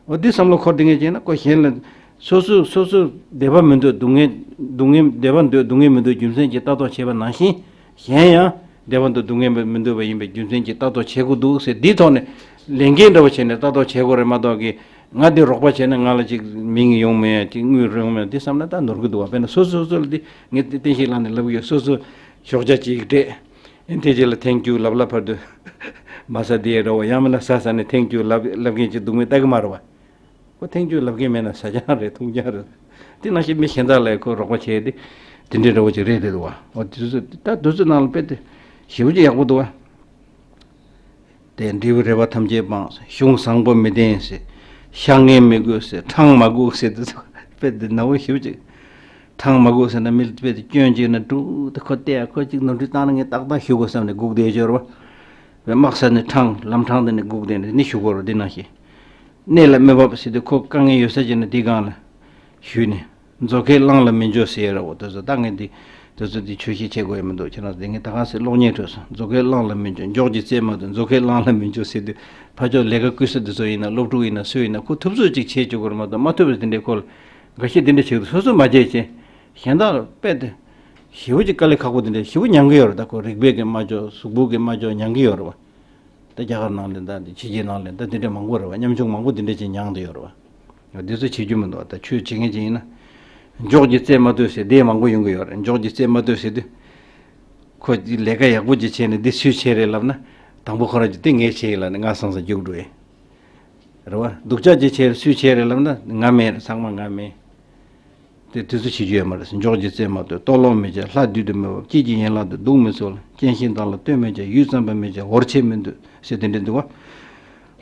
འོ་འདི་བསམ་བློ་འཁོར་བསྡད་མཁན་ཅིག་ན་ཁོ་གཞན་ལ་སོ་སོ་སོ་སོ་བདེ་བ་མི་འདོད་སྡུག་བསྔལ་སྡུག་བསྔལ་བདེ་བ་འདོད་སྡུག་བསྔལ་མི་འདོད་རྒྱུ་མཚན་གྱི་ལྟ་རྟོག་བྱེད་པ་ནང་བཞིན། གཞན་ཡང་བདེ་བ་འདོད་སྡུག་བསྔལ་མི་འདོད་པ་ཡིན་པའི་རྒྱུ་མཚན་གྱི་ལྟ་རྟོག་བྱེད་དགོས་འདུག་ཟེར། འདིའི་ཐོག་ནས་ལས་འགན་འདྲ་བོ་བྱས་ནས་ལྟ་རྟོག་བྱེད་དགོས་རེད་མ་གཏོགས་ཀྱི། ང་འདི་རོགས་པ་བྱས་ན་ང་ལ་ཅིག་མིང་ཡོང་མེད་ཅིག་དངུལ་ཡོང་མེད་འདི་བསམ་ན་ད་ནོར་གི་འདུག་བ། དཔེར་ན་སོ་སོ་སོ་ལ་འདི་ངས་བསྟན་བཤིག་ལངས་ནས་ལབ་གི་ཡོད། སོ་སོ་ཞོགས་ཇ་ཅིག་སྤྲད། ཨེ་དེ་རྗེས་ལ་ཐེངས་བཅུ་ལབ་ལབ་བར་དུ་མ་ཟ་དེ་ར་བ། ཡང་མིན་ན་ཟ་ཟ་ནས་ཐེངས་བཅུ་ལབ་ལབ་མཁན་ཅིག་འདུག་མེད་ལྟ་གི་མ་རེད་བ། ཁོ་ཐེངས་བཅུ་ལབ་མཁན་མེད་ན་ཟ་རྐྱང་རེད། འཐུང་རྐྱང་རེད། དེ་ནང་བཞིན་མི་གཞན་དག་ལ་ཁོ་རོགས་པ་བྱས་ཏེ་དེ་འདྲའི་འདྲ་བོ་ཅིག་རེད་དེ་འདུག་བ། འོ་དེ་ཚོ་ད་དུས་ཚོད་ནང་ལ་དཔེ་དེ་ཞེ་པོ་ཅིག་ཡག་པོ་འདུག་བ། དེ་འབྲས་བུ་རེ་བ་ཐམས་ཅད་སྤངས། གཞུང་བཟང་པོ་མི་བསྟེན་ཟེར། ཤ་ངན་མི་དགོས་ཟེར། ཁྲང་མ་དགོས་ཟེར། དེ་ཚོ་དཔེ་དེ་ནག་པོ་ཞེ་པོ་ཅིག། ཁྲང་མ་དགོས་ཟེར་ན་མི་ལ་དཔེ་དེ་སྐྱོན་ཅིག་ན་འགྲོ་དེ་ཁོ་བལྟས་ཡ། ཁོ་ཅིག་ནོར་འཁྲུལ་བཏང་ན་ངས་ཏག་ཏག་ཞུ་དགོས་བསམ་ནས་སྒུག་བསྡད་ཡོད་རེད་བ། དཔེ་དམག་ས་ནས་ཁྲང་ལམ་ཁྲང་དེ་ནས་སྒུག་བསྡད་ནས་ནི་ཞུ་དགོས་རེད། འདི་ནང་བཞིན། གནས་ལ་མི་བབ་ཟེར་དུས་ཁོ་དཀའ་ངལ་ཡོད་ས་ཅིག་ན་དེའི་སྒང་ལ་ཞུས་ནས། མཛོ་ཁའི་གླང་ལ་མི་འགྱོ་ཟེར་ཡ་ར་བོ། དེ་ཚོ་ད་ངས་འདི་དེ་ཚོ་འདི་ཆོས་བཤད་བྱེད་དགོས་ཡ་མི་འདུག། ཁྱེད་རང་ཚོ་དེ་ངས་ད་ག་སེ་གློག་བརྙན་ཁྲོད་སོང་། མཛོ་ཁའི་གླང་ལ་མི་འགྱོ། འཇོག་གི་རྩེད་མ་འདུག། མཛོ་ཁའི་གླང་ལ་མི་འགྱོ་ཟེར་དུས་ཕར་ཕྱོགས་ལས་ཀ་བསྐུལ་ས་དེ་ཚོ་ཡིན་ན། སློབ་ཕྲུག་ཡིན་ན་སུ་ཡིན་ན་ཁོ་ཐུབ་ཚོད་ཅིག་བྱེད་བཅུག་དགོས་རེད་མ་གཏོགས། མ་ཐུབ་པ་དེ་འདྲའི་ཁོ་ལ་འགའ་ཤས་དེ་འདྲ་བྱེད་དུས་སོ་སོ་མ་བྱས་བྱས་གཞན་དག་ལ་དཔེ་དེ་ཞེ་པོ་ཅིག་དཀའ་ལས་ཁག་པོ་དེ་འདྲ་ཞེ་པོ་མྱང་གི་ཡོད་རེད། ད་ཁོ་རིག་པའི་གི་མ་འཇོག། གཟུགས་པོ་གི་མ་འཇོག་མྱང་གི་ཡོད་རེད་བ། ད་རྒྱ་གར་ནང་ལ་ད་འདི་ཕྱི་རྒྱལ་ནང་ལ་ད་འདི་འདྲ་མང་པོ་རེད་བ། ཉམ་ཆུང་མང་པོ་འདི་འདྲ་ཅིག་མྱངས་བསྡད་ཡོད་རེད་བ། འདི་ཚོ་བྱེད་རྒྱུ་མི་འདུག། ད་ཆོས་བྱེད་མཁན་ཅིག་ཡིན་ན། འཇོག་གི་རྩེད་མ་ལྟོས་ཟེར་དེ་མང་པོ་ཡོང་གི་ཡོད་རེད། འཇོག་གི་རྩེད་མ་ལྟོས་ཟེར་དུས། ཁོ་ལས་ཀ་ཡག་པོ་ཅིག་བྱས་ནས་འདི་སུས་བྱས་རེད་ལབ་ན། དང་པོ་ཁོ་རང་གིས་དེ་ངས་བྱས་ཡིན་ལབ་ནས་ང་སང་སང་རྒྱུགས་འགྲོ་ཡིན། རེད་བ། སྡུག་ཅག་ཅིག་བྱས་རེད། སུས་བྱས་རེད་ལབ་ན་ང་མིན་རེད། ཚང་མ་ང་མིན། དེ་དུས་ཚོད་བྱེད་རྒྱུ་ཡོད་མ་རེད། འཇོག་གི་རྩེད་མ་ལྟོས། ལྟོ་སློང་མི་བྱ། ལྷ་བདུད་དུ་མི་འབབ། སྐྱིད་ཀྱི་ཡན་ལག་ཏུ་སྡུག་མི་གསོལ། སྐྱེ་ཤིང་དག་ལ་ལྟོས་མི་བྱ། ཡུད་ཙམ་པ་མི་བྱ། འོར་ཆེད་མི་འདོད་ཟེར་དེ་འདྲ་འདུག་བ།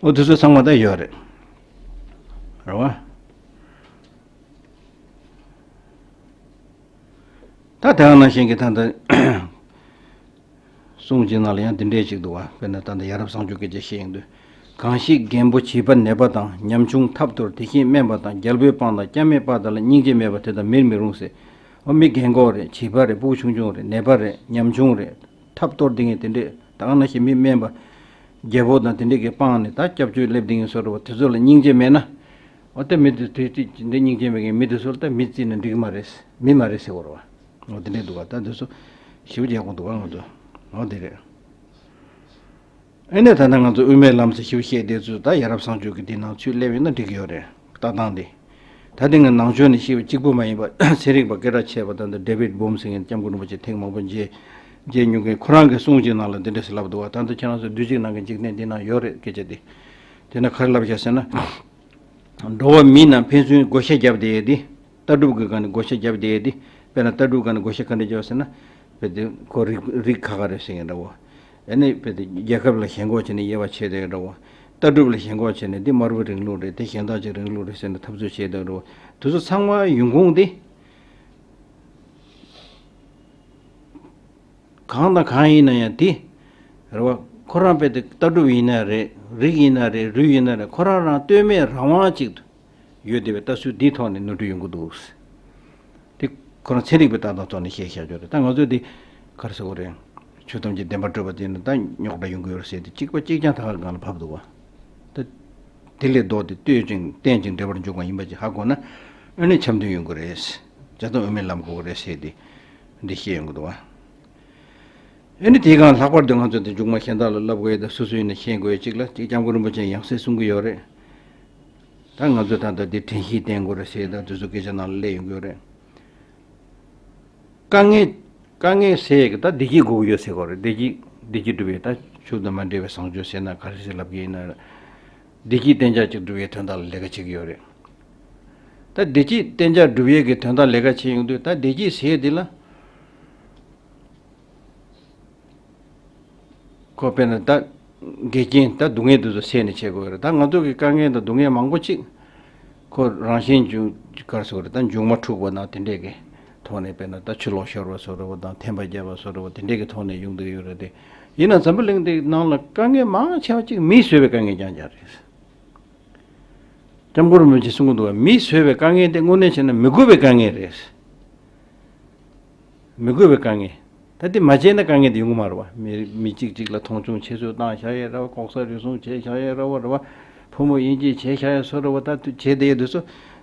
འོ་དུས་ཚོད་ཚང་མ་ད་ཡོད་རེད། རེད་བ། ད་དེ་ནང་བཞིན་གྱི་ད་ལྟ་གསུང་གི་ནང་ལ་ཡང་འདི་འདྲས་ཅིག་འདུག་བ། དཔེར་ན་ད་ལྟ་ཡ་རབས་བཟང་སྤྱོད་སྐད་ཆ་བཤད་ཡོང་དུས། གང་ཞིག་རྒན་པོ་བྱིས་པ་ནད་པ་དང་། ཉམ་ཆུང་ཐབས་གཏོར་དེ་བཞིན་དམན་པ་དང་། རྒྱལ་པོའི་དཔང་དང་སྐྱ་མིའི་དཔའ་དག་ལ། སྙིང་རྗེ་མེད་པར་དེ་དག་མིར་མི་རུང་ཟེར། འོ་མི་རྒན་གོག་རེད། བྱིས་པ་རེད། སྤུ་གུ་ཆུང་ཆུང་རེད། ནད་པ་རེད། ཉམ་ཆུང་རེད། ཐབས་གཏོར་དེ་ངས་དེ་འདྲས་ད་ག་ནང་བཞིན་མི་དམན་པ། རྒྱལ་པོ་དང་དེ་འདྲས་ཀྱི་དཔང་ནས་ད་སྐྱབས་བཅོལ་སླེབས་དེ་ངས་བཟོ་འདྲ་བ་དེ་ཚོ་ལ་སྙིང་རྗེ་མེད་ན། འོ་ད་མི་དེ་དེ་དེ་འདྲས་སྙིང་རྗེ་མེད་མཁན་མི་དེ་ཚོ་ལ་ད་མི་བརྩིས་ན་འགྲིག་གི་མ་རེད། མི་མ་རེད་ཟེར་བ་རེད་བ། འོ་དེ་འདྲས་འདུག་བ། ད་དེ་ཚོ་ ཞེ་པོ་རྒྱག་དགོས་འདུག་ག་ང་ཚོ། འོ་དེ་རེད། ཨེ་ནས་ད་ལྟ་ང་ཚོ་དབུ་མའི་ལམ་ཟེར་ཞེ་པོ་བཤད་བསྡད་ཚུལ་ད་ཡ་རབས་བཟང་སྤྱོད་ཀྱི་དེ་ནང་ཚུད་སླེབས་ཡོད་ན་འགྲིག་གི་ཡོད་རེད། ལྟ་སྟངས་དེ། ད་དེ་ང་ནང་ཆོས་ནས་ཤེས་པ་གཅིག་པུ་མ་ཡིན་པ་ཚན་རིག་པ་སྐད་གྲགས་ཆེ་བ་ད་ལྟ་ཌེ་བིཌ་བྷོམ་ཟེར་མཁན་སྐྱབས་མགོན་རིན་པོ་ཆེ་ཐེངས་མང་པོ་མཇལ་མཇལ་མྱོང་མཁན་ཁོ་རང་གི་གསུང་ཅིག་ནང་ལ་འདི་འདྲ་ཞིག་ལབ་འདུག་བ། ད་ལྟ་ཁྱེད་རང་ཚོ་འདུས་བྱས་ནང་གི་འཇིག་རྟེན་འདི་ན་ཡོད་རེད་སྐད་ཆ་དེ། དེ་ན་ག་རེ་ལབ་བཞག་ཟེར་ན། འགྲོ་བ་མི་རྣམས་ཕན་ཚུན་བགོ་བཤའ་བརྒྱབ་བསྡད་ཡས་དེ། ལྟ་གྲུབ་ཀྱི་སྒང་ནས་བགོ་བཤའ་བརྒྱབ་བསྡད་ཡས་དེ། དཔེར་ན་ལྟ་གྲུབ་སྒང་ནས་བགོ་བཤའ་ག་འདྲ་བརྒྱབ་ཟེར་ན། དཔེ་དེ་ཁོ་རིགས་རིགས་ཁ་ཁ་རེད་ཟེར་མཁན་འདྲ་བོ། ཨ་ནི་དཔེ་དེ་རྒྱལ་ཁབ་ལ་ཞེན་ཁོག་བྱས་ནས་དབྱེ་བ་ཕྱེ་བསྡད་ཡས་འདྲ་བོ། ལྟ་གྲུབ་ལ་ཞེན་ཁོག་བྱས་ནས་འདི་དམར་པོའི་རིང་ལུགས་རེད། དེ་གཞན་དག་ཅིག་རིང་ལུགས་རེད་ཟེར་ནས་འཐབ་རྩོད་བྱས་བསྡད་འདྲ་བོ། དེ་ཚོ་ཚང་མ་ཡོང་ཁུངས་དེ། གང་དང་གང་ཡིན་ན་ཡང་དེ། རེད་བ། ཁོ་རང་དཔེ་དེ་ལྟ་གྲུབ་ཡིན་ན་རེད། རིགས་ཡིན་ན་རེད། རུས་ཡིན་ན་རེད། ཁོ་རང་རང་ལྟོས་མེད་རང་དབང་ཅིག་ཏུ་ཡོད་བསྡད་པའི་ལྟ་ཚུལ་འདིའི་ཐོག་ནས་ནོར་འཁྲུལ་ཡོང་གི་འདུག་དེ་ཁོ་རང་ཚན་རིག་པའི་ལྟ་སྟངས་ཐོག་ནས་བཤད་བཞག་རྒྱུ་རེད། ད་ང་ཚོས་དེ་ག་རེ་ཟེར་དགོས་རེད། ཆོས་ཐམས་ཅད་བདེན་པར་གྲུབ་པ་དེ་ནི་ད་རྙོག་དྲ་ཡོང་གི་ཡོད་རེད་ཟེར་ཏེ་གཅིག་པ་གཅིག་རྐྱང་ཐག་གི་སྒང་ལ་བབས་འདུག་བ། ད་དེ་ལས་ལྡོག་སྟེ་ལྟོས་ཅིང་བརྟེན་ཅིང་འབྲེལ་བར་འཇུག་པ་ཡིན་པ་ཅིག་ཧ་གོ་ན། ཨ་ནི་འཆམ་མཐུན་ཡོང་གི་རེད། བྱས་ཙང་དབུ་མའི་ལམ་དགོས་ཀྱི་རེད་ཟེར་ཏེ་འདི་བཤད་ཡོང་གི་འདུག་བ། ཨ་ནི་དེའི་སྒང་ལྷག་པར་དུ་ང་ཚོ་འདི་མཇུག་མ་གཞན་དག་ལ་བསླབ་དགོས་ཡ་དང་སོ་སོ་ཡིན་ན་ཤེས་དགོས་ཡ་གཅིག་ལ་གཅིག་སྐྱབས་མགོན་རིན་པོ་ཆེས་ཡང་སེ་གསུང་གི་ཡོད་རེད། ད་ང་ཚོས་ད་ལྟ་འདི་དྲན་ཤེས་བསྟེན་དགོས་རེད་ཟེར་ད་དུས་ཚོད་སྐད་ཆ་ནང་ལ་སླེབས་ཡོང་གི་ཡོད་རེད། དཀའ་ངལ། དཀའ་ངལ་སེལ་གི་ད་བདེ་སྐྱིད་དགོས་ཀྱི་ཡོད་ཟེར་གོ་རེད། བདེ་སྐྱིད་བདེ་སྐྱིད་སྒྲུབ་པའི་ད་ཆོས་དང་མ་འབྲེལ་བའི་བཟང་སྤྱོད་ཟེར་ན་ག་རེ་ཟེར་ལབ་ཀྱི་ཡིན་ན། བདེ་སྐྱིད་གཏན་འཇགས་ཅིག་སྒྲུབ་པའི་དོན་དག་ལ་ལས་ཀ་བྱེད་ཀྱི་ཡོད་རེད། ད་བདེ་སྐྱིད་གཏན་འཇགས་སྒྲུབ་ཡས་ཀྱི་དོན་དག་ལས་ཀ་བྱེད་ཡོང་དུས་ད་བདེ་སྐྱིད་ཟེར་ཡས་འདི་ལ། ཁོ་དཔེར་ན་ད་འགལ་རྐྱེན་ད་སྡུག་བསྔལ་འདི་ཚོ་སེལ་ནས་བྱེད་དགོས་རེད། ད་ང་ཚོ་གི་དཀའ་ངལ་དང་སྡུག་བསྔལ་མང་པོ་ཅིག་ཁོ་རང་བཞིན་འབྱུང་ག་རེ་ཟེར་དགོས་རེད། ད་འབྱུང་མ་འཁྲུགས་པ་དང་དེ་འདྲས་ཀྱི་ཐོག་ནས་དཔེར་ན་ད་ཆུ་ལོག་ཤོར་བ་བཟོ་འདྲ་བོ་དང་ཐན་པ་བརྒྱབ་པ་བཟོ་འདྲ་བོ་དེ་འདྲས་ཀྱི་ཐོག་ནས་ཡོང་བསྡད་ཡོད་རེད་དེ། ཡིན་ན་འཛམ་བུ་གླིང་འདི་ནང་ལ་དཀའ་ངལ་མང་ཆེ་བ་ཅིག་མིས་བཟོས་པའི་དཀའ་ངལ་རྐྱང་རྐྱང་རེད། སྐྱབས་མགོན་རིན་པོ་ཆེས་གསུང་གི་འདུག་བ། མིས་བཟོས་པའི་དཀའ་ངལ་དེ་དངོས་གནས་བྱས་ན་མི་དགོས་པའི་དཀའ་ངལ་རེད། མི་དགོས་པའི་དཀའ་ངལ། ད་དེ་མ་བྱས་ན་དཀའ་ངལ་དེ་ཡོང་གི་མ་རེད་བ། མི་མི་གཅིག་གཅིག་ལ་མཐོང་ཆུང་བྱེད་སྲོལ་བཏང་བཞག་ཡས་རེད་བ། ལྐོག་ཟ་རུལ་སུངས་བྱས་བཞག་ཡས་རེད་བ། རེད་བ། ཕོ་མོ་དབྱེ་འབྱེད་བྱས་བཞག་ཡས་བཟོ་འདྲ་བོ་ད་དུ་བྱས་བསྡད་ཡས་དེ་ཚོ་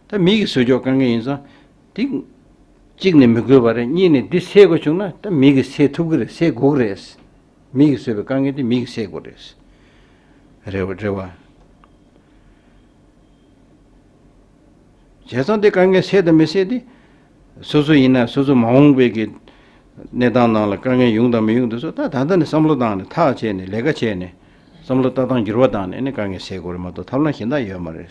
ད་མི་གིས་བཟོས་ཆོག་དཀའ་ངལ་ཡིན་ཙང་། དེ་གཅིག་ནས་མི་དགོས་པ་རེད། གཉིས་ནས་འདི་སེལ་དགོས་བྱུང་ན་ད་མི་གིས་སེལ་ཐུབ་ཀྱི་རེད། སེལ་དགོས་ཀྱི་རེད། མི་གིས་བཟོས་པའི་དཀའ་ངལ་དེ་མི་གིས་སེལ་དགོས་རེད། རེད་བ། རེད་བ། བྱས་ཙང་དེ་དཀའ་ངལ་སེལ་དང་མི་སེལ་དེ། སོ་སོ་ཡིན་ན་སོ་སོ་མ་འོངས་པའི་གི་གནས་སྟངས་ནང་ལ་དཀའ་ངལ་ཡོང་དང་མི་ཡོང་དེ་ཚོ་ད་ད་ལྟ་ནས་བསམ་བློ་བཏང་ནས་ཐག་བཅད་ནས་ལས་ཀ་བྱས་ནས་བསམ་བློ་ལྟ་སྟངས་འགྱུར་བ་བཏང་ནས་ནི་དཀའ་ངལ་སེལ་དགོས་རེད་མ་གཏོགས་ཐབས་ལམ་གཞན་དག་ཡོད་མ་རེད།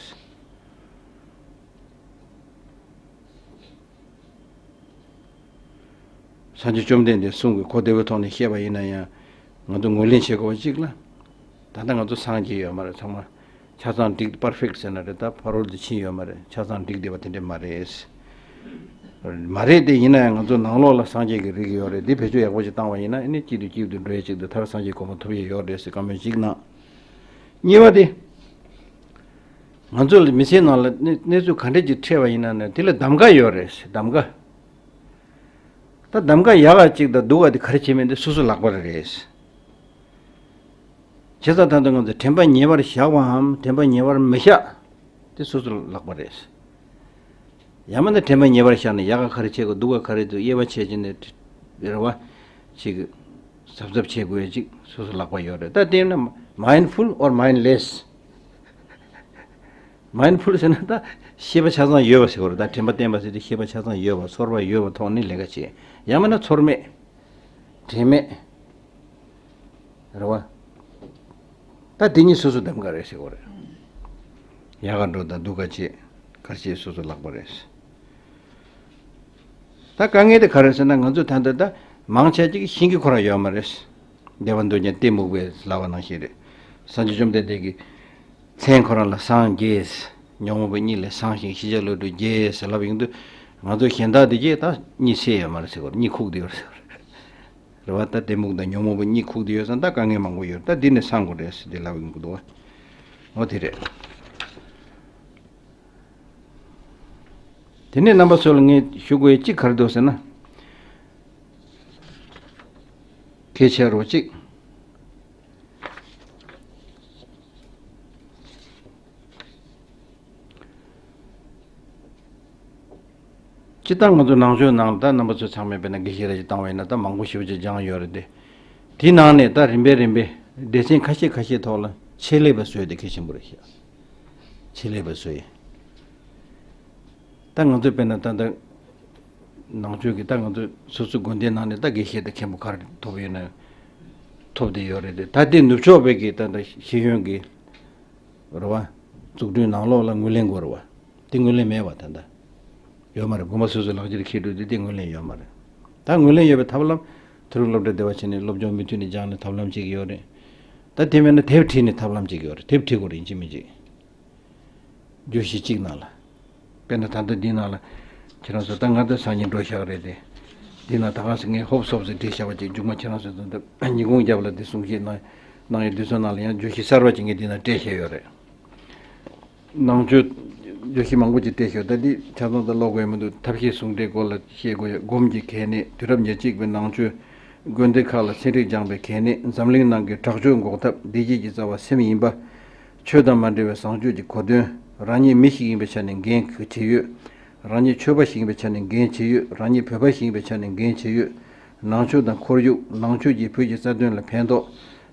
སངས་རྒྱས་བཅོམ་ལྡན་འདས་གསུང་གི་གོ་བདེ་བོའི་ཐོག་ནས་བཤད་པ་ཡིན་ན་ཡང་། ང་ཚོ་ངོས་ལེན་བྱེད་དགོས་པ་གཅིག་ལ། ད་ལྟ་ང་ཚོ་སངས་རྒྱས་ཡོད་མ་རེད། ཚང་མ་ཆ་ཚང་འགྲིག་པར་ཕེག་ཟེར་ན་རེད། ད་ཕ་རོལ་ཏུ་ཕྱིན་ཡོད་མ་རེད། ཆ་ཚང་འགྲིག་བསྡད་པ་དེ་འདྲས་མ་རེད། མ་རེད་དེ་ཡིན་ན་ཡང་ང་ཚོ་ནང་ལོགས་ལ་སངས་རྒྱས་ཀྱི་རིགས་ཡོད་རེད། འདི་བེད་སྤྱོད་ཡག་པོ་ཞིག་བཏང་བ་ཡིན་ན་ཨ་ནི་གཅིག་ཏུ་གཅིག་ཏུ་འགྲོ་ཡས་གཅིག་ཏུ་མཐར་སངས་རྒྱས་གོ་འཕང་ཐོབ་ཡས་ཡོད་རེད་ཟེར་བཀའ་མོལ་གཅིག་གནང་། གཉིས་པ་དེ། ང་ཚོ་ལ་མི་ཚེའི་ནང་ལ་གནས་གནས་ཚུལ་ག་འདྲས་ཅིག་འཕྲད་པ་ཡིན་ན་ནི་དེ་ལ་གདམ་ག་ཡོད་རེད། གདམ་ག། ད་གདམ་ག་ཡག་ག་གཅིག་དང་སྡུག་ག་དེ་ག་རེ་བྱེད་མིན་དེ་སོ་སོ་ལག་པ་རེད། བྱས་ཙང་ད་ལྟ་ང་ཚོ་དྲན་པ་ཉེ་བར་བཞག་པའམ་དྲན་པ་ཉེ་བར་མི་བཞག་དེ་སོ་སོ་ལག་པ་རེད། ཡང་མིན་ན་དྲན་པ་ཉེ་བར་བཞག་ནས་ཡག་ག་ག་རེ་བྱེད་དགོས་སྡུག་ག་ག་རེ་འདུག་དབྱེ་བ་ཕྱེ་བྱས་ནས་རེ་བ་ཅིག་གཟབ་གཟབ་བྱེད་དགོས་ཅིག་སོ་སོ་ལག་པ་ཡོད་རེད། ད་དེ་ཡིན་ན་mindful or mindless། མའིན་ཌ་ཕུལ་ཟེར་ན་ད་ཤེས་པ་ཆ་ཚང་ཡོད་པ་ཟེར་བ་རེད། ད་དྲན་པ་བརྟན་པ་ཟེར་དུས་ཤེས་པ་ཆ་ཚང་ཡོད་པ་ཚོར་བ་ཡོད་པ་ཐོག་ནས་ལས་ཀ་བྱེད། ཡང་མིན་ན་ཚོར་མེད། དྲན་མེད། རེད་བ། ད་དེ་གཉིས་སོ་སོ་གདམ་ག་རེད་ཟེར་བ་རེད། ཡག་ག་འགྲོ་དང་སྡུག་ག་བྱེད། ག་རེ་བྱེད་སོ་སོ་ལག་པ་རེད། ད་དཀའ་ངལ་དེ་ག་རེ་ཟེར་ན་ང་ཚོས་ད་ལྟ་ད་མང་ཆེ་ཅིག་ཤེས་ཀྱི་ཁོ་རང་ཡོད་མ་རེད། བདེ་བ་འདོད་མཁན་གཏི་མུག་པས་ལབ་པ་ནང་བཞིན་རེད། སངས་རྒྱས་བཅོམ་ལྡན་འདས་ཀྱིས་མཚན་ཁོ་རང་ལ་སངས་རྒྱས། ཉོན་མོངས་པ་གཉིད་ལས་སངས་ཤིང་ཤེས་བྱ་བློ་གྲོས་རྒྱས་ཟེར་ལབ་ཡོང་དུས་ང་ཚོ་གཞན་དག་དེ་གས་ད་གཉིད་སད་ཡོད་མ་རེད་ཟེར་གོ་རེད། གཉིད་ཁུག་བསྡད་ཡོད་རེད་ཟེར་གོ་རེད། རེད་བ། ད་གཏི་མུག་དང་ཉོན་མོངས་པ་གཉིད་ཁུག་བསྡད་ཡོད་ཙང་ད་དཀའ་ངལ་མང་པོ་ཡོད་རེད། ད་འདི་ནས་སངས་དགོས་རེད་ཟེར་དེ་ལབ་ཡོང་གི་འདུག་བ། འོ་དེ་རེད། དེ་ནས་རྣམ་པ་ཚོ་ལ་ངས་ཞུ་དགོས་ཡ་གཅིག་ག་རེ་འདུག་ཟེར་ན། གལ་ཆེ་རུ་གཅིག་སྤྱིར་བཏང་ང་ཚོ་ནང་ཆོས་ནང་ལ་ད་རྣམ་པ་ཚོ་ཚང་མས་དཔེར་ན་དགེ་བཤེས་ར་ཞིག་བཏང་བ་ཡིན་ན་ད་མང་པོ་ཞེ་པོ་ཅིག་སྦྱངས་ཡོད་རེད་དེ། དེའི་ནང་ནས་ད་རིམ་པས་རིམ་པས་སྡེ་ཚན་ཁ་ཤས་ཁ་ཤས་ཐོག་ལ་ཆེད་ལས་པ་བཟོས་ཏེ་གལ་ཆེན་པོ་རེད་ཤག་ཆེད་ལས་པ་བཟོས་ཡིན། ད་ང་ཚོས་དཔེར་ན་ད་ལྟ་ནང་ཆོས་ཀྱི་ད་ང་ཚོ་སོ་སོའི་དགོན་སྡེའི་ནང་ནས་ད་དགེ་བཤེས་དང་མཁན་པོ་ག་རེ་ཐོབ་ཡོད་ན་ཐོབ་བསྡད་ཡོད་རེད་དེ། ད་ལྟའི་ནུབ་ཕྱོགས་པའི་གི་ད་ལྟ་ཤེས་ཡོན་གྱི་རེད་བ། འཛུགས་སྐྲུན་ནང་ལོགས་ལ་ངོས་ལེན་དགོས་རེད་བ། དེ་ངོས་ལེན་མེད་བ་ད་ལྟ། ཡོད་མ་རེད། དགོན་པ་སོ་སོའི་ལག་འཁྱེར་འཁྱེར་འགྲོ་དུས་དེ་ངོས་ལེན་ཡོད་མ་རེད། ད་ངོས་ལེན་ཡོད་པའི་ཐབས་ལམ། མཐོ་རིམ་སློབ་གྲྭ་བདེ་བ་བྱས་ནས་སློབ་སྦྱོང་མུ་མཐུད་ནས་སྦྱངས་ནས་ཐབས་ལམ་གཅིག་ཡོད་རེད། ད་དེ་མེད་ན་དེབ་བྲིས་ནས་ཐབས་ལམ་གཅིག་ཡོད་རེད། དེབ་བྲིས་དགོས་རེད་ཡིན་གཅིག་མིན་གཅིག་བརྗོད་གཞི་གཅིག་ནང་ལ། དཔེར་ན་ད་ལྟ་འདི་ནང་ལ། ཁྱེད་རང་ཚོ་ད་ང་ད་སང་ཉིན་འགྲོ་བཞག་རེད་དེ། འདི་ན་ད་ག་སེ་ངས་ཧོབ་སོབ་སེ་བྲིས་བཞག་པ་ཅིག་མཇུག་མ་ཁྱེད་རང་ཚོ་ད་ལྟ་ཉིན་གུང་རྒྱབ་ལ་འདི་གསུང་བཤད་གནང་གནང་ཡོད། དུས་ཚོད་ནང་ལ་ཡང་བརྗོད་གཞི་གསར་པ་ཅིག་ངས་འདི་ན་སྤྲད་བཞག་ཡོད་རེད། ནང་ཆོས་བརྗོད་གཞི་མང་པོ་ཅིག་སྤྲད་ཤོག་ད་འདི་ཆ་ཚང་ད་ཀློག་དགོས་མི་འདུག་ཐབས་ཤེས་ཟུང་འབྲེལ་སྐོར་ལ་བཤད་དགོས་ཡོད། སྒོམ་གྱི་གལ་གནད། དུས་རབས་ཉེར་གཅིག་པའི་ནང་ཆོས་དགོན་སྡེ་ཁག་ལ་ཚན་རིག་སྦྱངས་པའི་གལ་གནད། འཛམ་གླིང་ནང་གི་དྲག་སྤྱོད་འགོག་ཐབས། བདེ་སྐྱིད་ཀྱི་རྩ་བ་སེམས་ཡིན་པ། ཆོས་དང་མ་འབྲེལ་བའི་བཟང་སྤྱོད་ཀྱི་གོ་དོན། རང་ཉིད་མི་ཞིག་ཡིན་པའི་ཆ་ནས་འགན་ཆེ་ཡོད། རང་ཉིད་ཆོས་པ་ཞིག་ཡིན་པའི་ཆ་ནས་འགན་ཆེ་ཡོད། རང་ཉིད་བོད་པ་ཞིག་ཡིན་པའི་ཆ་ནས་འགན་ཆེ་ཡོད། ནང་ཆོས་དང་ཁོར་ཡུག་ནང་ཆོས་ཀྱིས་བོད་ཀྱི་རྩ་དོན་ལ་ཕན་ཐོགས།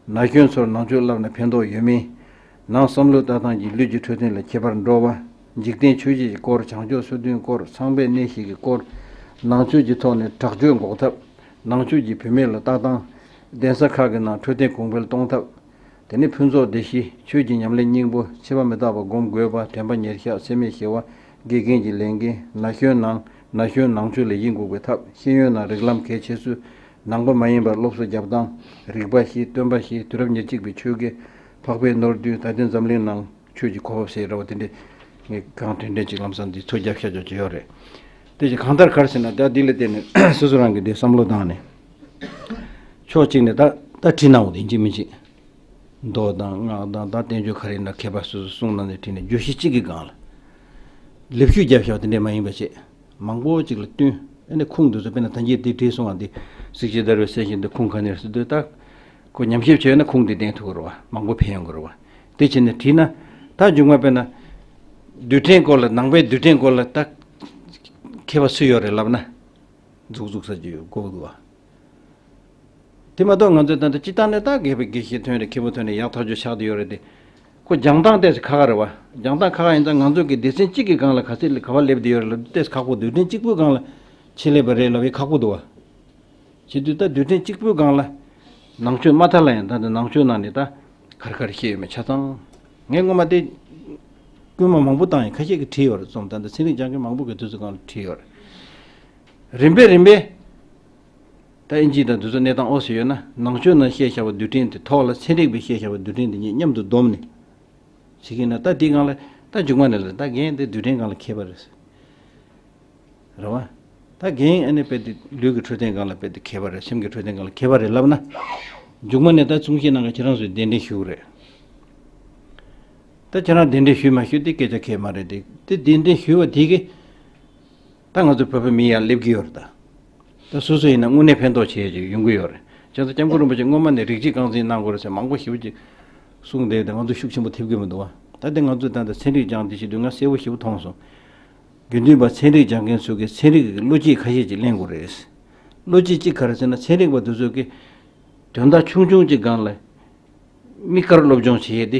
ན་གཞོན་ཚོར་ནང་ཆོས་བསླབས་ན་ཕན་ཐོགས་ཡོད་མིན། ནང་བསམ་བློའི་ལྟ་སྟངས་ཀྱིས་ལུས་ཀྱི་འཕྲོད་བསྟེན་ལ་ཁྱད་པར་འགྲོ་བ། འཇིག་རྟེན་ཆོས་བརྒྱད་ཀྱི་སྐོར། བྱང་ཕྱོགས་སོ་བདུན་སྐོར། ཚངས་པའི་གནས་བཞི་གི་སྐོར། ནང་ཆོས་ཀྱི་ཐོག་ནས་དྲག་སྤྱོད་འགོག་ཐབས། ནང་ཆོས་ཀྱིས་བུད་མེད་ལ་ལྟ་སྟངས། གདན་ས་ཁག་གི་ནང་འཕྲོད་བསྟེན་གོང་འཕེལ་གཏོང་ཐབས། དེ་ནས་ཕུན་ཚོགས་སྡེ་བཞི། ཆོས་ཀྱི་ཉམས་ལེན་སྙིང་པོ། འཆི་བ་མི་རྟག་པ་སྒོམ་དགོས་པ། དྲན་པ་ཉེར་བཞག་སེམས་མེད་ཞི་བ། དགེ་རྒན་གྱི་ལས་འགན། ན་གཞོན་ནང་ན་གཞོན་ནང་ཆོས་ལ་ཡིད་འགུག་པའི་ཐབས། ཤེས་ཡོན་ནང་རིགས་ལམ་གལ་ཆེ་ཚུལ། ནང་པ་མ་ཡིན་པར་སློབ་གསོ་རྒྱབ་སྟངས། རིག་པ་བཞི། སྟོན་པ་བཞི། དུས་རབས་ཉེར་གཅིག་པའི་ཆོས་དགེ། འཕགས་པའི་ནོར་བདུན། ད་ལྟའི་འཛམ་གླིང་ནང་ཆོས་ཀྱི་གོ་འཕང་ཟེར་ར་བ་དེ་འདྲས། ངས་གང་དྲན་དྲན་ཅིག་ལམ་སང་འདི་ཚོ་རྒྱབ་ཤ་ཅོག་ཅིག་ཡོད་རེད། དེ་བཞིན་གང་ལྟར་ག་རེ་ཟེར་ན་ད་འདི་ལ་བརྟེན་ནས་སོ་སོ་རང་གི་འདི་བསམ་བློ་བཏང་ནས། ཕྱོགས་གཅིག་ནས་ད་ད་བྲིས་གནང་བ་དེ་ཡིན་གཅིག་མིན་གཅིག་མདོ་དང་སྔགས་དང་ད་བསྟན་བཅོས་ག་རེ་ཡིན་ན་མཁས་པ་སོ་སོ་གསུང་གནང་ནས་བྲིས་ནས་བརྗོད་གཞི་གཅིག་གི་སྒང་ལ། ལེབ་ཤུལ་རྒྱབ་བཞག་དེ་འདྲས་མ་ཡིན་པ་བྱས། མང་པོ་ཅིག་ལ་བསྟུན། ཨ་ནི་ཁུངས་འདི་ཚོ་དཔེར་ན་ད་གིན་དེ་བྲིས་སོང་བ་འདི། གཟི་བརྗིད་དར་བའི་གསལ་བྱེད་འདི་ཁུངས་ག་ནས་ཟེར་དུས་ད། ཁོ་ཉམས་ཞིབ་བྱས་ན་ཁུངས་འདི་ལྡན་ཐུབ་ཀྱི་རེད་བ། མང་པོ་ཕན་ཡོང་གི་རེད་བ། དེ་བྱས་ནས་བྲིས་ན། ད་མཇུག་མ་དཔེར་ན། རྡུལ་ཕྲན་སྐོར་ལ་ནང་པའི་རྡུལ་ཕྲན་སྐོར་ལ་ད། མཁས་པ་སུ་ཡོད་རེད་ལབ་ན། འཛུགས་འཛུགས་ས་ཅིག་ཡོད་དགོས་འདུག་བ། དེ་མ་གཏོགས་ང་ཚོས་ད་ལྟ་སྤྱི་བཏང་ནས་ད་དགེ་བའི་དགེ་བཤེས་ཐོན་རེད། མཁན་པོ་ཐོན་རེད། ཡག་ཐག་ཆོད་ཆགས་བསྡད་ཡོད་རེད་དེ། ཁོ་སྦྱང་སྟངས་ཏོག་ཙམ་ཁག་ཁག་རེད་བ། སྦྱང་སྟངས་ཁག་ཁག་ཡིན་ཙང་ང་ཚོ་གི་སྡེ་ཚན་གཅིག་གི་སྒང་ལ་ག་ཚད་ག་པར་སླེབས་བསྡད་ཡོད་རེད་ལབ་ཏོག་ཙམ་ཁག་པོ་འདུག་རྡུལ་ཕྲན་གཅིག་པུའི་སྒང་ལ་ཆེད་ལས་པ་རེད་ལབ་ཡ་ཁག་པོ་འདུག་བ། བྱེད་དུས་ད་རྡུལ་ཕྲན་གཅིག་པུའི་སྒང་ལ་ནང་ཆོས་མ་མཐའ་ལ་ཡང་ད་ལྟ་ནང་ཆོས་ནང་ནས་ད་ག་རེ་ག་རེ་བཤད་ཡོད་མེད་ཆ་ཚང་། ངས་སྔོན་མ་དེ་སྐུལ་མ་མང་པོ་བཏང་ཡིན། ཁ་ཤས་ཀྱིས་བྲིས་ཡོད་རེད། རྩོམ་ད་ལྟ་ཚན་རིག་སྦྱང་མཁན་མང་པོ་གིས་དུས་ཚོད་སྒང་ལ་བྲིས་ཡོད་རེད། རིམ་པས་རིམ་པས། ད་ཨིན་ཇི་དང་དེ་ཚོ་གནས་སྟངས་ཨོ་སི་ཡོད་ན་ནང་ཆོས་ནང་བཤད་བཞག་པ་རྡུལ་ཕྲན་དེ་ཐོག་ལ་ཚན་རིག་པས་བཤད་བཞག་པ་རྡུལ་ཕྲན་དེ་གཉིས་མཉམ་དུ་བསྡོམས་ནས་བྱེད་ཀྱི་ན། ད་དེའི་སྒང་ལ་ད་མཇུག་མ་ནས་ལ་ད་རྒན་དེ་རྡུལ་ཕྲན་སྒང་ལ་མཁས་པ་རེད། རེད་བ། ད་རྒན་ཨ་ནི་དཔེ་དེ་ལུས་ཀྱི་འཕྲོད་བསྟེན་སྒང་ལ་དཔེ་དེ་མཁས་པ་རེད། སེམས་ཀྱི་འཕྲོད་བསྟེན་སྒང་ལ་མཁས་པ་རེད་ལབ་ན། མཇུག་མ་ནས་ད་གསུང་བཤད་གནང་ག་ཁྱེད་རང་ཚོས་གདན་འདྲེན་ཞུ་གི་རེད། ད་ཁྱེད་རང་གདན་འདྲེན་ཞུས་མ་ཞུས་དེ་སྐད་ཆ་ཁེལ་མ་རེད་དེ། དེ་གདན་འདྲེན་ཞུས་པ་དེ་གི། ད་ང་ཚོ་བོད་པ་མི་ཡར་སླེབས་ཀྱི་ཡོད་རེད་ད། ད་སོ་སོ་ཡིན་ན་དངོས་གནས་ཕན་ཐོགས་བྱེད་ཡས་ཅིག་ཡོང་གི་ཡོད་རེད། བྱས་ཙང་སྐྱབས་མགོན་རིན་པོ་ཆེ་སྔོན་མ་ནས་རིགས་གཅིག་རྐང་འཛིན་གནང་དགོས་རེད་ཟེར་མང་པོ་ཞེ་པོ་ཅིག་གསུངས་བསྡད་དེ་ང་ཚོ་ཤུགས་ཆེན་པོ་ཐེབས་ཀྱི་མི་འདུག་བ། ད་དེ་ང་ཚོས་ད་ལྟ་ཚན་རིག་སྦྱངས་དེ་བྱེད་དུས་ང་གསལ་པོ་ཞེ་པོ་མཐོང་སོང་། དགེ་འདུན་པ་ཚན་རིག་སྦྱང་མཁན་ཚོ་གིས་ཚན་རིག་གི་བློ་སྐྱེད་ཁ་ཤས་ཅིག་ལེན་དགོས་རེད། བློ་སྐྱེད་ཅིག་ག་རེ་ཟེར་ན་ཚན་རིག་པ་དེ་ཚོ་གིས་དོན་དག་ཆུང་ཆུང་ཅིག་སྒང་ལ། དམིགས་བཀར་སློབ་སྦྱོང་བྱེད་ཡས་དེ་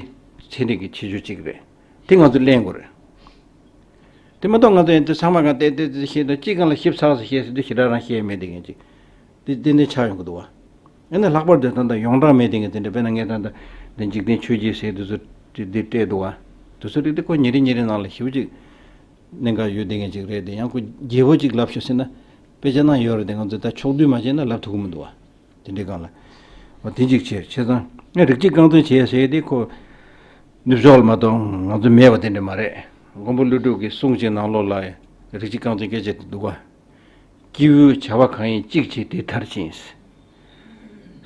ཚན་རིག་གི་ཁྱད་ཆོས་གཅིག་རེད། དེ་ང་ཚོས་གླེང་དགོས་རེད། དེ་མ་གཏོགས་ང་ཚོ་ཡང་དེ་ཚང་མ་གང་བལྟས་བལྟས་བལྟས་བཤད་དང་གཅིག་སྒང་ལ་ཞིབ་ཚགས་སུ་བཤད་ཟེར་དུས་ཞེ་དྲག་རང་བཤད་མེད་དེ་ངན་ཅིག་དེ་དེ་འདྲ་ཆགས་ཡོང་གི་འདུག་བ། ཡང་ན་ལྷག་པར་དུ་ད་ལྟ་ཡོངས་གྲགས་མེད་དེ་ངན་དེ་འདྲ་དཔེར་ན་ངས་ད་ལྟ་འདི་འཇིག་རྟེན་ཆོས་བརྒྱད་ཟེར་དུས་ཚོད་དེ་འདི་སྤྲད་འདུག་བ། དུས་ཚོད་རིགས་དེ་ཁོ་ཉིན་རེ་ཉིན་རེ་ནང་ལ་ཞེ་པོ་ཅིག་གནད་འགག་ཡོད་དེ་ངན་ཅིག་རེད་དེ། ཡང་ཁོ་རྒྱས་པོ་ཅིག་ལབ་ཤོག་ཟེར་ན་དཔེ་ཆ་ནང་ཡོད་རེད་དེ་ང་ཚོས་ད་ཕྱོགས་བསྡུས་མ་བྱས་ན་ལབ་ཐུབ་ཀྱི་མི་འདུག་བ། དེ་འདྲའི་སྒང་ལ། འོ་དེ་གཅིག་བྱས། བྱས་ཙང་ངས་རིགས་གཅིག་རྐང་འཛིན་བྱས་ཟེར་དེ་ཁོ་ནུབ་ཕྱོགས་ལ་མ་གཏོགས་ང་ཚོ་མེད་པ་དེ་འདྲ་མ་རེད། མགོན་པོ་ཀླུ་སྒྲུབ་ཀྱི་གསུང་གཅིག་ནང་ལོགས་ལ་རིགས་གཅིག་རྐང་འཛིན་སྐད་ཆ་དེ་འདུག་བ། སྐྱེས་བུའི་བྱ་བ་གང་ཡིན་གཅིག་བྱས་དེ་མཐར་ཕྱིན།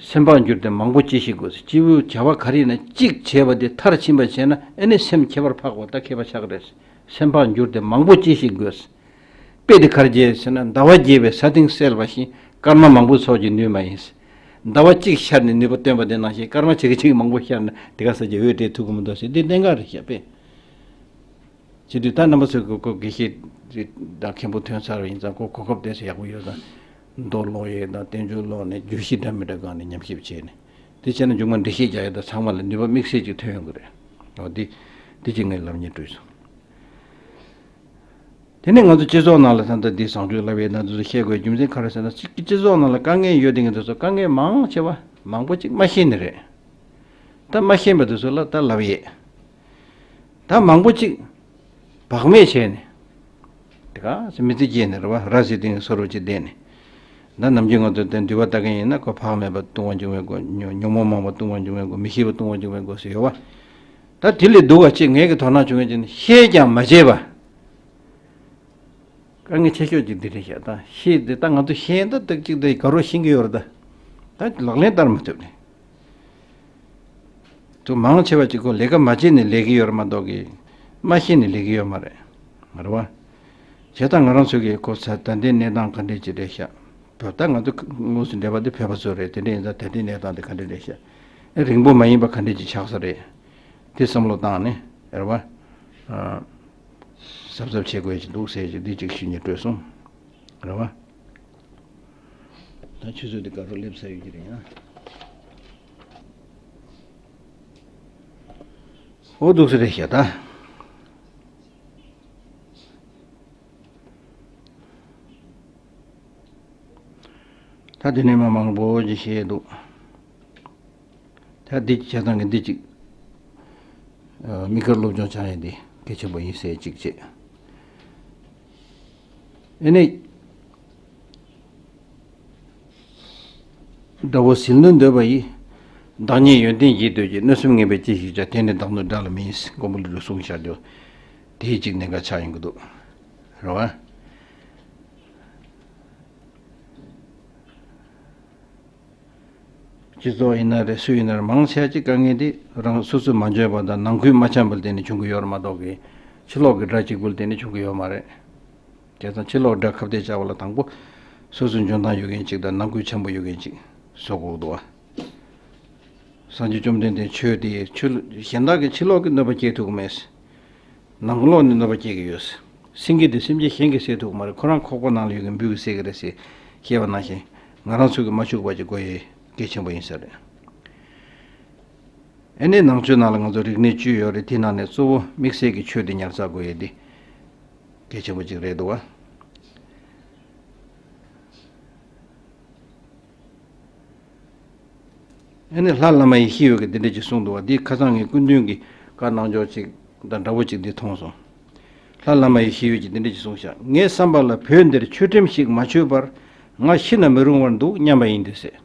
སེམས་བག་འགྱུར་ཏེ་མང་པོ་ཅི་ཞིག་དགོས། སྐྱེས་བུའི་བྱ་བ་ག་རེ་ཡིན་ན་གཅིག་བྱས་པ་དེ་མཐར་ཕྱིན་པ་བྱས་ན་ཨེ་ནི་སེམས་ཁྱད་པར་འཕགས་པ་ད་མཁས་པ་ཆགས་རེད། སེམས་བག་འགྱུར་ཏེ་མང་པོ་ཅི་ཞིག་དགོས། དཔེ་དེ་ག་རེ་བྱས་ཟེར་ན་ཟླ་བ་རྒྱས་པའི་ས་སྟེང་གསལ་བ་བཞིན་སྐར་མ་མང་པོ་ཚོགས་ཀྱི་ནུས་མ་ཡིན། ཟླ་བ་གཅིག་ཤར་ནས་ནུས་པ་བཏོན་པ་དེ་ནང་བཞིན་སྐར་མ་ཆེ་གི་ཆེ་གི་མང་པོ་ཤར་ན་དེ་ག་ས་ཀྱི་འོད་སྤྲད་ཐུབ་ཀྱི་མི་འདུག་ཟེར་དེ་གནད་འགག་རེད་ཤག་དཔེ། བྱེད་དུས་ད་རྣམ་པ་ཚོས་ཁོ་ཁོ་དགེ་བཤེས་དང་མཁན་པོ་ཐོན་ཚར་བ་ཡིན་ཙང་ཁོ་གོ་སྐབས་དེ་ཚོ་ཡག་པོ་ཡོད་ཙང་། མདོ་ཀློག་ཡས་དང་བསྟན་བཅོས་ཀློག་ནས་བརྗོད་གཞི་འདྲ་མི་འདྲ་སྒང་ནས་ཉམས་ཞིབ་བྱས་ནས་དེ་བྱས་ན་མཇུག་མ་འགྲེལ་བཤད་རྒྱག་ཡས་དང་ཚང་མ་ལ་ནུས་པ་དམིགས་བསལ་ཅིག་ཐོན་ཡོང་གི་རེད། འོ་འདི་འདི་ཅིག་ངས་ལབ་སྙིང་བྲོས་སོང་། དེ་ནས་ང་ཚོ་སྤྱི་ཚོགས་ནང་ལ་ད་ལྟ་འདི་བཟང་སྤྱོད་བསླབ་ཡས་ན་འདི་ཚོ་བཤད་དགོས་རྒྱུ་མཚན་ག་རེ་ཟེར་ན། སྤྱི་སྤྱི་ཚོགས་ནང་ལ་དཀའ་ངལ་ཡོད་དེ་ངས་འདི་ཚོ་དཀའ་ངལ་མང་ཆེ་བ་མང་པོ་ཅིག་མ་ཤེས་ནི་རེད། ད་མ་ཤེས་པ་འདི་ཚོ་ལ་ད་ལབ་ཡས། ད་མང་པོ་ཅིག་བག་མེད་བྱས་ནས། དེ་ག་ཚོད་མི་ཚེ་སྐྱེལ་ནས་རེད་བ། ར་བཟི་སྟེང་སོ་རུ་ཅིག་བསྡད་ནས། ད་ནམ་རྒྱུན་ང་ཚོ་དེ་འདུལ་བ་ལྟ་མཁན་ཡིན་ན་ཁོ་བག་མེད་པ་ལྟུང་བ་འབྱུང་བའི་སྐོར། ཉོན་ཉོན་མོངས་མང་པོ་ལྟུང་བ་འབྱུང་བའི་སྐོར། མི་ཤེས་པ་ལྟུང་བ་འབྱུང་བའི་སྐོར་ཟེར་ཡོད་བ། ད་དེ་ལས་སྡུག་པ་ཅིག་ངས་ཀྱི་དོ་སྣང་བྱུང་མཁན་ཅིག་ནི་ཤེས་ཀྱང་མ་བྱས་པ། དཀའ་ངལ་ཆེ་ཤོས་ཅིག་འདི་རེད་ཤག་ད་ཤེས་དེ་ད་ང་ཚོ་ཤེས་ཡོན་ད་ཏག་ཅིག་དེ་ག་རོ་ཤེས་ཀྱི་ཡོད་རེད་ད། ད་ལག་ལེན་བསྟར་མ་ཐུབ་ནས། དུ་མང་ཆེ་བ་ཅིག་ཁོ་ལས་ཀ་མ་བྱས་ནས་ལས་ཀྱི་ཡོད་རེད་མ་གཏོགས་ཀྱི། མ་ཤེས་ནས་ལས་ཀྱི་ཡོད་མ་རེད། རེད་བ། བྱས་ཙང་ང་རང་ཚོ་གིས་ཁོ་ཚ་ད་ལྟའི་གནས་སྟངས་ག་འདྲས་ཅིག་རེད་ཤག་བོད་ད་ང་ཚོ་དངོས་སུ་འབྲེལ་བ་དེ་བོད་པ་ཚོ་རེད། དེ་འདྲས་ཡིན་ཙང་ད་ལྟའི་གནས་སྟངས་དེ་ག་འདྲས་རེད་ཤག་ཨེ་རིང་པོ་མ་ཡིན་པ་ག་འདྲས་ཅིག་ཆགས་ས་རེད། དེ་བསམ་བློ་བཏང་ནས་རེད་བ། ཨ། གཟབ་གཟབ་བྱེད་དགོས་ཀྱི་འདུག་ཟེར་གྱི་འདི་ཅིག་ཞུ་སྙིང་བྲོས་སོང་། རེད་བ། ད་ཆུ་ཚོད་འདི་ག་རུ་སླེབས་ཚར་ཡོད་ཀྱི་རེད་ཡང་། འོ་འདུག་སེ་རེད་ཤག་ད། ད་དེ་ནས་མ་མང་པོ་ཅིག་བཤད་འདུག་ད་འདི་བྱས་ཙང་གི་འདི་ཅིག་ཨ། དམིགས་བཀར་སློབ་སྦྱོང་བྱ་ཡ་འདི་གལ་ཆེན་པོ་ཡིན་ཟེར་ཅིག་བྱས། ཨེ་ནས། དགྲ་བོ་ཟིལ་གནོན་འདོད་པ་ཡིས། བདག་ཉིད་ཡོན་ཏན་བགྱིད་འདོད་ཀྱི། གནོད་སེམས་ངན་པས་ཅི་ཞིག་བྱ། དེ་ནི་བདག་གནོད་དགྲ་ལ་མིན། མགོན་པོ་ཀླུ་སྒྲུབ་གསུངས་བཞག་རྒྱུ། དེའི་གཅིག་གནད་འགག་ཆགས་ཡོང་གི་འདུག་རེད་བ། སྤྱི་ཚོགས་ཡིན་ན་རེད། སུ་ཡིན་ན་རེད། མང་ཆེ་ཅིག་དཀའ་ངལ་དེ་རང་སོ་སོས་མ་འཇོན་པ་དང་ནང་ཁུལ་མ་འཆམ་པ་ལ་བརྟེན་ནས་བྱུང་གི་ཡོད་རེད་མ་གཏོགས་ཀྱི། ཕྱི་ལོགས་ཀྱི་དགྲ་གཅིག་པུ་ལ་བརྟེན་ནས་བྱུང་གི་ཡོད་མ་རེད། བྱས་ཙང་ཕྱི་ལོགས་དགྲ་ཁ་གཏད་བཅག་པ་ལ་དང་པོ་སོ་སོའི་འཇོན་ཐང་ཡོད་མཁན་གཅིག་དང་ནང་ཁུལ་འཆམ་པོ་ཡོད་མཁན་གཅིག་བཟོ་དགོས་འདུག་བ། སངས་རྒྱས་བཅོམ་ལྡན་འདས་ཆོས་དེ་ཆོས་གཞན་དག་གིས་ཕྱི་ལོགས་ཀྱི་གནོད་པ་སྐྱེལ་ཐུབ་ཀྱི་མེད། ནང་ལོགས་ནས་གནོད་པ་སྐྱེལ་གྱི་ཡོད། སེང་གེ་དེ་སེམས་ཅན་གཞན་གྱིས་བསད་ཐུབ་ཀྱི་མ་རེད། ཁོ་རང་ཁོག་པ་ནང་ལ་ཡོད་མཁན་འབུ་གིས་བསད་ཀྱི་རེད་ཟེར་བཤད་པ་ནང་བཞིན། ང་རང་ཚོ་གིས་མ་འཆུག་པ་ཅིག་དགོས་ཡས་གལ་ཆེན་པོ་ཡིན་ས་རེད། ཨེ་ནས་ནང་ཆོས་ནང་ལ་ང་ཚོ་རིག་གནས་བཅུ་ཡོད་རེད། དེ་ནང་ནས་གཙོ་བོ་དམིགས་བསལ་གྱི་ཆོས་དེ་ཉར་ཚགས་དགོས་ཡས་དེ་གལ་ཆེན་པོ་ཅིག་རེད་འདུག་བ། ཨ་ནི་ལྷ་བླ་མ་ཡེ་ཤེས་འོད་ཀྱིས་འདི་འདྲ་ཅིག་གསུངས་འདུག་བ། འདི་ཁ་སང་ངས་སྐུ་མདུན་གྱི་བཀའ་གནང་ཕྱོགས་ཅིག་དང་འདྲ་བོ་ཅིག་འདི་མཐོང་སོང་། ལྷ་བླ་མ་ཡེ་ཤེས་འོད་ཀྱིས་འདི་འདྲ་ཅིག་གསུངས་ཤག་ངའི་བསམ་པ་ལ་བོད་འདིར་ཆོས་ཁྲིམས་ཤིག་མ་ཆོད་པར་ང་ཤི་ན་མི་རུང་བར་འདུག་སྙམ་པ་ཡིན་ཏེ་ཟེར།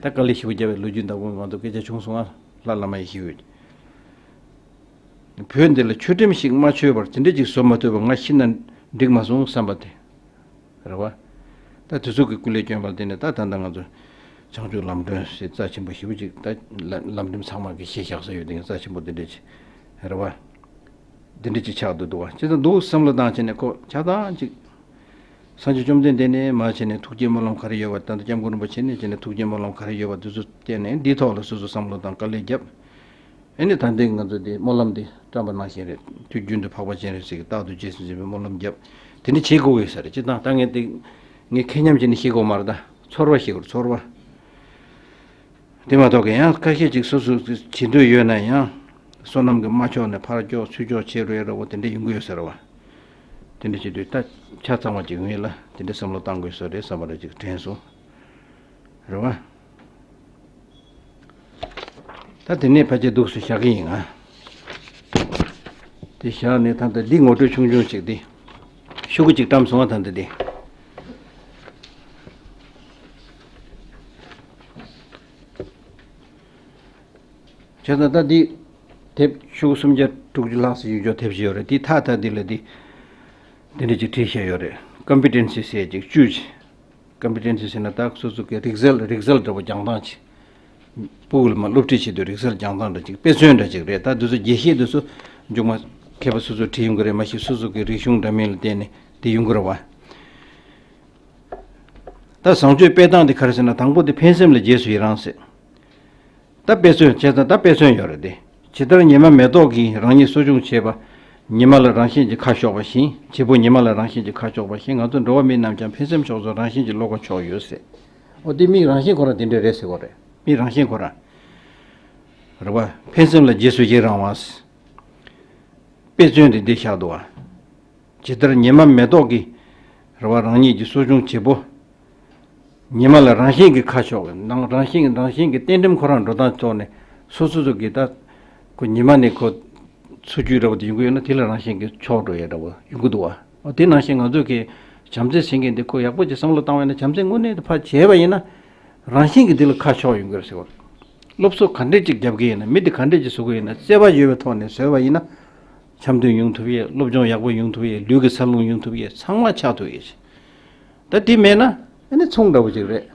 ད་དཀའ་ལས་ཞེ་པོ་བརྒྱབ་པའི་ལོ་རྒྱུས་འདྲ་བོ་མ་གཏོགས་སྐད་ཆ་བྱུང་སོང་ང་། ལྷ་བླ་མ་ཡེ་ཤེས་འོད་ཀྱིས། བོད་འདི་ལ་ཆོས་ཁྲིམས་ཤིག་མ་ཆོད་པར་དེ་འདྲ་ཅིག་བཟོ་མ་ཐུབ་པར་ང་ཤི་ན་འགྲིག་མ་སོང་བསམ་པ་དེ། རེད་བ། ད་དེ་ཚོ་གི་སྐུ་ལས་བསྐྱོན་པ་དེ་ནི་ད་ད་ལྟ་ང་ཚོ་བྱང་ཆུབ་ལམ་སྒྲོན་ཟེར་རྩ་ཆེན་པོ་ཞེ་པོ་ཅིག་ད་ལ་ལམ་རིམ་ཚང་མ་གི་གཞི་བཞག་ས་ཡོད་དེ་རྩ་ཆེན་པོ་དེ་འདྲ་ཅིག་རེད་བ། དེ་འདྲ་ཅིག་ཆགས་འདུག་འདུག་བ། ཅི་ལྟར་འདུག་བསམ་བློ་བཏང་བྱས་ནས་ཁོ་ཆ་ཚང་ཅིག་སངས་རྒྱས་བཅོམ་ལྡན་འདས་ནས་མར་བྱས་ནས་ཐུགས་བསྐྱེད་སྨོན་ལམ་ག་རེ་ཡོད་པ། ད་ལྟ་སྐྱབས་མགོན་རིན་པོ་ཆེ་ནས་བྱས་ནས་ཐུགས་བསྐྱེད་སྨོན་ལམ་ག་རེ་ཡོད་པ་དེ་ཚོ་བལྟས་ནས་འདིའི་ཐོག་ལ་སོ་སོ་བསམ་བློ་བཏང་དཀའ་ལས་བརྒྱབ། ཨེ་ནི་ད་ལྟའི་ང་ཚོ་འདི་སྨོན་ལམ་འདི་བཀྲམ་པ་ནང་བཞིན་རེད། དུས་རྒྱུན་དུ་འཕགས་པ་སྤྱན་རས་གཟིགས་ཀྱིས་རྟག་ཏུ་རྗེས་སུ་འཛིན་པའི་སྨོན་ལམ་བརྒྱབ། དེ་འདྲ་བྱེད་དགོས་ཀྱི་ས་རེད། སྤྱིར་བཏང་ད་ངས་འདི་ངས་ཁེ་ཉམས་བྱས་ནས་བཤད་དགོས་མ་རེད། ད་ཚོར་བ་བཤད་དགོས་རེད། ཚོར་བ། དེ་མ་གཏོགས་ཀྱི་ཡང་ཁ་ཤས་ཅིག་སོ་སོ་བྱེད་འདོད་ཡོད་ན་ཡང་། བསོད་ནམས་ཀྱི་དམའ་ཕྱོགས་ནས་ཕར་ཀྱོག་ཚུར་ཀྱོག་བྱེད་རོགས་རོགས་དེ་འདྲ་ཡོང་གི་ཡོད་ས་རེད་བ། དེ་འདྲ་བྱེད་དུས་ད་ཆ་ཚང་བ་ཅིག་ཡོང་ཡས་ལ་དེ་འདྲ་བསམ་བློ་བཏང་དགོས་ས་རེད་བསམ་པ་རེ་ཅིག་དྲན་སོང་། རེད་བ། ད་དེ་ནས་ཕལ་ཆེར་འདུག་སེ་བཞག་གི་ཡིན་ང་། དེ་བཞག་ནས་ད་ལྟ་འདི་ངོ་སྤྲོད་ཆུང་ཆུང་ཞིག་འདི། ཤོག་གུ་གཅིག་བཀྲམ་སོང་ང་ད་ལྟ་འདི། བྱས་ཙང་ད་འདི། དེབ་ཤོག་གུ་སུམ་བརྒྱ་དྲུག་ཅུ་ལྷག་ཙམ་ཡོད་ཅོག་དེབ་ཅིག་ཡོད་རེད། འདི་ཐག་ཐག་འདི་ལ་འདི། འདི་འདྲ་ཅིག་བྲིས་བཞག་ཡོད་རེད། ཀམ་པི་ཊན་སི་ཟེར་ཅིག་བཅུ་ཅིག་ཀམ་པི་ཊན་སི་ཟེར་ན་ད་སོ་སོ་གི་རིག་རྩལ་རིག་རྩལ་འདྲ་པོ་སྦྱང་སྟངས་ཅིག་སྤུ་གུ་ལ་མ་སློབ་ཁྲིད་བྱེད་དུས་རིག་རྩལ་སྦྱང་སྟངས་འདྲ་ཅིག་དཔེ་མཚོན་འདྲ་ཅིག་རེད། ད་འདི་ཚོ་རྒྱས་བཤད་འདི་ཚོ་མཇུག་མ་མཁས་པ་སོ་སོས་བྲིས་ཡོང་གི་རེད། མ་གཞི་སོ་སོ་གི་རིག་གཞུང་འདྲ་མིན་ལ་བརྟེན་ནས་དེ་ཡོང་གི་རེད་བ། ད་བཟང་སྤྱོད་སྤེལ་སྟངས་དེ་ག་རེ་ཟེར་ན་དང་པོ་དེ་ཕན་སེམས་ལ་རྗེས་སུ་ཡི་རང་ཟེར། ད་དཔེ་མཚོན་བྱས་ཙང་ད་དཔེ་མཚོན་ཡོད་རེད་དེ། ཇི་ལྟར་ཉི་མ་མེ་ཏོག་གིས་རང་ཉིད་གསོ་སྐྱོང་བྱེད་པ། ཉི་མ་ལ་རང་བཞིན་གྱིས་ཁ་ཕྱོགས་པ་བཞིན། བྱེད་པོ་ཉི་མ་ལ་རང་བཞིན་གྱིས་ཁ་ཕྱོགས་པ་བཞིན། ང་ཚོ་འགྲོ་བ་མིའི་རྣམས་ཀྱང་ཕན་སེམས་ཕྱོགས་སུ་རང་བཞིན་གྱིས་བློ་ཁ་ཕྱོགས་ཡོད་ཟེར། འོ་དེ་མིའི་རང་བཞིན་ཁོ་རང་དེ་འདྲ་རེད་ཟེར་གོ་རེད། མིའི་རང་བཞིན་ཁོ་རང་། རེད་བ། ཕན་སེམས་ལ་རྗེས་སུ་ཡི་རང་བ། དཔེ་མཚོན་དེ་འདི་བཞག་འདུག་བ། ཇི་ལྟར་ཉི་མ་མེ་ཏོག་གི། རེད་བ། རང་ཉིད་ཀྱི་སོ་ཆུང་བྱེད་པོ། ཉི་མ་ལ་རང་བཞིན་གྱིས་ཁ་ཕྱོགས། ནང་རང་བཞིན་རང་བཞིན་གྱི་གཏན་ཁྲིམས་ཁོ་རང་འགྲོ་སྟངས་ཐོག་ནས་སོ་སོ་སོ་གི་ད། ཁོ་ཉི་མ་ནས་ཁོ་འཚོ་བཅུད་འདྲ་པོ་དེ་ཡོང་གི་ཡོད་ན་དེ་ལ་རང་བཞིན་གྱིས་ཕྱོགས་འགྲོ་ཡས་འདྲ་པོ་ཡོང་གི་འདུག་བ། འོ་དེ་ནང་བཞིན་ང་ཚོ་གི་བྱམས་བརྩེ་ཟེར་མཁན་དེ་ཁོ་ཡག་པོ་ཅིག་བསམ་བློ་བཏང་བས་ན། བྱམས་བརྩེ་དངོས་གནས་དེ་ཕར་བྱས་པ་ཡིན་ན་རང་བཞིན་གྱིས་དེ་ལ་ཁ་ཕྱོགས་ཡོང་གི་རེད་ཟེར་བ། སློབ་གསོ་ག་འདྲས་ཅིག་རྒྱབ་གི་ཡིན་ན། མི་དེ་ག་འདྲས་ཅིག་བཟོ་གི་ཡིན་ན། བརྩེ་བ་ཡོད་པའི་ཐོག་ནས་བཟོས་པ་ཡིན་ན། འཆམ་མཐུན་ཡོང་ཐུབ་ཡས། སློབ་སྦྱོང་ཡག་པོ་ཡོང་ཐུབ་ཡས། ལུས་ཀྱི་འཚར་ལོངས་ཡོང་ཐུབ་ཡས། ཚང་མ་ཆགས་ཐུབ་ཡས། ད་དེ་མེད་ན་ཨ་ནི་ཚོང་འདྲ་པོ་ཅིག་རེད།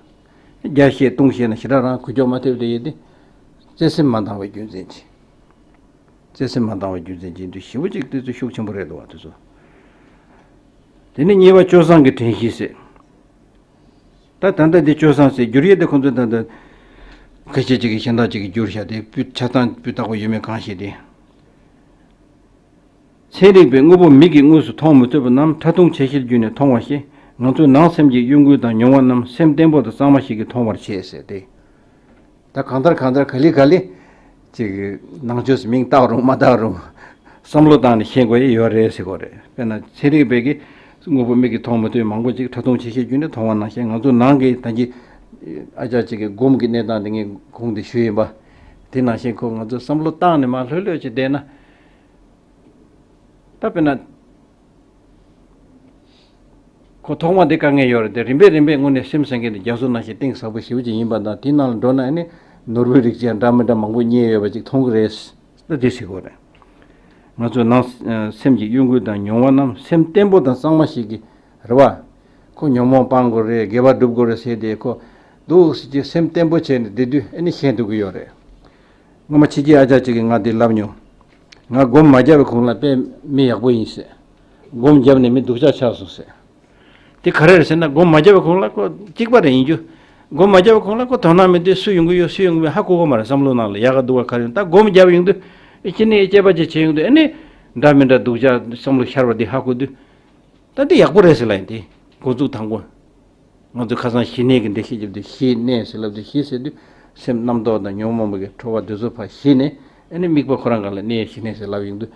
རྒྱ་བཤད་ལྟུང་བཤད་ན་ཞེ་དྲག་རང་འགུལ་སྐྱོད་མ་ཐེབས་དེ་ཡིན་ཏེ། བརྩེ་སེམས་མ་འདང་བའི་རྒྱུ་མཚན་གྱིས། བརྩེ་སེམས་མ་འདང་བའི་རྒྱུ་མཚན་གྱིས་འདུ་ཞེ་པོ་ཅིག་དེ་ཚོ་ཤུགས་ཆེན་པོ་རེད་འདུག་བ། དེ་ཚོ། དེ་ནས་གཉིས་པ་སྤྱོད་བཟང་གི་དྲན་ཤེས་ཟེར། ད་ད་ལྟ་འདི་སྤྱོད་བཟང་ཟེར་བསྒྱུར་ཡས་དེ་ཁོང་ཚོས་ད་ལྟ་ཁ་ཤས་ཅིག་གིས་གཞན་དག་ཅིག་གིས་བསྒྱུར་བཞག་དེ་སྤུས་ཆ་ཚང་སྤུས་དག་པོ་ཡོད་མེད་གང་ཤེས་ཏེ། ཚན་རིག་པས་དངོས་པོ་མིག་གིས་དངོས་སུ་མཐོང་མི་ཐུབ་པ་རྣམས་ཁྲ་ཐུང་ཆེ་ཤེལ་བརྒྱུད་ནས་མཐོང་བ་ཞིག། ང་ཚོའི་ནང་སེམས་ཀྱི་གཡོ་འགུལ་དང་མྱོང་བ་རྣམས་སེམས་བརྟན་པོ་དང་གཙང་མ་ཞིག་གིས་མཐོང་བར་བྱེད་ཟེར་ཏེ། ད་གང་ལྟར་གང་ལྟར་ག་ལེ་ག་ལེ་ཅིག་ནང་ཆོས་སུ་མིང་བཏགས་རུང་མ་བཏགས་རུང་བསམ་བློ་བཏང་ནས་ཤེས་དགོས་ཡས་ཡོད་རེད་ཟེར་གོ་རེད། དཔེར་ན་ཚན་རིག་པས་ཀྱིས་དངོས་པོ་མིག་གིས་མཐོང་མི་ཐུབ་པའི་མང་པོ་ཅིག་ཁྲ་ཐུང་ཆེ་ཤེལ་བརྒྱུད་ནས་མཐོང་བ་ནང་བཞིན། ང་ཚོ་ནང་གི་ད་གིན་ཨ་ཅག་ཅིག་གིས་སྒོམ་གྱི་གནས་སྟངས་དེ་ངས་གོང་དུ་ཞུས་ཡིན་པ། དེ་ནང་བཞིན་ཁོ་ང་ཚོ་བསམ་བློ་བཏང་ནས་མར་ལྷོད་ལྷོད་ཅིག་བསྡད་ན། ད་དཔེར་ན། ཁོ་ཐོག་མ་དེ་དཀའ་ངལ་ཡོད་རེད་དེ། རིམ་པས་རིམ་པས་དངོས་གནས་སེམས་ཟེར་མཁན་དེ་རྒྱ་མཚོ་ནང་བཞིན་གཏིང་ཟབ་པོ་ཞེ་པོ་ཅིག་ཡིན་པ་དང་། དེའི་ནང་ལ་འགྲོ་ན་ཨ་ནི་ནོར་བུའི་རིགས་ཅན་འདྲ་མི་འདྲ་མང་པོ་རྙེད་ཡོད་པ་ཅིག་མཐོང་གི་རེད། ད་དེ་ཟེར་དགོས་རེད། ང་ཚོའི་ནང་སེམས་ཀྱི་གཡོ་འགུལ་དང་མྱོང་བ་རྣམས་སེམས་བརྟན་པོ་དང་གཙང་མ་ཞིག་གིས་རེད་བ། ཁོ་ཉོན་མོངས་སྤང་དགོས་རེད། དགེ་བ་སྒྲུབ་དགོས་རེད་ཟེར་དེ། ཁོ་འདུག་སེ་ཅིག་སེམས་བརྟན་པོ་བྱས་ནས་བསྡད་དུས་ཨ་ནི་ཤེས་ཐུབ་ཀྱི་ཡོད་རེད། སྔོན་མ་ཕྱི་རྒྱལ་ཨ་ཅག་ཅིག་གིས་ང་འདི་ལབ་མྱོང་། ང་སྒོམ་མ་བརྒྱབ་པའི་གོང་ལ་དཔེ་མི་ཡག་པོ་ཡིན་ཟེར། སྒོམ་བརྒྱབ་ནས་མི་སྡུག་ཅག་ཆགས་སོང་ཟེར། དེ་ག་རེ་རེད་ཟེར་ན། སྒོམ་མ་བརྒྱབ་པའི་གོང་ལ་ཁོ་གཅིག་པ་རེད་ཡིན་རྒྱུ། སྒོམ་མ་བརྒྱབ་པའི་གོང་ལ་ཁོ་དོ་སྣང་མེད་དུས་སུ་ཡོང་གི་ཡོད་སུ་ཡོང་གི་མེད་ཧ་གོ་གི་མ་རེད། བསམ་བློ་ནང་ལ་ཡག་ག་སྡུག་ག་ག་རེ་ཡོང་། ད་སྒོམ་བརྒྱབ་ཡོང་དུས་ཨེ་ཁྱེད་ནི་དཔྱད་པ་ཅིག་བྱེད་ཡོང་དུས་ཨེ་ནི་འདྲ་མི་འདྲ་སྡུག་ཅག་བསམ་བློ་ཤར་བ་དེ་ཧ་གོ་དུས། ད་འདི་ཡག་པོ་རེད་ཟེར་ལབ་ཡིན་ཏེ། འགོ་འཛུགས་དང་པོ། ང་ཚོ་ཁ་སང་ཞི་གནས་ཀྱི་འགྲེལ་བཤད་བརྒྱབ་དུས་ཞི་གནས་ཟེར་ལབ་དུས། ཞི་ཟེར་དུས་སེམས་རྣམ་རྟོག་དང་ཉོན་མོངས་པའི་ཁྲོ་བ་དེ་ཚོ་ཕར་ཞི་ནས་ཨ་ནི་དམིགས་པ་ཁོ་རང་སྒང་ལ་གནས། ཞི་གནས་ཟེར་ལབ་ཡོང་དུས་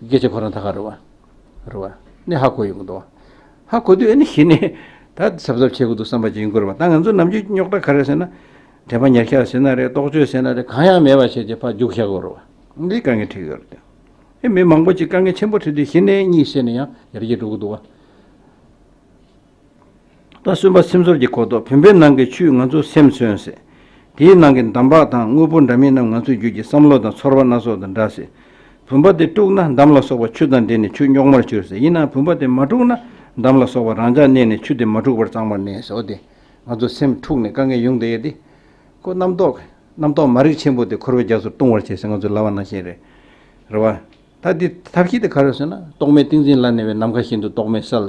སྐད་ཆ་ཁོ་རང་ད་ག་རེད་བ། རེད་བ། ནི་ཧ་གོ་ཡོང་གི་འདུག་བ། ཧ་གོ་དུས་ཨ་ནི་ཞི་གནས་ད་གཟབ་གཟབ་བྱེད་དགོས་འདུག་བསམ་པ་ཅིག་ཡོང་གི་རེད་བ། ད་ང་ཚོ་ནམ་རྒྱུན་རྙོག་དྲ་ག་རེ་ཟེར་ན། དྲན་པ་ཉེར་ཞག་ཟེར་ན་རེད། རྟོག་དཔྱོད་ཟེར་ན་རེད། གང་ཡང་མེད་པ་བྱས་རྗེས་ཕར་རྒྱུགས་བཞག་དགོས་རེད་བ། འདི་དཀའ་ངལ་འཕྲད་ཀྱི་ཡོད་རེད་དེ། ཨེ་མི་མང་པོ་ཅིག་དཀའ་ངལ་ཆེན་པོ་འཕྲད་དུས་ཞི་གནས་གཉིས་བྱས་ནས་ཡང་ཡར་རྒྱས་འགྲོ་གི་འདུག་བ། ད་གསུམ་པ་སེམས་ཚོར་གྱི་གོ་རྟོགས། བུམ་པའི་ནང་གི་ཆུས་ང་ཚོའི་སེམས་མཚོན་ཟེར། དེའི་ནང་གི་འདམ་བག་དང་དངོས་པོ་འདྲ་མིན་རྣམས་ང་ཚོའི་རྒྱུད་ཀྱི་བསམ་བློ་དང་ཚོར་བ་སྣ་ཚོགས་དང་འདྲ་ཟེར། བུམ་པ་དེ་དཀྲུགས་ན་འདམ་ལ་སོགས་པ་ཆུ་དང་འདྲེས་ནས་ཆུ་རྙོག་མར་གྱུར་ཟེར། ཡིན་ནའང་བུམ་པ་དེ་མ་དཀྲུགས་ན་འདམ་ལ་སོགས་པ་རང་འཇགས་གནས་ནས་ཆུ་དེ་མ་འཁྲུགས་པར་གཙང་མར་གནས་ཟེར། འོ་དེ་ང་ཚོ་སེམས་འཁྲུགས་ནས་དཀའ་ངལ་ཡོང་བསྡད་ཡོད་དེ། ཁོ་རྣམ་རྟོག་རྣམ་རྟོག་མ་རིག་ཆེན་པོ་དེ་འཁོར་བའི་རྒྱ་མཚོར་ལྟུང་བར་བྱེད་ཟེར་ང་ཚོས་ལབ་པ་ནང་བཞིན་རེད། རེད་བ། ད་འདི་ཐབས་ཤེས་དེ་ག་རེ་ཟེར་ན། རྟོག་མེད་ཏིང་འཛིན་ལ་གནས་པས་ནམ་མཁའ་བཞིན་དུ་རྟོག་མེད་གསལ།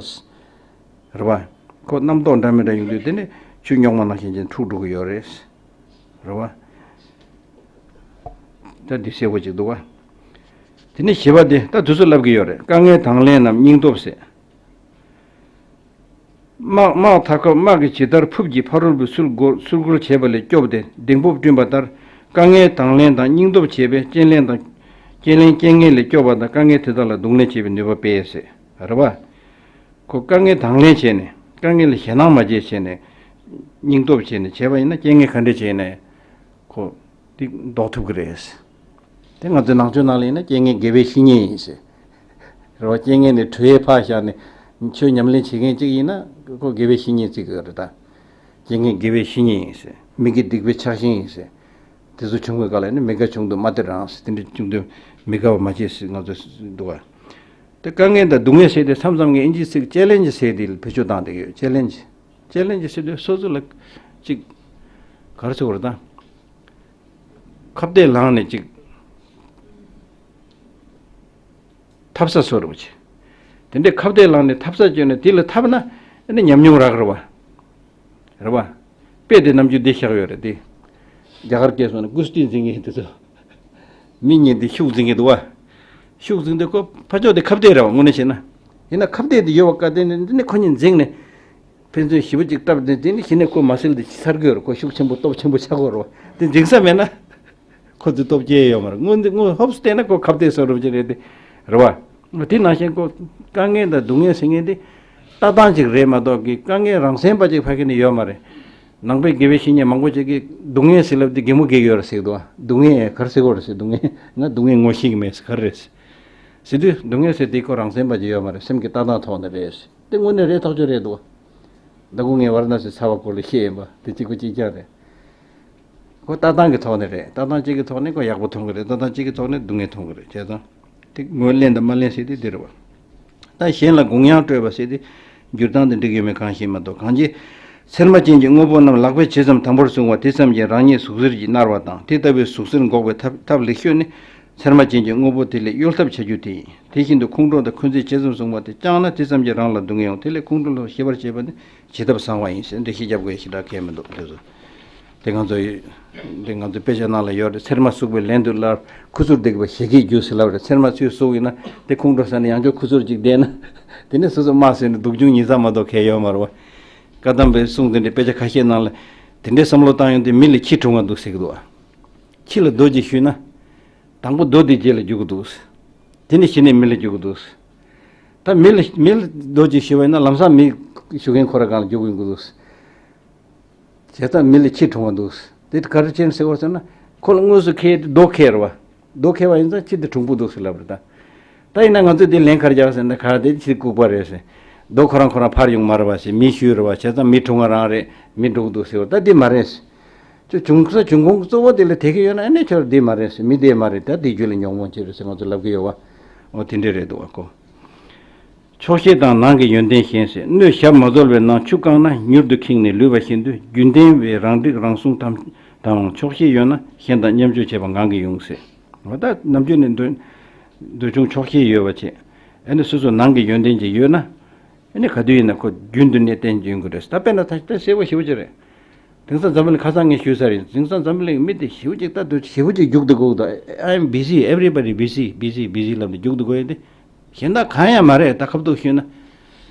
རེད་བ། ཁོ་རྣམ་རྟོག་འདྲ་མི་འདྲ་ཡོང་དུས་དེ་ནི་ཆུ་རྙོག་མ་ནང་བཞིན་ཅིག་འཁྲུག་འགྲོ་གི་ཡོད་རེད། རེད་བ། ད་འདི་གསལ་པོ་ཅིག་འདུག་བ། དེ་ནི་བཞི་པ་དེ་ད་དུས་ཚོད་ལབ་ཀྱི་ཡོད་རེད། དཀའ་ངལ་དང་ལེན་ནམ་སྙིང་སྟོབས་ཟེར། དམག་དམག་འཐབ་སྐབས་དམག་གིས་ཇི་ལྟར་ཕུབ་ཀྱི་ཕ་རོལ་པོའི་སུལ་སྒོར་སུལ་སྒོར་བྱེད་པ་ལས་སྐྱོབ་སྟེ་གདེང་སྤོབས་བསྐྲུན་པ་ལྟར། དཀའ་ངལ་དང་ལེན་དང་སྙིང་སྟོབས་བྱས་པས་རྐྱེན་ལན་དང་། རྐྱེན་ལན་རྐྱེན་ངན་ལས་སྐྱོབ་པ་དང་། དཀའ་ངལ་དེ་དག་ལ་གདོང་ལེན་བྱེད་པའི་ནུས་པ་སྤེལ་ཟེར། རེད་བ། ཁོ་དཀའ་ངལ་དང་ལེན་བྱས་ནས་དཀའ་ངལ་ལ་ཞེད་སྣང་མ་བྱེད་བྱས་ནས། སྙིང་སྟོབས་བྱས་ནས་བྱས་པ་ཡིན་ན་རྐྱེན་ངན་ག་འདྲ་བྱས་ནས་ཁོ། འདི་ཟློག་ཐུབ་ཀྱི་རེད། དེ་ང་ཚོའི་ནང་ཆོས་ནང་ལ་ཡིན་ན་རྐྱེན་ངན་དགེ་བའི་བཤེས་གཉེན་ཡིན་ཟེར། རེད་བ། རྐྱེན་ངན་ནས་གྲོལ་ཡས་ཕར་བཞག་ནས་ཆོས་ཉམས་ལེན་བྱེད་མཁན་གཅིག་ཡིན་ན་ཁོ་དགེ་བའི་བཤེས་གཉེན་བརྩི་གི་རེད་ད། རྐྱེན་ངན་དགེ་བའི་བཤེས་གཉེན་ཡིན་ཟེར། མི་དགེ་སྡིག་པའི་ཆགས་ཞེན་ཡིན་ཟེར། དེ་ཚོ་བྱུང་བའི་སྐབས་ལ་ནི་མི་དགའ་བྱུང་དུས་མ་དེ་རང་ཟེར། དེ་འདྲ་བྱུང་དུས་མི་དགའ་བ་མ་བྱེད་ཟེར་ང་ཚོ་འདུག་བ། དེ་དཀའ་ངལ་དང་སྡུག་བསྔལ་ཟེར་དེ་མཚམས་མཚམས་ངས་ཨིན་ཇིའི་ཚིག་ཅེ་ལེན་ཇི་ཟེར་དེ་ལ་བེད་སྤྱོད་བཏང་བསྡད་ཀྱི་ཡོད། ཅེ་ལེན་ཇི། ཅེ་ལེན་ཇི་ཟེར་དུས་སོ་སོ་ལ་ཅིག་ག་རེ་ཟེར་དགོས་རེད་ད། ཁ་གཏད་ལངས་ནས་ཅིག་འཐབ་ས་བཟོ་རོགས་བྱེད། དེ་འདྲའི་ཁ་གཏད་ལངས་ནས་འཐབ་ས་བཅོས་ནས་དེ་ལ་འཐབ་ན་ཨ་ནི་ཉམས་མྱོང་རག་རེད་བ། རེད་བ། དཔེ་དེ་ནམ་རྒྱུན་འདི་བཞག་ཡོད་རེད་དེ། རྒྱ་གར་སྐད་སོང་ན་ཀུ་སྟི་འཛིན་མཁན་དེ་ཚོ། མི་གཉིས་འདི་ཤུགས་འཛིན་གྱི་འདུག་བ། ཤུགས་འཛིན་དུས་ཁོ་ཕར་ཕྱོགས་དེ་ཁ་གཏད་རེད་བ། དངོས་གནས་བྱས་ན། ཡིན་ན་ཁ་གཏད་དེ་ཡོད་པ་བཀའ་བསྟན་ནས་འདི་ནས་ཁོ་གཉིས་འཛིང་ནས། ཕན་ཚུན་ཞེ་པོ་ཅིག་བཀྲབ་སྟེ་དེ་ནི་གཞི་ནས་ཁོ་མ་སེལ་དེ་ཕྱི་ཚར་དགོས་རེད། ཁོ་ཤུགས་ཆེན་པོ་སྟོབས་ཆེན་པོ་ཆགས་དགོས་རེད་བ། དེ་འཛིང་ས་མེད་ན། ཁོ་ཚོའི་སྟོབས་སྐྱེ་ཡོད་མ་རེད། དངོས་འདི་དངོས་ཧོབ་སྟེ་ན་ཁོ་ཁ་གཏད་བཟོ་རུབ་ཅིག་རེད་དེ། རེད་བ། དེ་ནང་བཞིན་ཁོ་དཀའ་ངལ་དང་སྡུག་བསྔལ་ཟེར་མཁན་དེ་ལྟ་སྟངས་ཅིག་རེད་མ་གཏོགས་ཀྱི་དཀའ་ངལ་རང་མཚན་པ་ཅིག་ཕ་གི་ནས་ཡོད་མ་རེད། ནང་པའི་དགེ་བའི་བཤེས་གཉེན་མང་པོ་ཅིག་གིས་སྡུག་བསྔལ་ཟེར་ལབ་དེ་གད་མོ་བགད་ཀྱི་ཡོད་རེད་ཟེར་གི་འདུག་བ། སྡུག་བསྔལ་ག་རེ་ཟེར་གི་ཡོད་རེད་ཟེར། སྡུག་བསྔལ་ང་སྡུག་བསྔལ་ངོ་ཤེས་ཀྱི་མེད་ཟེར། ག་རེ་རེད་ཟེར། ཟེར་དུས་སྡུག་བསྔལ་ཟེར་དེ་ཁོ་རང་མཚན་པ་ཅིག་ཡོད་མ་རེད། སེམས་ཀྱི་ལྟ་སྟངས་ཐོག་ནས་རེད་ཟེར། དེ་དངོས་གནས་རེད། ཐག་ཆོད་རེད་འདུག་ད་སྐུ་ངལ་བར་ན་སི་ཚ་བ་སྐོར་ལ་བཤད་ཡིན་པ་དེ་གཅིག་པུ་གཅིག་རྐྱང་རེད། ཁོ་ལྟ་སྟངས་ཀྱི་ཐོག་ནས་རེད། ལྟ་སྟངས་གཅིག་གི་ཐོག་ནས་ཁོ་ཡག་པོ་མཐོང་གི་རེད། ལྟ་སྟངས་གཅིག་གི་ཐོག་ནས་སྡུག་བསྔལ་མཐོང་གི་རེད། བྱས་ཙང་དེ་ངོས་ལེན་དང་མ་ལེན་ཟེར་དེ་འདི་རེད་བ། ད་གཞན་ལ་དགོངས་ཡངས་སྤྲོད་པ་ཟེར་དེ་འགྱུར་སྟངས་དེ་འགྲིག་ཡོད་མེད་གང་ཤེས་མ་གཏོགས། གང་ཅི། ཚེར་མ་ཅན་གྱི་དངོས་པོ་རྣམས་ལག་པས་ཇི་ཙམ་དམ་པོར་བཟུང་བ་དེ་ཙམ་གྱིས་རང་ཉིད་ཟུག་གཟེར་གྱིས་མནར་བ་དང་། དེ་ལྟ་བུའི་ཟུག་གཟེར་འགོག་པའི་ཐབས་ཐབས་ལེགས་ཤོས་ནི། ཚེར་མ་ཅན་གྱི་དངོས་པོ་དེ་ལས་གཡོལ་ཐབས་བྱ་རྒྱུ་དེ་ཡིན། དེ་བཞིན་དུ་ཁོང་ཁྲོ་དང་འཁོན་འཛིན་ཇི་ཙམ་བཟུང་བ་དེ་བཅངས་ན་དེ་ཙམ་གྱིས་རང་ལ་སྡུག་བསྔལ་འོང་། དེ་ལས་ཁོང་ཁྲོ་ལ་ཞི་བར་བྱེད་པ་ནི་བྱེད་ཐབས་བཟང་བ་ཡིན་ཟེར། འགྲེལ་བཤད་རྒྱབ་དགོས་ཞེ་དྲག་གལ་མི་འདུག་དེ་ཚོ། དེ་ང་ཚོ་ཡི་དེ་ང་ཚོ་དཔེ་ཆ་ནང་ལ་ཡོད་རེད། ཚེར་མ་ཟུག་པའི་ལན་དུ་སླར་ཁུ་ཚུར་སྡིག་པ་ཞེ་གིས་རྒྱུ་ཟེར་ལབ་རེད། ཚེར་མ་ཚུར་ཟུག་ཡིན་ན་དེ་ཁོང་ཁྲོ་ཟ་ནས་ཡང་བསྐྱར་ཁུ་ཚུར་ཅིག་བསྡད་ན་དེ་ནས་སོ་སོ་དམག་ཟེར་ནས་སྡུག་ཆུང་ཉིས་ཙམ་མ་གཏོགས་གལ་ཡོད་མ་རེད་བ། བཀའ་གདམས་པའི་གསུང་དེ་འདྲའི་དཔེ་ཆ་ཁ་ཤས་ནང་ལ་དེ་འདྲའི་བསམ་བློ་བཏང་ཡོང་དུས་མི་ལ་ཁྱི་གྲུང་བ་འདུག་ཟེར་གི་འདུག་བ། ཁྱི་ལ་རྡོ་གཅིག་གཞུས་ན། དང་པོ་རྡོ་དེ་རྗེས་ལ་རྒྱུག་གི་འདུག་དེ་ནས་གཞི་ནས་མི་ལ་རྒྱུག་གི་འདུག་ད་མི་ལ་མི་ལ་རྡོ་གཅིག་གཞུས་པ་ཡིན་ན་ལམ་སང་མི་གཞུ་མཁན་ཁོ་རང་སྒང་ལ་རྒྱུག་གི་འདུག་བྱས་ཙང་མི་ལ་ཁྱི་གྲུང་བ་འདུག་དེ་ག་རེ་བྱས་ནས་ཟེར་བ་ཟེར་ན། ཁོ་ལ་དངོས་སུ་ཁྱི་རྡོ་ཁྱེར་བ། རྡོ་ཁྱེར་བ་ཡིན་ཙང་ཁྱི་དེ་གྲུང་པོ་འདུག་ཟེར་ལབ་རེད་ད། ད་ཡིན་ན་ང་ཚོས་དེ་ལན་ག་རེ་རྒྱག་ཟེར་ན། ག་དེ་ཁྱི་ལྐུགས་པ་རེད་ཟེར། རྡོ་ཁོ་རང་ཁོ་རང་ཕར་ཡོང་མ་རེད་བ་ཟེར། མི་གཞུས་རེད་བ། བྱས་ཙང་མི་གྲུང་བ་རང་རེད། མི་འགྲོ་གི་འདུག་ཟེར་བ། ད་དེ་མ་རེད་ཟེར། ཁྱོད་བྱུང་ས་བྱུང་ཁུངས་གཙོ་བོ་དེ་ལ་དེ་གི་ཡོད་ན་ཨ་ནི་ཁྱོད་དེ་མ་རེད་ཟེར། མི་དེ་མ་རེད། ད་དེ་རྒྱུད་ལ་ཉོན་མོངས་ཅིག་རེད་ཟེར་ང་ཚོ་ལབ་གི་ཡོད་བ། འོ་དེ་འདྲས་རེད་འདུག་བ་ཁོ། ཕྱོགས་ཞེན་དང་ནང་གི་ཡོན་ཏན་ཞན་ཟེར། སྣོད་ཞབས་མ་འཚོལ་བའི་ནང་ཆུ་བཀང་ན་མྱུར་དུ་ཁེངས་ནས་ལུད་པ་བཞིན་དུ། རྒྱུན་ལྡན་པའི་རང་འགྲིག་རང་སྲུང་དམ་དང་ཕྱོགས་ཞེན་ཡོད་ན་གཞན་དང་མཉམ་སྤྱོད་བྱེད་པ་ངང་གིས་ཡོང་ཟེར། འོ་ད་ནམ་རྒྱུན་ནས་འདོད་འདོད་ཆུང་ཕྱོགས་ཞེན་ཡོད་པ་བྱས། ཨ་ནི་སོ་སོ་ནང་གི་ཡོན་ཏན་ཅིག་ཡོད་ན། ཨ་ནི་ག་དུས་ཡིན་ན་ཁོ་རྒྱུན་དུ་གནས་བརྟན་ཡོང་གི་རེད། ད་དཔེར་ན་ད་ལྟ་གསལ་པོ་ཞེ་པོ་ཅིག་རེད། དེང་སང་འཛམ་བུ་གླིང་ཁ་སང་ངས་ཞུས་ཚར་ཡིན། དེང་སང་འཛམ་བུ་གླིང་མི་དེ་ཞེ་པོ་ཅིག་ལྟ་དུས་ཞེ་པོ་ཅིག་རྒྱུག་བསྡད་དགོས་འདུག I'm busy, everybody busy, busy, busy ལབ་ནས་རྒྱུག་བསྡད་དགོས་ཡོད་དེ། གཞན་དག་གང་ཡང་མ་རེད། ད་ཁ་ཐུག་ཞུས་ན།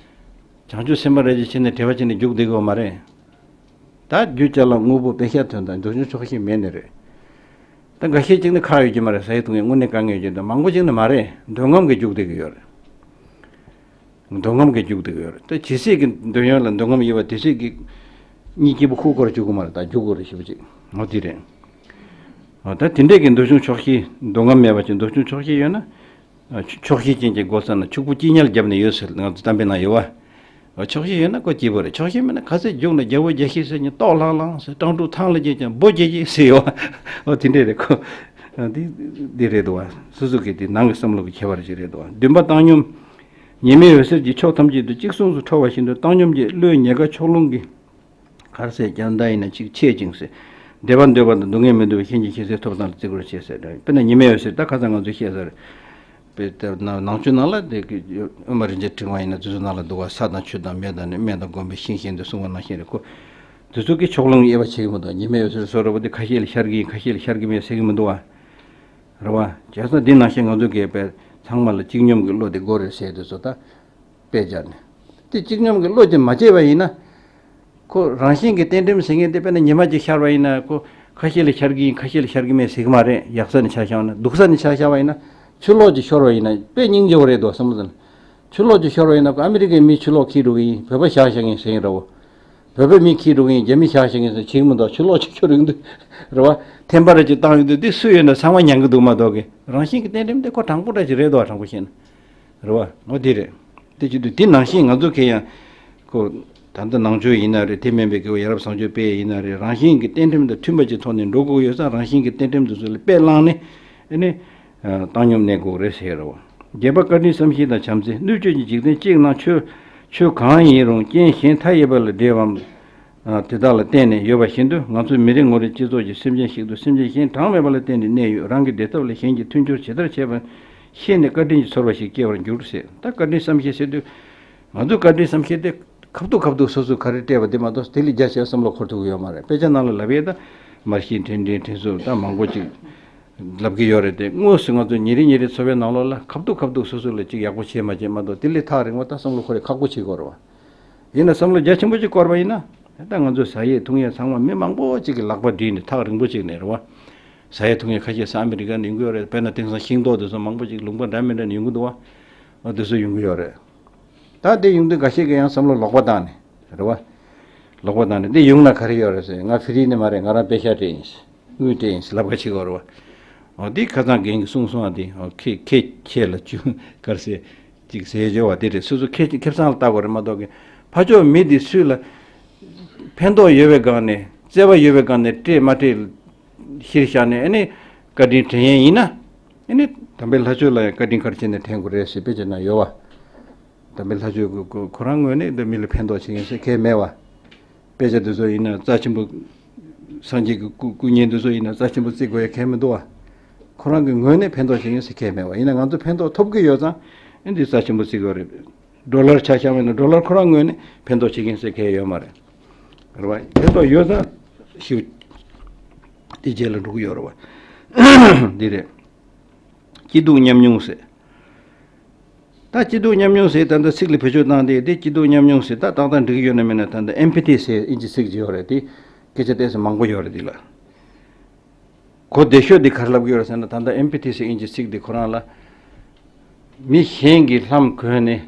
བྱང་ཆུབ་སེམས་དཔའ་རེད་ཅེས་བྱས་ནས་བྲེལ་བ་བྱས་ནས་རྒྱུག་བསྡད་དགོས་མ་རེད། ད་རྒྱུ་ཅ་ལག་དངོས་པོ་དཔེ་ཤ་དོན་དང་འདོད་ཆུང་ཕྱོགས་ཞེན་མེད་ནི་རེད། ད་འགའ་ཤས་ཅིག་ནི་ཁག་ཡོད་ཀྱི་མ་རེད། ཟ་ཡི་འཐུང་ཡི་དངོས་གནས་དཀའ་ངལ་ཡོད་ཀྱི་འདུག་མང་པོ་ཅིག་ནི་མ་རེད། འདོད་རྔམ་གྱིས་རྒྱུག་བསྡད་ཀྱི་ཡོད་རེད། འདོད་རྔམ་གྱིས་རྒྱུག་བསྡད་ཀྱི་ཡོད་རེད། ད་ཇི་སྲིད་ཀྱི་འདོད་ཡོན་ལ་འདོད་རྔམ་ཡོད་པ་དེ་སྲིད་ཀྱི་གཉིད་སྐྱིད་པོ་ཁུག་ཁུག་རྒྱུག་གི་མ་རེད། ད་རྒྱུག་དགོས་རེད་ཞེ་པོ་ཅིག་འོ་དེ་རེད། འོ་ད་དེ་འདྲས་ཀྱི་འདོད་ཆུང་ཕྱོགས་ཞེན་འདོད་རྔམ་མེད་པ་ཅིག་འདོད་ཆུང་ཕྱོགས་ཞེན་ཡོད་ན། ཕྱོགས་ཞེན་ཅན་གྱི་སྒོ་ས་ན་ཕྱུག་པོ་སྐྱིད་ཉལ་བརྒྱབ་ནས་ཡོད་ཟེར། ང་ཚོ་གཏམ་དཔེ་ནང་ཡོད་བ། ཕྱོགས་ཞེན་ཡོད་ན་ཁོ་སྐྱིད་པོ་རེད། ཕྱོགས་ཞེན་མེད་ན་ག་ཚོད་རྒྱུག་ན་རྒྱལ་པོ་རྒྱལ་ཤེས་ཟེར་ནས་ཏོག་ལྷང་ལྷང་ཟེར། སྤྲང་ཕྲུག་ཐང་ལ་རྒྱས་ཀྱང་འབོ་རྒྱས་རྒྱས་ཟེར་ཡོད་བ། འོ་དེ་འདྲས་རེད་ཁོ། འདི་འདི་རེད་འདུག་བ། སོ་སོ་གི་དེ་ནང་གི་བསམ་བློ་གི་ཁྱད་པར་ཅིག་རེད་འདུག་བ། འདུན་པ་བཏང་སྙོམས། ཉི་མའི་འོད་ཟེར་གྱིས་ཕྱོགས་ཐམས་ཅད་དུ་གཅིག་མཚུངས་སུ་འཕྲོ་བ་བཞིན་དུ་བཏང་སྙོམས་ཀྱིས་བློའི་ཉེར་དགའ་ཕྱོགས་ལྷུང་གི་གར་སའི་རྒྱང་མཐའ་ཡིན་ན་གཅིག་ཆད་ཅིང་ཟེར། བདེ་བ་འདོད་པ་དང་སྡུག་བསྔལ་མི་འདོད་པའི་ཞེན་ཆགས་ཞེ་སའི་ཐོབ་ཐང་ལ་བརྩི་བཀུར་བྱེད་ཟེར། དཔེར་ན་ཉི་མའི་འོད་ཟེར་ད་ཁ་སང་ང་ཚོས་བཤད་ས་རེད། དཔེ་ལྟར་ན་ནང་ཆོས་ནང་ལ་དེ་གི་དབུ་མ་རིན་ཆེན་ཕྲེང་བ་ཡིན་ན་དེ་ཚོ་ནང་ལ་འདུག་བ། ས་དང་ཆུ་དང་མེ་དང་ནི་སྨན་དང་སྒོམ་པའི་ཤིང་བཞིན་དུ་གསུངས་པ་ནང་བཞིན་རེད་ཁོ། དེ་ཚོ་གི་ཕྱོགས་ལྷུང་དབྱེ་བ་ཕྱེ་གི་མི་འདུག་ཉི་མའི་འོད་ཟེར་བཟོ་འདྲ་པོ་དེ་ཁ་ཤས་ལ་ཤར་གི་ཡིན། ཁ་ཤས་ལ་ཤར་གི་མེད་ཟེར་གི་མི་འདུག་བ། རེད་བ། བྱས་ཙང་འདི་ནང་བཞིན་ང་ཚོ་གིས་དཔེ་ཚང་མ་ལ་གཅིག་སྙོམས་ཀྱི་བློ་དེ་དགོས་རེད་ཟེར་དུས་ཚོད་ད། དཔེ་སྦྱར་ནས། དེ་གཅིག་སྙོམས་ཀྱི་བློ་དེ་མ་སྐྱེས་པ་ཡིན་ན། ཁོ་རང་བཞིན་གྱི་རྟེན་འབྲེལ་ཟེར་མཁན་དེ་དཔེར་ན་ཉི་མ་གཅིག་ཤར་བ་ཡིན་ན་ཁོ་ཁ་ཤས་ལ་ཤར་གྱི་ཡིན་ཁ་ཤས་ལ་ཤར་གྱི་མེད་ཟེར་གྱི་མ་རེད། ཡག་ས་ནས་ཆ་བཞག་ན། སྡུག་ས་ནས་ཆ་བཞག་པ་ཡིན་ན། ཆུ་ལོག་ཅིག་ཤོར་བ་ཡིན་ན་དཔེ་སྙིང་རྗེ་བོ་རེད་འདུག་བསམ་བློ་བཏང་ན། ཆུ་ལོག་ཅིག་ཤོར་བ་ཡིན་ན་ཁོ་ཨ་མི་རི་ཀའི་མིས་ཆུ་ལོག་འཁྱེར་འགྲོ་གི་ཡིན། བོད་པ་བཞག་བཞག་གི་ཡིན་ཟེར་གྱི་རེད་བ། བོད་པའི་མི་འཁྱེར་འགྲོ་གི་ཡིན། རྒྱ་མི་བཞག་བཞག་གི་ཡིན་ཟེར་བྱེད་ཀྱི་མི་འདུག་ཆུ་ལོག་ཅིག་ཤོར་ཡོང་དུས། རེད་བ། ཐེམ་པ་རེ་ཅིག་བཏང་ཡོང་དུས་དེ་སུ་ཡོད་ན་ཚང་མ་མྱང་གི་འདུག་མ་གཏོགས་ཀྱི། རང་བཞིན་གྱི་རྟེན་འབྲེལ་དེ་ཁོ་དྲང་པོ་འདྲ་ཅིག་རེད་འདུག་བ། དྲང་པོ་བཤད་ན། རེད་བ། འོ་དེ་རེད། དེ་བྱེད་དུས་དེ་ནང་བཞིན་ང་ཚོ་གས་ཡང་ཁོ། ད་ལྟ་ནང་ཆོས་ཡིན་ན་རེད། དེ་མིན་པའི་གི་ཡ་རབས་བཟང་སྤྱོད་དཔེ་ཡིན་ན་རེད། རང་བཞིན་གྱི་རྟེན་འབྲེལ་དང་མཐུན་པ་ཅིག་ཐོག་ནས་འགྲོ་དགོས་ཡོད་ཙང་རང་བཞིན་གྱི་རྟེན་འབྲེལ་དེ་ཚོ་ལ་དཔེ་བླངས་ནས་ཨ་ནི། བཏང་སྙོམས་གནས་དགོས་རེད་ཟེར་རོ། རྒྱས་པ་བཀའ་དྲིན་བསམ་ཤེས་དང་བྱམས་བརྩེ། སྣོད་བཅུད་ཀྱི་འཇིག་རྟེན་གཅིག་ནང་ཆོས་ཆོས་གང་ཡིན་རུང་རྐྱེན་གཞན་མཐའ་ཡས་པ་ལ་འབྲེལ་བའམ། དེ་དག་ལ་བརྟེན་ནས་ཡོད་པ་བཞིན་དུ་ང་ཚོ་མི་རེ་ངོ་རེ་སྤྱི་ཚོགས་ཀྱི་སེམས་ཅན་ཞིག་ཏུ་སེམས་ཅན་གཞན་གྲངས་མེད་པ་ལ་བརྟེན་ནས་གནས་ཡོད། རང་གི་བདེ་ཐབས་ལ་གཞན་གྱི་མཐུན་སྦྱོར་ཇི་ལྟར་བྱེད་པ་ཤེས་ནས་བཀའ་དྲིན་གྱི་ཚོར་བ་ཞིག་སྐྱེ་བར་འགྱུར་ཟེར། ད་བཀའ་དྲིན་བསམ་ཤེས་ཟེར་དུས། ང་ཚོ་བཀའ་དྲིན་བསམ་ཤེས་དེ་ཁབ་ཏུ་ཁབ་ཏུ་སོ་སོས་ག་རེ་སྤྲད་པ་དེ་མ་གཏོགས་དེ་ལས་རྒྱ་ཆེ་བ་བསམ་བློ་འཁོར་ཐུབ་ཀྱི་ཡོད་མ་རེད། དཔེ་ཆ་ནང་ལ་ལབ་ཡས་ད་མར་ཤེས་འཕྲིན་འཕྲིན་འཕྲིན་གསུམ་ད་མང་པོ་ཅིག་ ལབ་ཀྱི་ཡོད་རེད་དེ། དངོས་སུ་ང་ཚོ་ཉིན་རེ་ཉིན་རེ་འཚོ་བའི་ནང་ལོགས་ལ་ཁ་ཐུག་ཁ་ཐུག་སོ་སོ་ལ་ཅིག་ཡག་པོ་བྱེད་མ་བྱེད་མ་གཏོགས། དེ་ལས་ཐག་རིང་བ་ད་བསམ་བློ་འཁོར་རེ་ཁག་པོ་བྱེད་དགོས་རེད་བ། ཡིན་ན་བསམ་བློ་རྒྱ་ཆེན་པོ་ཅིག་བསྐོར་བ་ཡིན་ན། ད་ང་ཚོ་ཟ་ཡས་འཐུང་ཡས་ཚང་མ་མི་མང་པོ་ཅིག་གི་ལག་པ་བསྒྲིལ་ནས་ཐག་རིང་པོ་ཅིག་ནས་རེད་བ། ཟ་ཡས་འཐུང་ཡས་ཁ་ཤས་ས་ཨ་མི་རི་ཀ་ནས་ཡོང་གི་ཡོད་རེད། དཔེར་ན་དེང་སང་ཤིང་ཏོག་དེ་ཚོ་མང་པོ་ཅིག་ལུང་པ་འདྲ་མི་འདྲ་ནས་ཡོང་གི་འདུག་བ། འོ་དེ་ཚོ་ཡོང་གི་ཡོད་རེད། ད་དེ་ཡོང་དུས་འགའ་ཤས་ཀྱིས་ཡང་བསམ་བློ་ལོག་པ་བཏང་ནས་རེད་བ། ལོག་པ་བཏང་ནས་འདི་ཡོང་ན་ག་རེ་ཡོད་རེད་ཟེར། ང་ཕི་རི་ནས་མ་རེད། ང་རང་པེ་ཤ་སྤྲད་ཡིན། དངུལ་སྤྲད་ཡིན་ལབ་ཁ་ཕྱེ་གི་ཡོད་རེད་བ། འོ་འདི་ཁ་སང་རྒན་གྱིས་གསུངས་སོང་བ། འདི་འོ་ཁེ་ཁེ་ཁྱེད་ལ་བཅུ་གར་ཟེར་ཅིག་ཟེར་བརྗོད་པ་དེ་རེད། སོ་སོ་ཁེ་ཁེ་བཟང་ལ་ལྟ་དགོས་རེད་མ་གཏོགས་ཀྱི། ཕར་ཕྱོགས་མི་འདི་སུས་ལ་ཕན་ཐོགས་ཡོད་པའི་སྒང་ནས། བརྩེ་བ་ཡོད་པའི་སྒང་ནས་སྤྲད་མ་སྤྲད་གཞིར་བཞག་ནས། ཨ་ནི་བཀའ་དྲིན་དྲན་ཡས་ཡིན་ན། ཨ་ནི་དམ་པའི་ལྷ་ཆོས་ལ་ཡང་བཀའ་དྲིན་གར་བྱས་ནས་དྲན་དགོས་རེད་ཟེར་དཔེ་ཆ་ན་ཡོད་བ། དམ་པའི་ལྷ་ཆོས་ཁོ་ཁོ་ཁོ་རང་ངོས་ནས་འདི་མི་ལ་ཕན་ཐོགས་བྱེད་མཁན་ཟེར་མཁན་མེད་བ། དཔེ་ཆ་འདི་ཚོ་ཡིན་ན་རྩ་ཆེན་པོ། སངས་རྒྱས་ཀྱི་སྐུ་སྐུ་བརྙན་འདི་ཚོ་ཡིན་ན་རྩ་ཆེན་པོ་བརྩི་དགོས་ཡ་གང་ཡང་མི་འདུག་བ། ཁོ་རང་གི་ངོས་ནས་ཕན་ཐོགས་བྱེད་མཁན་ཟེར་མཁན་མེད་བ། ཡིན་ན་ང་ཚོ་ཕན་ཐོགས་ཐོབ་ཀྱི་ཡོད་ཙང་ཨ་འདི་རྩ་ཆེན་པོ་བརྩི་དགོས་རེད། ཌོ་ལར་ཆ་བཞག་པ་ཡིན་ན་ཌོ་ལར་ཁོ་རང་ངོས་ནས་ཕན་ཐོགས་བྱེད་མཁན་ཟེར་མཁན་ཡོད་མ་རེད། རེད་བ། ཕན་ཐོགས་ཡོད་ཙང་ཞིབ་དེ་རྗེས་ལ་འགྲོ་གི་ཡོད་རེད་བ། འདི་རེད། སྐྱིད་སྡུག་མཉམ་མྱོང་ཟེར། ད་སྐྱིད་སྡུག་མཉམ་མྱོང་ཟེར་ད་ལྟ་ཚིག་ལ་བེད་སྤྱོད་བཏང་སྟེ། དེ་སྐྱིད་སྡུག་མཉམ་མྱོང་ཟེར་ད་ཏག་ཏག་འགྲིག་གི་ཡོད་ན་མེད་ན། ད་ལྟ་ཨེམ་པ་ཐི་ཟེར་ཨིན་ཇི་ཚིག་ཅིག་ཡོད་རེད། དེ་སྐད་ཆ་ཏོག་ཙམ་མང་པོ་ཡོད་རེད་འདི་ལ། གོ་བདེ་ཤོས་འདི་ག་རེ་ལབ་ཀྱི་ཡོད་རེད་ཟེར་ན། ད་ལྟ་ཨེམ་པ་ཐི་ཟེར་ཨིན་ཇི་ཚིག་འདི་ཁོ་རང་ལ་མི་གཞན་གྱིས་ལྷམ་གོན་ནས།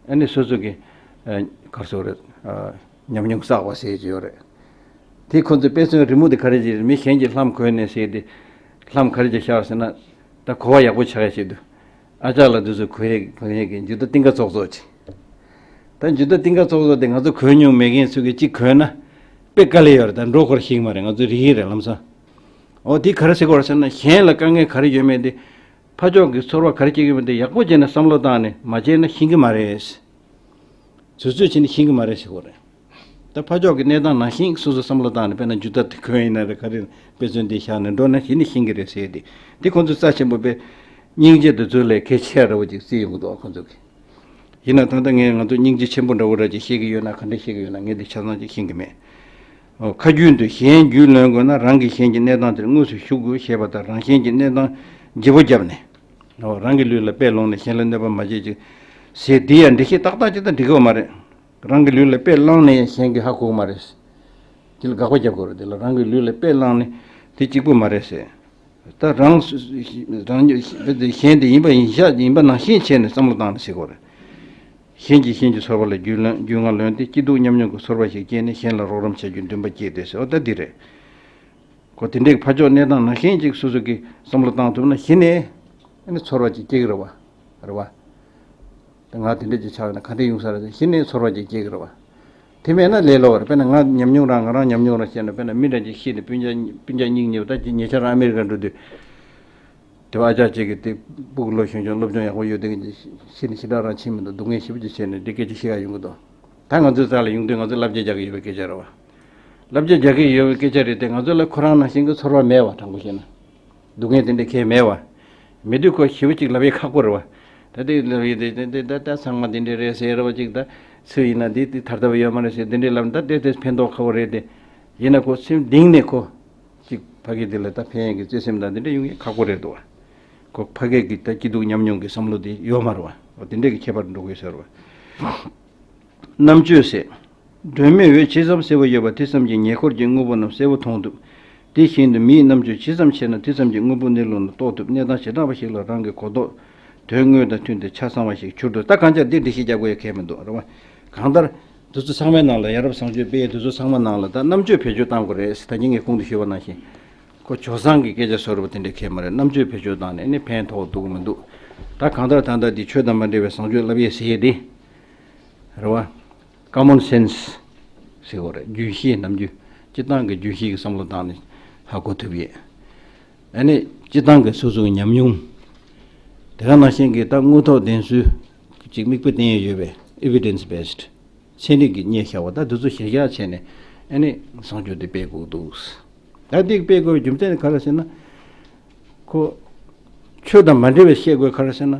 ཨ་ནི་སོ་སོ་གི་ཨ་ག་རེ་ཟེར་དགོས་རེད། ཨ་ཉམས་མྱོང་བསགས་པ་ཟེར་གྱི་ཡོད་རེད། དེ་ཁོ་ཚོའི་དཔེ་མཚོན་རི་མོ་དེ་ག་རེ་ཅིག་རེད། མི་གཞན་གྱིས་ལྷམ་གོན་ནས་ཟེར་ཏེ། ལྷམ་ག་རེ་ཅིག་ཤར་ཟེར་ན། ད་གོ་བ་ཡག་པོ་ཆགས་ཡ་ཆེད་དུ། ཨ་ཅག་ལགས་འདི་ཚོ་གོན་ཡས་གོན་ཡས་ཀྱི་འཇུ་རྟ་རྟིང་ཀ་ཙོག་ཙོག་ཅིག་ད་འཇུ་རྟ་རྟིང་ཀ་ཙོག་ཙོག་དེ་ང་ཚོ་གོན་མྱོང་མེད་མཁན་ཚོ་གིས་ཅིག་གོན་ན་དཔེ་དཀའ་ལས་ཡོད་རེད། ད་འགྲོ་ཁོར་ཤེས་ཀྱི་མ་རེད། ང་ཚོ་རིག་གི་རེད་ལམ་སང་། འོ་དེ་ག་རེ་ཟེར་དགོས་རེད་ཟེར་ན། གཞན་ལ་དཀའ་ངལ་ག་རེ་ཡོད་མེད་དེ། ཕར་ཕྱོགས་ཀྱི་ཚོར་བ་ག་རེ་སྐྱེ་གི་མེད་དེ་ཡག་པོ་བྱས་ནས་བསམ་བློ་བཏང་ནས་མ་བྱས་ན་ཤེས་ཀྱི་མ་རེད། ཚོད་ཚོད་བྱས་ནས་ཤེས་ཀྱི་མ་རེད་ཟེར་དགོས་རེད། ད་ཕར་ཕྱོགས་ཀྱི་གནས་སྟངས་ནང་བཞིན་སོ་སོ་བསམ་བློ་བཏང་ནས། དཔེར་ན་འཇུ་རྟ་དེ་གོན་ཡིན་ན་རེད། ག་རེ་དཔེ་མཚོན་དེ་བཞག་ནས་འགྲོ་ན་གཞི་ནས་ཤེས་ཀྱི་རེད་ཟེར་ཏེ། དེ་ཁོང་ཚོས་རྩ་ཆེན་པོ་དཔེ་སྙིང་རྗེ་དེ་ཚོ་ལས་གལ་ཆེ་ར་བོ་ཅིག་བརྩི་ཡོང་གི་འདུག་ཁོང་ཚོ་གིས། ཡིན་ན་ད་ལྟ་ངས་ང་ཚོ་སྙིང་རྗེ་ཆེན་པོ་འདྲ་བོ་ར་ཅིག་བཤད་ཀྱི་ཡོད་ན། ག་འདྲ་བཤད་ཀྱི་ཡོད་ན་ངས་འདི་ཆ་ཚང་ཅིག་ཤེས་ཀྱི་མེད། ཨོ། ཁ་རྒྱུན་དུ་གཞན་རྒྱུས་ལོན་དགོས་ན། རང་གིས་གཞན་གྱི་གནས་སྟངས་དེར་དངོས་སུ་ཞུགས་དགོས་ཞེས་པ་ལྟར། རང་གཞན་གྱི་གནས་སྟངས་བརྗེ་པོ་བརྒྱབ་ནས། ཨོ། རང་གི་ལུས་ལ་དཔེ་བླངས་ནས་གཞན་ལ་གནོད་པ་མ་བྱེད་ཅིག་ཟེར། འདི་ཡང་འགྲེལ་བཤད་ཏག་ཏག་ཅིག་ད་འགྲིག་གི་ཡོད་མ་རེད། རང་གི་ལུས་ལ་དཔེ་བླངས་ནས་གཞན་གྱིས་ཧ་གོ་གི་མ་རེད། དེ་ལ་དགག་པ་རྒྱབ་དགོས་རེད། དེ་ལ་རང་གི་ལུས་ལ་དཔེ་བླངས་ནས་དེ་གཅིག་པུ་མ་རེད་ཟེར། ད་རང་རང་གཞན་དེ་ཡིན་པ་ཡིན་ཤག་ཡིན་པ་ནང་བཞིན་བྱས་ནས་བསམ་བློ་བཏང་ནས་བྱེད་དགོས་རེད། གཞན་གྱིས་གཞན་གྱི་ཚོར་བ་ལ་རྒྱུས་ལོན་རྒྱུས་མངའ་ལོན་ཏེ། སྐྱིད་སྡུག་མཉམ་མྱོང་གི་ཚོར་བ་ཞིག་སྐྱེས་ནས་གཞན་ལ་རོགས་རམ་བྱ་རྒྱུའི་འདུན་པ་སྐྱེས་ཏེ་ཟེར་བ་ད་འདི་རེད། ཁོ་དེ་འདྲའི་ཕར་ཕྱོགས་གནས་སྟངས་ནང་བཞིན་ཅིག་སོ་སོ་གིས་བསམ་བློ་བཏང་ཐུབ་ན་གཞི་ནས་ཨ་ནི་ཚོར་བ་ཅིག་སྐྱེ་གི་རེད་བ། རེད་བ། ད་ང་དེ་འདྲ་ཅིག་ཆགས་ན་ག་འདྲ་ཡོང་ས་རེད་ཟེར་གཞི་ནས་ཚོར་བ་ཅིག་སྐྱེ་གི་རེད་བ། དེ་མེད་ན་ལས་སླ་བ་རེད། དཔེར་ན་ང་ཉམས་མྱོང་རང་ང་རང་ཉམས་མྱོང་རང་བཤད་ན། དཔེར་ན་མི་འདྲ་ཅིག་ཤི་ནས་སྤུན་ཀྱག་སྤུན་ཀྱག་སྙིང་ཉེ་བ། ད་ཉེ་ཆར་ཨ་མེ་རི་ཀ་འགྲོ་དུས། དེ་བ་ཨ་ཅག་ཅིག་གིས་དེ་སྤུ་གུ་ལོ་གཞོན་གཞོན་སློབ་སྦྱོང་ཡག་པོ་ཡོད་དེ་ཤི་ནས་ཞེ་དྲག་རང་ཕྱིན་མི་འདུག་སྡུག་བསྔལ་ཞེ་པོ་ཅིག་བྱས་ནས་འདི་སྐད་ཆ་བཤད་ཡག་ཡོང་གི་འདུག་ད་ང་ཚོའི་རྩ་ལ་ཡོང་དུས་ང་ཚོས་བསླབ་བྱ་རྒྱག་གི་ཡོད་པའི་སྐད་ཆ་རེད་བ། བསླབ་བྱ་རྒྱག་གི་ཡོད་པའི་སྐད་ཆ་རེད་དེ། ང་ཚོ་ལ་ཁོ་རང་ནང་བཞིན་གྱི་ཚོར་བ་མེད་བ། དྲང་པོ་བཤད་ན། སྡུག་བསྔལ་དེ་འདྲ་གང་ཡང་མེད་བ། མེད་དུས་ཁོ་ཞེ་པོ་ཅིག་ལབ་ཡས་ཁག་པོ་རེད་བ། ད་དེ་ལབ་ཡས་དེ་དེ་དེ་ད་ད་ཚང་མ་དེ་འདྲ་རེད་ཟེར་བ་ཅིག་ད་སུ་ཡིན་ན་དེ་དེ་ཐར་ཐབས་ཡོད་མ་རེད་ཟེར་དེ་འདྲ་ལབ་ན། ད་དེ་དེ་ཕན་ཐོགས་ཁག་པོ་རེད་དེ། ཡིན་ན་ཁོ་སེམས་གཏིང་ནས་ཁོ་ཅིག་ཕ་གི་དེ་ལ་ད་ཕན་ཡས་ཀྱི་བརྩེ་སེམས་དང་དེ་འདྲ་ཡོང་ཡས་ཁག་པོ་རེད་འདུག་བ། ཁོ་ཕ་གི་གི་ད་སྐྱིད་སྡུག་མཉམ་མྱོང་གི་བསམ་བློ་དེ་ཡོད་མ་རེད་བ། འོ་དེ་འདྲ་གི་ཁྱད་པར་འགྲོ་དགོས་ཟེར་བ། རྣམ་དཔྱོད་ཟེར། སྒྲོན་མེའི་འོད་ཇི་ཙམ་གསལ་བོ་ཡོད་པ་དེ་ཙམ་གྱིས་ཉེ་འཁོར་གྱི་དངོས་པོ་རྣམས་གསལ་བོ་མཐོང་ཐུབ། དེ་བཞིན་དུ་མིའི་རྣམ་དཔྱོད་ཇི་ཙམ་ཆེ་ན་དེ་ཙམ་གྱིས་དངོས་པོ་གནས་ལུགས་ནི་རྟོགས་ཐུབ། གནས་སྟངས་བྱེ་བྲག་པ་ཞིག་ལ་རང་གི་གོ་རྟོགས་དོན་དངོས་དང་མཐུན་ཏེ་ཆ་ཚང་བ་ཞིག་གྱུར་ཏོ། ད་གང་ལྟར་འདི་འགྲེལ་བཤད་རྒྱག་དགོས་ཡ་གང་ཡང་མི་འདུག་རེད་བ། གང་ལྟར་འདི་ཚོ་ཚང་མའི་ནང་ལ། ཡ་རབས་བཟང་སྤྱོད་སྤེལ་ཡ་འདི་ཚོ་ཚང་མ་ནང་ལ་ད་རྣམ་དཔྱོད་བེད་སྤྱོད་གཏང་དགོས་རེད་ཟེར། ད་གིན་ངས་གོང་དུ་ཞུས་པ་ནང་བཞིན། ཁོ་ཇོ་བཟང་གི་སྐད་ཆ་བཟོ་འདྲ་བོ་དེ་འདྲ་གང་ཡང་མ་རེད། རྣམ་དཔྱོད་བེད་སྤྱོད་བཏང་ནས་ནི་ཕན་ཐོགས་འདུག་མི་འདུག་ད་གང་ལྟར་ད་ལྟ་འདི་ཆོས་དང་མ་འབྲེལ་བའི་བཟང་སྤྱོད་ལབ་ཡས་ཟེར་ཡས་དེ་རེད་བ། ཀ་མོན་སེན་སི་ཟེར་དགོས་རེད། རྒྱུན་ཤེས་རྣམ་འགྱུར། སྤྱིར་བཏང་གི་རྒྱུན་ཤེས་ཀྱི་བསམ་བློ་བཏང་ནས་ཧ་གོ་ཐུབ་ཡས། ཨ་ནི་སྤྱིར་བཏང་གི་སོ་སོའི་ཉམས་མྱོང་། དེ་ག་ནང་བཞིན་གྱི་ད་དངོས་ཐོག་བདེན་འཚོལ་ཅིག་དམིགས་པ་བསྟན་ཡས་ཡོད་པའི་evidence based། ཚན་རིག་གི་རྙེད་བཞག་པ་ད་འདི་ཚོ་གཞིར་བཞག་བྱས་ནས་ཨ་ནི་བཟང་སྤྱོད་འདི་སྤེལ་དགོས་འདུག་ད་འདི་སྤེལ་དགོས་པའི་རྒྱུ་མཚན་ནི་ག་རེ་ཟེར་ན། ཁོ་ཆོས་དང་མ་འབྲེལ་བའི་བཤད་དགོས་ག་རེ་ཟེར་ན།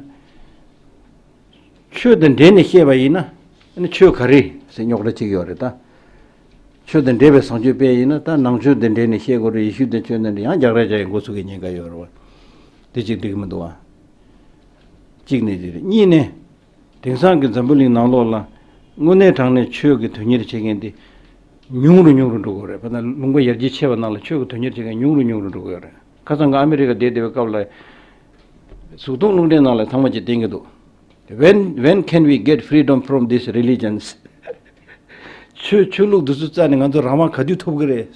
ཆོས་དང་འབྲེལ་ནས་བཤད་པ་ཡིན་ན་ཨ་ནི་ཆོས་ག་རེ་ཟེར་རྙོག་དྲ་གཅིག་ཡོད་རེད་ད། ཆོས་དང་འབྲེལ་བའི་བཟང་སྤྱོད་སྤེལ་ཡིན་ན་ད་ནང་ཆོས་དང་འབྲེལ་ནས་བཤད་དགོས་རེད། ཡེ་ཤུ་དང་ཆོས་དང་འབྲེལ་ཡང་རྒྱག་རེས་རྒྱག་ཡིན་འགོ་ཚུགས་ཀྱི་ཉེན་ཁ་ཡོད་རེད་བ། དེ་གཅིག་འགྲིག་གི་མི་འདུག་ཨ། གཅིག་ནས་དེ་རེད། གཉིས་ནས། དེང་སང་གི་འཛམ་བུ་གླིང་ནང་ལོགས་ལ་དངོས་གནས་དྲང་གནས་ཆོས་ཀྱི་དོན་གཉེར་བྱེད་མཁན་དེ་ཉུང་རུ་ཉུང་རུ་འགྲོ་གི་ཡོད་རེད། དཔེར་ན་ལུང་པ་ཡར་རྒྱས་ཆེ་བ་ནང་ལ་ཆོས་ཀྱི་དོན་གཉེར་བྱེད་མཁན་ཉུང་རུ་ཉུང་རུ་འགྲོ་གི་ཡོད་རེད། ཁ་སང་ང་ཨ་མི་རི་ཀ་བསྡད་བསྡད་པའི་སྐབས་ལ་གཟུགས་མཐོང་རླུང་འཕྲིན་ནང་ལ་ཚང་མ་གཅིག་བསྟན་གྱི་འདུག When, when can we get freedom from these religions? ཆོས་ཆོས་ལུགས་འདི་ཚོ་རྩ་ནས་ང་ཚོ་རང་དབང་ག་དུས་ཐོབ་ཀྱི་རེད།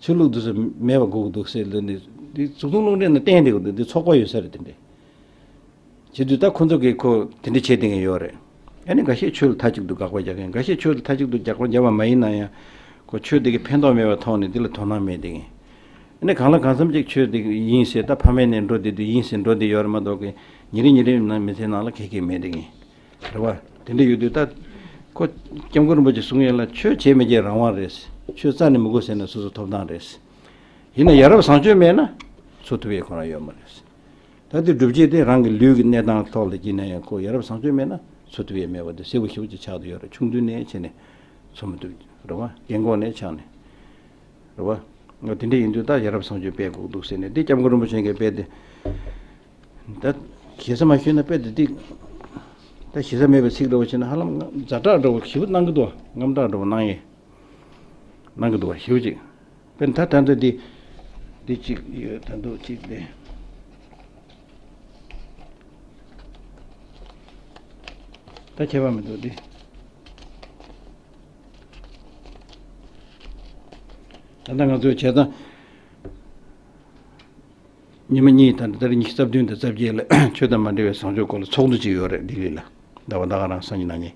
ཆོས་ལུགས་འདི་ཚོ་མེད་པ་དགོས་ཀྱི་འདུག་ཟེར་ལབ་ནས། འདི་གཟུགས་མཐོང་རླུང་འཕྲིན་ནང་བསྟན་བསྡད་ཀྱི་འདུག་འདི་ཚོགས་པ་ཡོད་ས་རེད། དེ་འདྲས་བྱེད་དུས་ད་ཁོ་ཚོ་གིས་ཁོ་དེ་འདྲས་བྱེད་བསྡད་མཁན་ཡོད་རེད། ཨ་ནི་འགའ་ཤས་ཆོས་ལ་མཐའ་གཅིག་ཏུ་དགག་པ་རྒྱག་མཁན། འགའ་ཤས་ཆོས་ལ་མཐའ་གཅིག་ཏུ་དགག་པ་རྒྱག་པ་མ་ཡིན་ན་ཡང་། ཁོ་ཆོས་དེ་གི་ཕན་ཐོགས་མེད་པའི་ཐོག་ནས་འདི་ལ་དོ་སྣང་མེད་བསྡད་མཁན། ཨ་ནི་གང་ལ་གང་འཚམ་ཅིག་ཆོས་དེ་ཡིན་ཟེར། ད་ཕ་མེས་ནས་འགྲོ་བསྡད་དུས་ཡིན་ཟེར་འགྲོ་བསྡད་ཡོད་རེད་མ་གཏོགས་གི། ཉིན་རེ་ཉིན་རེ་ནང་མི་ཚེ་ནང་ལ་ག་གེ་མེད་བསྡད་མཁན། རེད་བ། དེ་འདྲ་ཡོད་དུས་ད་ཁོ་སྐྱབས་མགོན་རིན་པོ་ཆེ་གསུང་ཡས་ལ། ཆོས་བྱེད་མི་བྱེད་རང་དབང་རེད། ཆོས་རྩ་ནས་མི་དགོས་ཟེར་ན་སོ་སོ་ཐོབ་ཐང་རེད། ཡིན་ན་ཡ་རབས་བཟང་སྤྱོད་མེད་ན་འཚོ་ཐུབ་ཡས་ཁོ་རང་ཡོད་མ་རེད། ད་དེ་སྒྲུབ་བྱེད་དེ་རང་གི་ལུས་ཀྱི་གནས་སྟངས་ཐོག་ལ་བགྱིས་ན་ཡང་ཁོ་ཡ་རབས་བཟང་སྤྱོད་མེད་ན་འཚོ་ཐུབ་ཡས་མེད་པ་དེ་གསལ་པོ་ཞེ་པོ་ཅིག་ཆགས་བསྡད་ཡོད་རེད། ཆུང་དུས་ནས་བྱས་ནས་འཚོ་མི་ཐུབ་རེད་བ། རྒན་གོག་ནས་ཆགས་ནས། རེད་བ། ང་དེ་འདྲ་ཡིན་དུས་ད་ཡ་རབས་བཟང་སྤྱོད་སྤེལ་དགོས་འདུག་ཟེར་ནས། འདི་སྐྱབས་མགོན་རིན་པོ་ཆེ་གིས་དཔེ་དེ། ད་ཞེ་ས་མ་ཞུས་ན་དཔེ་དེ་འདི། ད་ཞེ་ས་མེད་པའི་ཚིག་འདྲ་བོ་བྱས་ན་ཧ་ལམ་ཛ་དྲག་འདྲ་བོ་ཞེ་པོ་གནང་གི་འདུག་རྔམ་དྲག་འདྲ་བོ་གནང་ཡས། གནང་གི་འདུག་བ། ཞེ་པོ་ཅིག་དཔེར་ན་ད་ད་ལྟ་འདི། འདི་གཅིག་ཡོད། ད་འདུག་གཅིག་དེ། ད་ཁྱད་པར་མི་འདུག་འདི། ད་ལྟ་ང་ཚོའི་བྱས་ཙང་། ཉི་མ་གཉིས་དང་ད་རེས་ཉི་ཤུ་རྩ་བདུན་དང་རྩ་བརྒྱད་ལ་ཆོས་དང་མ་འབྲེལ་བའི་བཟང་སྤྱོད་སྐོར་ལ་ཚོགས་འདུ་ཅིག་ཡོད་རེད། ལྡི་ལི་ལ། ཟླ་བ་ཟླ་ག་རང་སང་ཉིན་གནངས་ཉིན།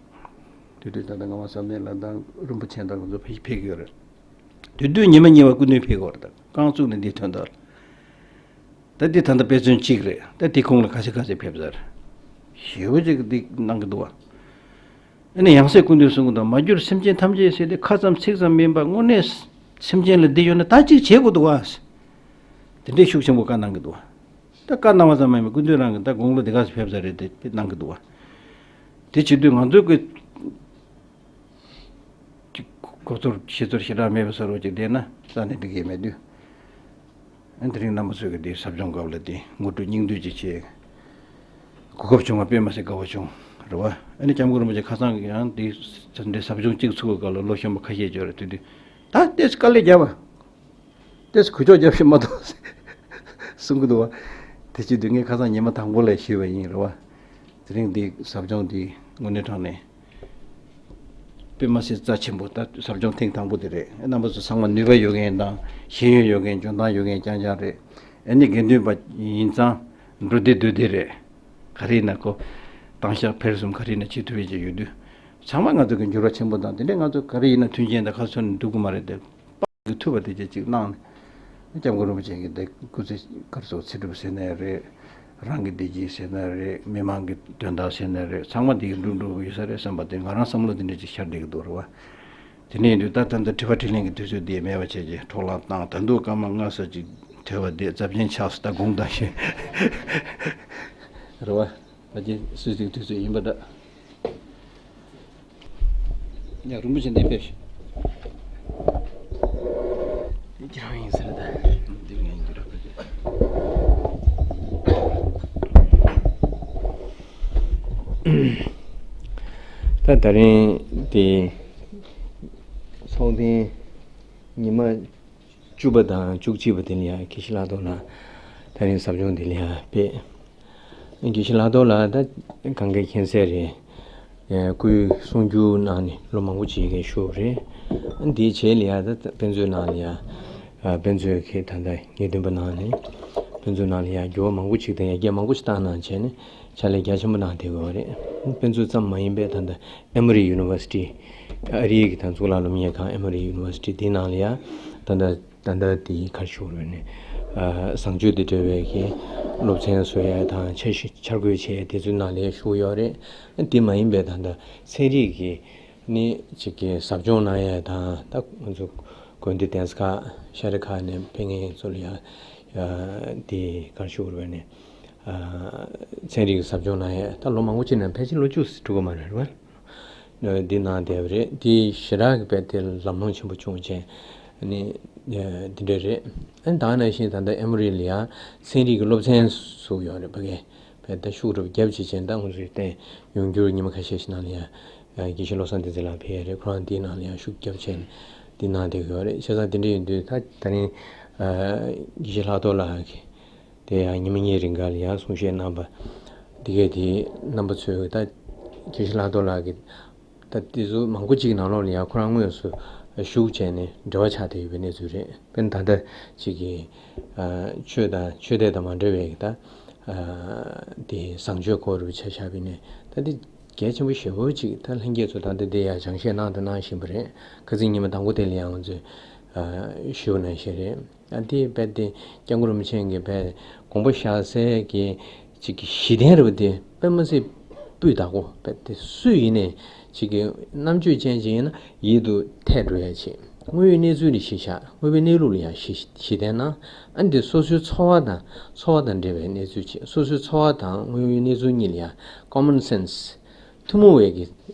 དེ་དུས་ད་ལྟ་ངག་དབང་བསམ་གཏན་ལགས་དང་རིན་པོ་ཆེ་དང་ང་ཚོ་ཕེབས་ཕེབས་ཀྱི་ཡོད་རེད། དེ་དུས་ཉི་མ་གཉིས་པ་སྐུ་མདུན་ཕེབས་ཀྱི་ཡོད་རེད། ད་རྐང་བཙུགས་ནས་འདིར་ཐོན་དོ། ད་འདི་ད་ལྟ་དཔེ་མཚོན་གཅིག་རེད། ད་འདི་ཁོང་ལ་ཁ་ཤས་ཁ་ཤས་ཕེབས་ཚར། ཞེ་པོ་ཅིག་འདི་གནང་གི་འདུག་བ། ཨ་ནི་ཡང་སྲིད་སྐུ་མདུན་གསུང་གི་འདུག་མ་གྱུར་སེམས་ཅན་ཐམས་ཅད་ཟེར་ཏེ། ཁ་ཙམ་ཚིག་ཙམ་མིན་པར་དངོས་གནས་སེམས་ཅན་ལ་བདེ་ཡོད་ན་ད་ཅིག་བྱེད་དགོས་འདུག་བ། དེ་འདྲའི་ཤུགས་ཆེན་པོ་བཀའ་གནང་གི་འདུག་བ། ད་བཀའ་གནང་བ་ཙམ་མ་ཡིན་པར་སྐུ་མདུན་རང་གིས་ད་དགུང་ལོ་དེ་ག་ཚོད་ཕེབས་ཚར་རེད་དེ་དཔེ་གནང་གི་འདུག་བ། དེ་བྱེད་དུས་ང་ཚོ་གི་ཅིག་གོ་ཚོར་ཤེས་ཚོར་ཞེ་དྲག་མེད་པ་བཟོ་འདྲ་ཅིག་བསྡད་ན་རྩ་ནས་འགྲིག་གི་མེད་དུས། ཨ། དེ་རིང་རྣམ་པ་ཚོ་གིས་འདི་ཟབ་སྦྱོང་སྐབས་ལ་འདི་ངོ་སྤྲོད་སྙིང་བསྡུས་ཅིག་བྱས། གོ་སྐབས་བྱུང་བ་དཔེ་མ་སྲིད་དགའ་བོ་བྱུང་། རེད་བ། ཨ་ནི་སྐྱབས་མགོན་རིན་པོ་ཆེ་ཁ་སང་གི་ཡང་འདི་འདི་ཟབ་སྦྱོང་གཅིག་ཚུགས་པའི་སྐབས་ལ་ལོ་གཞོན་པ་ཁ་ཤས་ཅིག་ཡོད་རེད། དེ་དུས་ད་ཏོག་ཙམ་དཀའ་ལས་རྒྱབ་པ། ཏོག་ཙམ་གུ་ཅོག་རྒྱབ་ཤིག་མ་གཏོགས་གསུང་གི་འདུག་བ། དེ་བྱེད་དུས་ངས་ཁ་སང་ཉི་མ་དང་པོ་ལ་ཞུས་པ་ཡིན། རེད་བ། དེ་རིང་འདི་ཟབ་སྦྱོང་འདི་དངོས་གནས་དྲང་གནས་དཔེ་མ་སྲིད་རྩ་ཆེན་པོ། ད་ཟབ་སྦྱོང་ཐེངས་དང་པོ་དེ་རེད། རྣམ་པ་ཚོ་ཚང་མ་ནུས་པ་ཡོད་མཁན་དང་ཤེས་ཡོན་ཡོད་མཁན་འཇོན་ཐང་ཡོད་མཁན་རྐྱང་རྐྱང་རེད། ཨ་ནི་དགེ་འདུན་པ་ཡིན་ཙང་འགྲོ་བདེ་སྡོད་བདེ་རེད། ག་རེ་ཡིན་ན་ཁོ་བཏང་བཞག་ཕེར་གསུམ་ག་རེ་ཡིན་ན་བྱེད་ཐུབ་ཡས་ཅིག་ཡོད་དུས། ཚང་མ་ང་ཚོ་གི་འགྱུར་བ་ཆེན་པོ་དང་། དེ་འདྲའི་ང་ཚོ་ག་རེ་ཡིན་ན་མཐུན་རྐྱེན་དང་ཁ་ཚོན་ནས་འདུག་གི་མ་རེད་དེ། གི་ཐུབ་པ་དེ་ཅིག་ཅིག་གནང་ནས། སྐྱབས་མགོན་རིན་པོ་ཆེ་གི་དེ་སྐུ་ཚེ་ག་རེ་ཟེར། ཚེ་སྒྲུབ་ཟེར་ན་རེད། རང་གི་བདེ་སྐྱིད་ཟེར་ན་རེད། མི་མང་གི་དོན་དག་ཟེར་ན་རེད། ཚང་མ་དེ་གི་འགྲུབ་འགྲོ་གི་ཡོད་ས་རེད་བསམ་པ་དེ་ང་རང་བསམ་བློ་དེ་འདྲ་ཅིག་ཤར་བསྡད་ཀྱི་འདུག་རེད་བ། དེ་འདྲ་ཡིན་དུས་ད་ད་ལྟ་དྲི་བ་དྲིས་ལན་གྱི་དུས་ཚོད་འདི་མེད་པ་བྱས་རྗེས་འཕྲོ་བརླག་བཏང་། ད་དུང་སྐར་མ་ལྔ་ཙམ་ཅིག་དལ་བ་འདི་རྩ་ཆེན་ཆགས་སོང་། ད་དགོངས་དག་ཞུ། རེད་བ། ད་ཅི་སུས་ཅིག་དུས་ཚོད་ཡིན་པ་འདྲ། ཡ། རིན་པོ་ཆེ་འདི་ཕེབས་ཤིག་འདི་ཁྱེད་རང་ཡིན་ཟེར་ད། འདི་ངས་འགྱུར་རོགས་བྱེད། ད་ད་རིང་དེ་ཚོགས་ཐེངས་ཉི་མ་བཅུ་པ་དང་བཅུ་གཅིག་པ་དེ་ལ་ཡང་དགེ་བཤེས་ལྷག་རྡོར་ལགས་དེ་རིང་ཟབ་སྦྱོང་དེ་ལ་ཡང་ཕེབས། དགེ་བཤེས་ལྷག་རྡོར་ལགས་ད་གང་ག་མཁྱེན་གསལ་རེད། ཨེ། སྐུའི་གསུང་སྒྱུར་གནང་ནས་ལོ་མང་པོ་ཅིག་གི་བཞུགས་རེད། དེའི་རྗེས་ལ་ཡང་ད་དཔེ་མཛོད་ནང་ལ་ཡང་། ཨ། དཔེ་མཛོད་ཀྱི་ད་ལྟ་ངེས་སྟོན་པ་གནང་ནས། དཔེ་མཛོད་ནང་ལ་ཡང་འགྱུར་བ་མང་པོ་ཅིག་དང་ཡར་རྒྱས་མང་པོ་ཞིག་བཏང་གནང་བྱས་ནས་ཕྱག་ལས་རྒྱ་ཆེན་པོ་གནང་བསྡད་ཡོད་རེད། དཔེ་མཛོད་ཙམ་མ་ཡིན་པའི་ད་ལྟ་Emory University། ཨ་རིའི་གི་ད་གཙུག་ལག་སློབ་གཉེར་ཁང་Emory University་དེའི་ནང་ལ་ཡང་ད་ལྟ། ད་ལྟ་དེའི་ག་རེ་ཞུ་དགོས་རེད་ནས། ཨ། བཟང་སྤྱོད་དང་འབྲེལ་བའི་གི་སློབ་ཚན་བཟོ་ཡ་དང་། འཆར་གཞི་འཆར་འགོད་བྱེད་ཡ་དེ་ཚོའི་ནང་ལ་ཞུགས་ཡོད་རེད། དེ་མ་ཡིན་པའི་ད་ལྟ་ཚན་རིག་གི་ནི་ཅིག་གི་ཟབ་སྦྱོང་གནང་ཡ་དང་། ད་ང་ཚོ་དགོན་སྡེ་གདན་ས་ཁག་ཤར་ཁག་ནས་ཕེབས་མཁན་ཚོ་ལ་ཡ། ཨ། དེ་ག་རེ་ཞུ་དགོས་རེད་ནས། ཨ། ཚན་རིག་གི་ཟབ་སྦྱོང་གནང་ཡ་ད་ལོ་མང་པོ་ཅིག་ནས། ཕལ་ཆེར་ལོ་བཅུ་ཙམ་འགྲོ་གི་མ་རེད་པ། འདི་གནང་བསྡད་པ་རེད། འདི་ཞེ་དྲག་གི་དཔེ་དེ་ལམ་ལྷོང་ཆེན་པོ་བྱུང་བྱས། ནི་འདི་འདྲ་རེད། ཨ་ནི་ད་ག་ནང་བཞིན་ད་ལྟ་ཨེ་མོ་རི་ལ་ཡང་ཚན་རིག་གི་སློབ་ཚན་ཟུག་ཡོད་རེད། ཕ་གིར་བས་ད་ཤུགས་རུ་རྒྱབ་བྱེད་ཅན་ད་ང་ཚོའི་བསྟན་ཡོང་རྒྱུར་ཉི་མ་ཁ་ཤས་ཤིག་ནང་ལ་ཡང་དགེ་བཤེས་བློ་བཟང་བསྟན་འཛིན་ལགས་ཕེབས་ཡོད་རེད། ཁོ་རང་འདིའི་ནང་ལ་ཡང་ཤུགས་རྒྱབ་བྱས་ནས་འདི་གནང་བསྡད་ཀྱི་ཡོད་རེད། བྱས་ཙང་དེ་འདྲ་ཡིན་དུས་ད་ད་རིང་དགེ་བཤེས་ལྷག་རྡོར་ལགས་ཀྱིས་དེ་ཡང་ཉི་མ་གཉིས་རིང་ག་ལ་ཡང་གསུང་བཤད་གནང་པ་འདི་གས་དེ་རྣམ་པ་ཚོས་ད་དགེ་བཤེས་ལྷག་རྡོར་ལགས་ཀྱིས་ད་དེ་ཚོ་མང་པོ་ཅིག་ནང་ལོགས་ལ་ཡང་ཁོ་རང་དངོས་སུ་ཞུགས་བྱས་ནས་འབྲེལ་བ་ཆགས་བསྡད་ཡོད་པའི་གནས་ཚུལ་རེད། དཔེར་ན་ད་ལྟ་ཅིག་གི་ཆོས་དང་ཆོས་དད་དང་མ་འབྲེལ་བའི་ད་དེ་བཟང་སྤྱོད་སྐོར་རུ་ཆ་བཞག་པ་ཡིན་ནའི་ད་དེ་གལ་ཆེན་པོ་ཞེ་པོ་ཅིག་ད་ལྷན་རྒྱས་ཚོ་ད་ལྟ་དེ་ཡང་སྦྱང་བཤད་གནང་དང་གནང་བཞིན་པ་རེད། ཁ་སང་ཉི་མ་དང་པོ་དེ་ལ་ཡང་ང་ཚོས་ཞུ་གནང་བཞིན་རེད། ཨ་དེ་རྦད་དེ་སྐྱབས་མགོན་རིན་པོ་ཆེ་གིས་རྦད་དགོངས་པ་བཞག་སའི་གི་ཅིག་གི་གཞི་རྟེན་རེད་པ། དེ་དཔེ་མ་སྲིད་སྤུས་དག་པོ། རྦད་དེ་སུ་ཡིན་ནའི་ཅིག་གི་རྣམ་དཔྱོད་ཅན་ཅིག་ཡིན་ན་ཡིད་དུ་འཐད་འགྲོ་ཡ་ཅིག་དངོས་ཡོད་གནས་ཚུལ་ལ་གཞི་བཞག་དངོས་པོའི་གནས་ལུགས་ལ་ཡང་གཞི་གཞི་བརྟེན་ན། ཨ་འདི་སོ་སོའི་འཚོ་བ་དང་འཚོ་བ་དང་འབྲེལ་བའི་གནས་ཚུལ་ཅིག་སོ་སོའི་འཚོ་བ་དང་དངོས་ཡོད་གནས་ཚུལ་གཉིས་ལ་ཡང་common sense ཐུན་མོང་བའི་གི་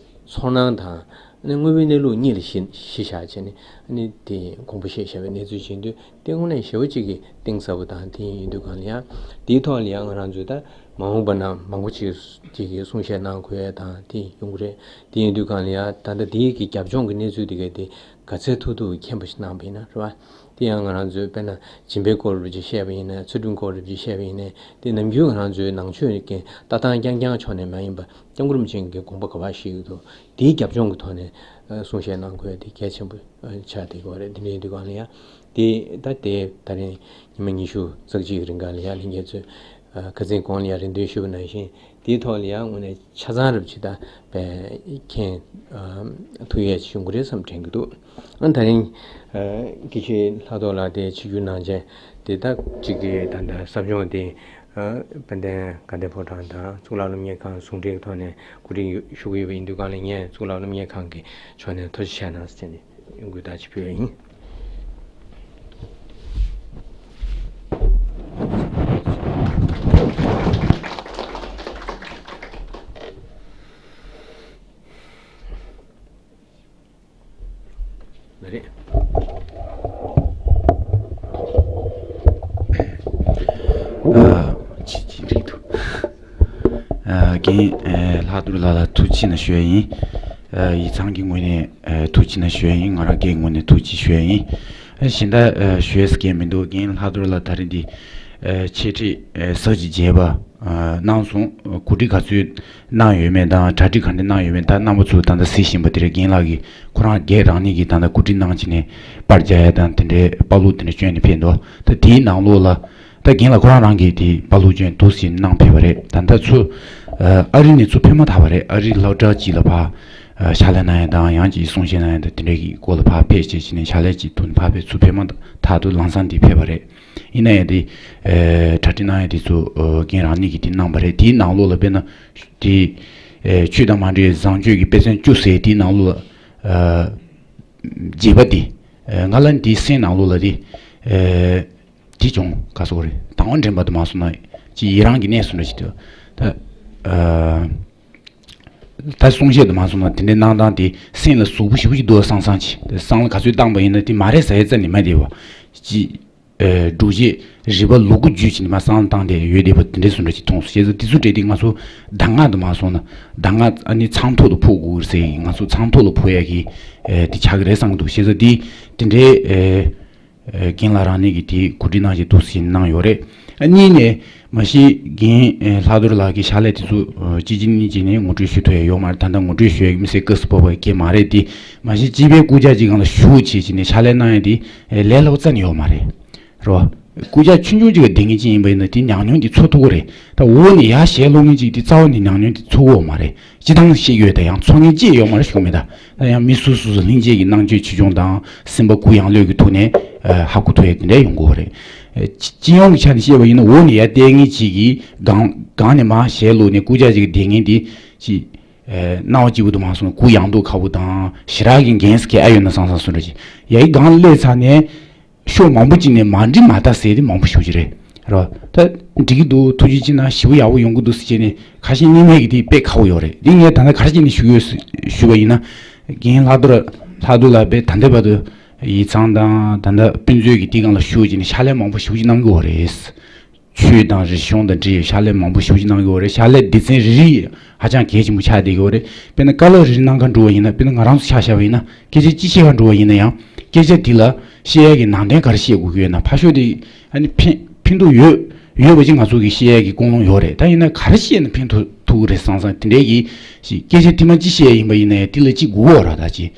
ཚོར་སྣང་དང་ཨ་ནི་དངོས་པོའི་གནས་ལུགས་གཉིས་ལ་གཞི་གཞི་བཞག་བྱས་ནས་ཨ་ནི་དེ་དགོངས་པ་བཞེས་བཞག་པའི་གནས་ཚུལ་བྱེད་དུས་དེ་དངོས་གནས་ཞེ་པོ་ཅིག་གི་གཏིང་ཟབ་པོ་དང་། དེ་ཡིན་དུས་གང་ལ་ཡང་དེའི་ཐོག་ལ་ཡང་ང་རང་ཚོས་ད་མ་འོངས་པ་ན་མང་པོ་ཅིག་ཅིག་གི་གསུང་བཤད་གནང་དགོས་ཡ་དང་དེ་ཡོང་གི་རེད། དེ་ཡིན་དུས་གང་ལ་ཡང་ད་ལྟ་དེའི་གི་རྒྱབ་ལྗོངས་ཀྱི་གནས་ཚུལ་དེ་ག་དེ་ག་ཚད་ཐུབ་ཐུབ་མཁྱེན་པ་ཞིག་གནང་བ་ཡིན་ན་རེད་བ། དེ་ཡང་ང་རང་ཚོའི་དཔེར་ན་སྦྱིན་པའི་སྐོར་རུ་ཅིག་བཤད་པ་ཡིན་ན། ཚུལ་ཁྲིམས་སྐོར་རུ་ཅིག་བཤད་པ་ཡིན་ན། དེ་ནམ་རྒྱུན་ང་རང་ཚོའི་ནང་ཆོས་ཀྱི་ལྟ་སྟངས་རྐྱང་རྐྱང་ཕྱོགས་ནས་མ་ཡིན་པ། སྐྱབས་མགོན་རིན་པོ་ཆེ་གི་དགོངས་པ་ག་པར་བཞེས་ཡོད་འདུག་དེའི་རྒྱབ་ལྗོངས་ཀྱི་ཐོག་ནས་གསུང་བཤད་གནང་དགོས་དེ་གལ་ཆེན་པོ་ཆགས་བསྡད་ཀྱི་ཡོད་རེད། དེ་འདྲ་ཡིན་དུས་གང་ལ་ཡང་དེ་ད་དེ་ད་རིང་ཉི་མ་ཉི་ཤུ་རྩ་གཅིག་རིང་ག་ལ་ཡང་ལྷན་རྒྱས་ཚོས་ཁ་སང་གོང་ལ་ཡང་རེ་འདུན་ཞུས་པ་ནང་བཞིན་དེའི་ཐོག་ལ་ཡང་དངོས་གནས་ཆ་ཚང་རབ་ཅིག་ད་བས་མཁྱེན་ཐུབ་ཡས་ཅིག་ཡོང་གི་རེད་བསམ་དྲན་གྱི་འདུག་ཨ་ད་རིང་དགེ་བཤེས་ལྷག་རྡོར་ལགས་དེ་ཆིབས་བསྒྱུར་གནང་བྱས་དེ་ད་ཅིག་གི་ད་ལྟ་ཟབ་སྦྱོང་དེ་དཔལ་ལྡན་དགའ་ལྡན་ཕོ་བྲང་དང་གཙུག་ལག་སློབ་གཉེར་ཁང་ཟུང་འབྲེལ་གྱི་ཐོག་ནས་གོ་སྒྲིག་ཞུ་གི་ཡོད་པ་ཡིན་དུས་གང་ལ་ངས་གཙུག་ལག་སློབ་གཉེར་ཁང་གི་ཕྱོགས་ནས་ཐུགས་རྗེ་ཆེ་གནང་ཟེར་ནས་གུས་བཀུར་ཞུ་ཡ་ཡིན། ལ་རེད། ཨ། ཅི་ཅི་འགྲིག་འདུག་ཨ། རྒན་ཨ་ལྷག་རྡོར་ལགས་ལ་ཐུགས་རྗེ་ཆེ་གནང་ཞུ་ཡ་ཡིན། ཨ། ཡིག་ཚང་གི་ངོས་ནས་ཨ་ཐུགས་རྗེ་ཆེ་གནང་ཞུ་ཡ་ཡིན། ང་རང་སྒེར་ངོས་ནས་ཐུགས་རྗེ་ཆེ་ཞུ་ཡ་ཡིན། ཨ། གཞན་དག་ཨ་ཞུ་ཡས་སྐད་མི་འདུག་རྒན་ལྷག་རྡོར་ལགས་ད་རིང་འདི་ཨ་འཆད་ཁྲིད་ཨ་ཚར་གཅིག་བྱས་པ་ཨ་གནང་སོང་། གོ་སྒྲིག་ག་ཚོད་གནང་ཡོད་མེད་དང་གྲ་སྒྲིག་ག་འདྲ་གནང་ཡོད་མེད་ད་རྣམ་པ་ཚོ་ད་ལྟ་གཟིགས་བཞིན་པ་དེ་རེད། རྒན་ལགས་ཀྱིས་ཁོ་རང་སྒེར་རང་ཉིད་ཀྱིས་ད་ལྟ་གོ་སྒྲིག་གནང་བྱས་ནས་པར་རྒྱག་ཡ་དང་དེ་འདྲའི་པར་ལུགས་དེ་འདྲ་བསྐྱོན་ནས་ཕེབས་འདུག་ད་དེའི་ནང་ལོགས་ལ་ད་རྒན་ལགས་ཁོ་རང་རང་གིས་དེ་པར་ལུགས་བསྐྱོན་འདུག་ཟེར་གནང་ཕེབས་པ་རེད། ད་ལྟ་ཚུར་ཨ་རི་ནས་ཚུར་ཕེབས་མ་ཐག་པ་རེད། ཨ་རི་སློབ་གྲྭ་གཅིག་ལ་ཕར་ཕྱག་ལས་གནང་ཡ་དང་ཡང་ཅིག་གསུང་བཤད་གནང་ཡ་དང་དེ་འདྲའི་གི་སྐོར་ལ་ཕར་ཕེབས་བྱས་བྱས་ནས་ཕྱག་ལས་ཅིག་ཐོག་ནས་ཕར་ཕེབས་ཚུར་ཕེབས་མ་ཐག་ཏུ་ལམ་སང་དེ་ཕེབས་པ་རེད། ཡིན་ན་ཡང་དེ་ཨེ་གྲ་སྒྲིག་གནང་ཡ་དེ་ཚོ་ཨེ་རྒན་རང་ཉིད་ཀྱིས་དེ་གནང་བ་རེད། དེའི་ནང་ལོགས་ལ་དཔེར་ན་དེ་ཨེ་ཆོས་དང་མ་འབྲེལ་བའི་བཟང་སྤྱོད་ཀྱི་དཔེ་མཚོན་བཅུ་ཟེར་དེའི་ནང་ལོགས་ལ་ཨེ་རྒྱས་པ་དེ་ཨེ་ང་ལ་འདིའི་སེམས་ནང་ལོགས་ལ་དེ་ཨེ་དེ་བྱུང་ག་སོགས་རེད། དང་བ་འདྲེན་པ་དུ་མ་སོང་ན་ཅི་ཡི་རང་གི་གནས་སུ་འདྲ་ཞིག་ཏུ་ད་ཨེ་ད་གསུང་བཤད་དུ་མ་སོང་ན་དེ་འདྲའི་གནང་སྟངས་དེ་སེམས་ལ་ཟུག་པོ་ཞེ་པོ་ཅིག་འདུག་སང་སང་ཅིག་སང་ལ་ག་ཚོད་བཏང་པ་ཡིན་ན་དེ་མ་རེད་ཟེར་ཡ་རྩ་ནས་མ་བསྡད་པ་ཅི། ཨེ་སྒྲུབ་བྱེད་རིགས་པ་ལུ་གུ་རྒྱུད་ཀྱི་ནི་མ་སང་བཏང་སྟེ་ཡོད་བསྡད་པ་དེ་འདྲའི་བཟོ་འདྲ་ཅིག་མཐོང་སོང་། བྱས་ཙང་དེ་ཚོ་འདྲ་དེ་ང་ཚོ་གདམས་ངག་དུ་མ་སོང་ན་གདམས་ངག་ཨ་ནི་ཚངས་ཐོག་ཏུ་ཕོག་དགོས་ཟེར་ང་ཚོ་ཚངས་ཐོག་ལ་ཕོག་ཡ་གི་ཨེ་དེ་ཆགས་ཀྱི་རེད་བསམ་གྱི་འདུག་བྱས་ཙང་དེ་དེ་འདྲའི་ཨེ་ཨེ་རྒན་ལགས་རང་ཉིད་ཀྱིས་དེ་གོ་སྒྲིག་གནང་བཞིན་འདུག་ཟེར་གནང་ཡོད་རེད། ཨ་གཉིས་ནས་མ་གཞི་རྒན་ཨེ་ལྷག་རྡོར་ལགས་ཀྱི་ཕྱག་ལས་དེ་ཚོ་ཨེ་གཅིག་གཅིག་གཉིས་གཅིག་ནས་ངོ་སྤྲོད་ཞུ་ཐུབ་ཡ་ཡོད་མ་རེད། ད་ལྟ་ངོ་སྤྲོད་ཞུ་ཡ་གི་མི་སེར་སྐབས་སུ་བབས་པ་གི་མ་རེད་དེ། མ་གཞི་སྤྱི་པའི་སྐུ་ཕྱྭ་ཅིག་སྒང་ལ་བཞུགས་བྱས་བྱས་ནས་ཕྱག་ལས་གནང་ཡ་དེ་ཨེ་ལས་སླ་པོ་རྩ་ནས་ཡོད་མ་རེད། རེད་བ། སྐུ་ཕྱྭ་ཆུང་ཆུང་ཅིག་ག་བསྡད་མཁན་ཅིག་ཡིན་པ་ཡིན་ན་དེ་ཉམས་མྱོང་དེ་ཚོར་ཐུབ་ཀྱི་རེད། ད་འོག་ནས་ཡར་ཞལ་སློང་མཁན་ཅིག་དེ་རྩ་བ་ནས་ཉམས་མྱོང་དེ་ཚོར་གྱི་ཡོད་མ་རེད། སྤྱིར་བཏང་ཤེས་ཀྱི་ཡོད་ད་ཡང་ཚོར་མཁན་ཅིག་ཡོད་མ་རེད་ཞུ་གི་མེད་ད། ད་ཡང་མི་སུ་སུ་སུ་ལྷན་སྐྱེས་ཀྱི་སྣང་ཆོས་ཆོས་སྐྱོང་དང་སེམས་པ་གུ་ཡངས་ལྷོད་ཀྱི་ཐོག་ནས་ཨ་ཧ་གོ་ཐུབ་ཡ་དེ་འདྲ་ཡོང་གི་ཡོད་རེད། ཨ་སྤྱི་སྤྱི་ཡོངས་ཀྱི་ཆ་ནས་བཤད་པ་ཡིན་ན་འོག་ནས་ཡར་བསྡད་མཁན་ཅིག་གིས་སྒང་སྒང་ནས་མར་ཞལ་སློང་ནས་སྐུ་ཕྱྭ་ཅིག་ག་བསྡད་མཁན་དེ་ཅིག་ཨ་སྣང་བ་སྐྱིད་པོ་དུ་མ་སོང་ན་གུ་ཡངས་མདོག་ཁ་པོ་དང་ཞེ་དྲག་གི་འགན་ཟེར་མཁན་ཨ་ཡོད་ན་བསམ་བསམ་བཟོ་འདྲ་ཅིག་ཡ་ཡི་སྒང་སླེབས་ཚར་ནས། ཕྱོགས་མང་པོ་ཅིག་ནས་མ་འགྲིག་མ་ལྟ་ཟེར་དེ་མང་པོ་ཞེ་པོ་ཅིག་རེད། རེད་བ། ད་འགྲིག་གི་འདུག་ཐུགས་རྗེ་ཆེ་གནང་ཞེ་པོ་ཡག་པོ་ཡོང་གི་འདུག་ཟེར་བྱས་ནས་ཁ་ཞེ་གཉིས་མེད་ཀྱི་དེ་དཔེ་ཁག་པོ་ཡོད་རེད། འདི་ངས་ད་ལྟ་ག་རེ་བྱས་ནས་ཞུ་ཡོད་ཞུ་བ་ཡིན་ན། རྒན་ལྷག་རྡོར་ལྷག་རྡོར་ལགས་དཔེ་ད་ལྟ་བར་དུ་ ཡིག་ཚང་དང་ད་ལྟ་དཔེ་མཛོད་ཀྱི་དེའི་སྒང་ལ་ཞུགས་བྱས་ནས་ཕྱག་ལས་མང་པོ་ཞེ་པོ་ཅིག་གནང་གི་ཡོད་རེད། ཆོས་དང་རིག་གཞུང་དང་འབྲེལ་བའི་ཕྱག་ལས་མང་པོ་ཞེ་པོ་ཅིག་གནང་གི་ཡོད་རེད། ཕྱག་ལས་སྡེ་ཚན་རེ་རེ་ཧ་ཅང་གལ་ཆེན་པོ་ཆགས་བསྡད་ཀྱི་ཡོད་རེད། དཔེར་ན་བཀའ་སློབ་རེ་རེ་གནང་གར་འགྲོ་བ་ཡིན་ན། དཔེར་ན་ང་རང་ཚོ་ཆ་བཞག་པ་ཡིན་ན། སྐད་ཆ་ཅི་བཤད་གར་འགྲོ་བ་ཡིན་ན་ཡང་། སྐད་ཆ་དེ་ལ་བཤད་ཡ་གི་ནང་དོན་ག་རེ་བཤད་དགོས་ཀྱི་ཡོད་ན། ཕར་ཕྱོགས་དེ་ཨ་ནི་ཕན་ཕན་ཐོགས་ཡོད་ཡོད་པ་ཅིག་ང་ཚོ་གི་བཤད་ཡ་གི་ཀུན་སློང་ཡོད་རེད། ད་ཡིན་ན་ག་རེ་བཤད་ན་ཕན་ཐོགས་ཐུབ་ཀྱི་རེད་བསམ་བསམ་དེ་འདྲའི་གི་ཞིག་སྐད་ཆ་དེ་མ་ཅི་བཤད་ཡ་ཡིན་པ་ཡིན་ན་ཡང་དེ་ལ་ཅིག་དགོས་ཀྱི་ཡོད་རེད། ད་ཅིག་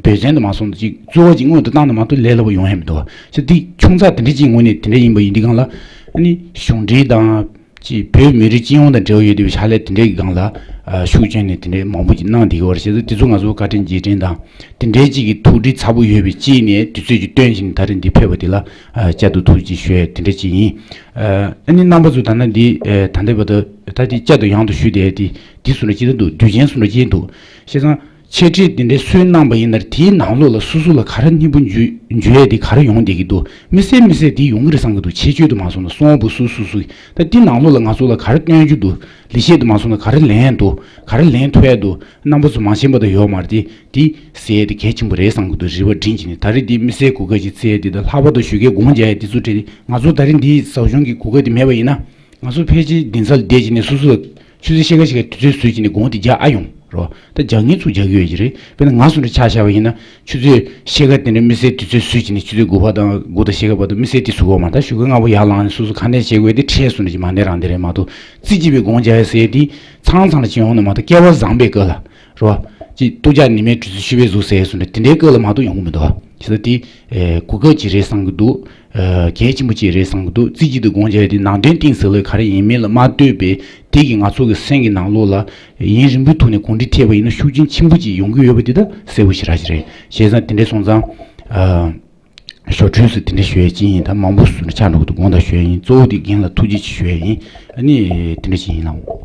དོན་ཚན་དུ་མ་སོང་ན་ཅིག་རྩོལ་བ་ཅིག་སྔོན་དུ་བཏང་ན་མ་གཏོགས་ལས་སླ་པོ་ཡོང་ཡ་མི་འདུག་བ། ཅིག་དེ་ཆུང་ཙག་དེ་འདྲ་ཅིག་ངོས་ནས་དེ་འདྲ་ཡིན་པ་ཡིན་དུས་སྒང་ལ། ཨ་ནི་གཞུང་འབྲེལ་དང་ཅིག་བོད་མི་རིགས་སྤྱི་ཡོངས་དང་འབྲེལ་བ་ཡོད་བསྡད་པའི་ཕྱག་ལས་དེ་འདྲའི་གི་སྒང་ལ་ཨ་ཤུགས་བསྐྱོན་ནས་དེ་འདྲའི་མང་པོ་ཅིག་གནང་བསྡད་ཀྱི་ཡོད་རེད། བྱས་ཙང་དེ་ཚོ་ང་ཚོ་བཀའ་དྲིན་རྗེས་དྲན་དང་དེ་འདྲའི་ཅིག་གི་ཐུགས་འདྲིས་ཚ་པོ་ཡོད་པའི་ཅིག་ནས་དུས་ཚོད་ཅིག་བཏོན་བྱས་ནས་ད་རེས་འདི་ཕེབས་པ་དེ་ལ་ཨ་བསྐྱར་དུ་ཐུགས་རྗེ་ཆེ་ཞུ་ཡ་དེ་འདྲ་ཅིག་ཡིན། ཨ་ནི་རྣམ་པ་ཚོ་ད་ནི་འདི་ཨ་ད་ལྟ་བར་དུ་ད་འདི་བསྐྱར་དུ་ཡང་དུ་ཞུས་ཏེ། དེ་འདི་བཟོ་འདྲ་ཅིག་ད་འདུག་དུས་ཆེན་བཟོ་འདྲ་ཅིག་འདུག་བྱས་ཙང་། འཆད་ཁྲིད་དེ་འདྲའི་སྲོལ་གནང་པ་ཡིན་ན། དེའི་ནང་ལོགས་ལ་སོ་སོ་ལ་ག་རེ་སྙིང་པོ་འཇུ་འཇུ་ཡས་དེ་ག་རེ་ཡོང་བསྡད་ཀྱི་འདུག་དམིགས་བསལ་དམིགས་བསལ་དེ་ཡོང་གི་རེད་བསམ་གྱི་འདུག་ཆེད་བརྗོད་དུ་མ་སོང་ན་གསུང་བ་པོ་སུ་སུ་སུ་ད་དེའི་ནང་ལོགས་ལ་ང་ཚོ་ལ་ག་རེ་སྟོན་རྒྱུ་འདུག་ལེགས་བཤད་དུ་མ་སོང་ན་ག་རེ་ལན་འདུག་ག་རེ་ལན་ཐོབ་ཡས་འདུག་རྣམ་པ་ཚོ་མ་ཤེས་པ་དང་ཡོད་མ་རེད་དེ། དེ་ཟེར་ཡས་དེ་གལ་ཆེན་པོ་རེད་བསམ་གྱི་འདུག་རེ་བ་སྒྲིང་བྱས་ནས། ད་རེས་དེ་དམིགས་བསལ་གོ་སྐབས་ཅིག་བཙལ་ཡས་དེ་དང་། ལྷག་པར་དུ་ཞོགས་ཀའི་དགོངས་འཇགས་ཡས་དེ་ཚོ་འཕྲད་དེ། ང་ཚོ་ད་རེས་འདི་ཟབ་སྦྱོང་གི་གོ་སྐབས་དེ་མེད་པ་ཡིན་ན། ང་ཚོ་ཕལ་ཆེར་གདན་ས་ལ་བསྡད་བྱས་ནས་སོ་སོ་ལ་ཆུ་ཚོད་ཕྱེད་ཀ་ཕྱེད་ཀ་དུས་ཚོད་བཟོས་བྱས་ནས་དགོངས་དེ་རྒྱག་ཨ་ཡོང་རོ། ད་རྒྱག་མཁན་ཚོ་རྒྱག་གི་ཡོད་ཀྱི་རེད། དཔེར་ན་ང་སུ་འདྲ་ཆ་བཞག་པ་ཡིན་ན། ཆུ་ཚོད་ཕྱེད་ཀ་དེ་འདྲ་དམིགས་བསལ་དུས་ཚོད་བཟོས་བྱས་ནས། ཆུ་ཚོད་དགུ་པ་དང་དགུ་དང་ཕྱེད་ཀ་བར་དུ་དམིགས་བསལ་དེ་བཟོ་དགོས་མ་རེད། ད་ཞོགས་ཀ་སྔ་པོ་ཡར་ལངས་ནས་སོ་སོ་ཁ་འདོན་བྱེད་དགོས་དེ་འཕྲལ་སོ་འདྲ་ཅིག་མ་གནས་རང་དེ་རེད་མ་གཏོགས། རྩེ་གཅིག་པའི་དགོངས་འཇགས་ཡས་ཟེར་དེ་ཚང་ཚང་ལ་ཅིག་ཡོང་ན་མ་གཏོགས། སྐལ་བ་བཟང་པོའི་སྐབས་ལ་རོ། ཅིག་ཏུ་ཅག་ནི་མའི་དུས་ཚོད་ཤི་བའི་གཟུགས་ཟེར་སོ་འདྲ་དེ་འདྲའི་སྐབས་ལ་མ་གཏོགས་ཡོང་གི་མི་འདུག་བ། བྱས་ཙང་དེ་ཨེ་གོ་སྐབས་ཅིག་རེད་བསམ་གྱི་འདུག་ཨ་གལ་ཆེན་པོ་ཅིག་རེད་བསམ་གྱི་འདུག་རྩེ་གཅིག་ཏུ་དགོངས་འཇགས་དེ་ནང་དོན་གཏིང་ཟབ་ལ་ག་རེ་ཡིན་མིན་ལ་མ་ལྟོས་པའི། དེ་གིས་ང་ཚོ་གི་སེམས་ཀྱི་ནང་ལོགས་ལ་ཡུན་རིང་པོའི་ཐོག་ནས་གོམས་འདྲིས་ཐེབས་པ་ཡིན་ན་ཤུགས་རྐྱེན་ཆེན་པོ་ཅིག་ཡོང་གི་ཡོད་པ་དེ་ད་གསལ་པོ་ཞེ་དྲག་ཅིག་རེད། བྱས་ཙང་དེ་འདྲ་སོང་ཙང་ཨ་ཞོ་ཁྲུས་སུ་དེ་འདྲ་ཞུ་ཡས་ཅིག་ཡིན། ད་མང་པོ་སུ་ནས་ཆགས་འགྲོ་གི་འདུག་དགོངས་དག་ཞུ་ཡས་ཡིན། གཙོ་བོ་དེ་རྒན་ལ་ཐུགས་རྗེ་ཆེ་ཞུ་ཡས་ཡིན། ཨ་ནི་དེ་འདྲ་ཅིག་ཡིན་ལགས།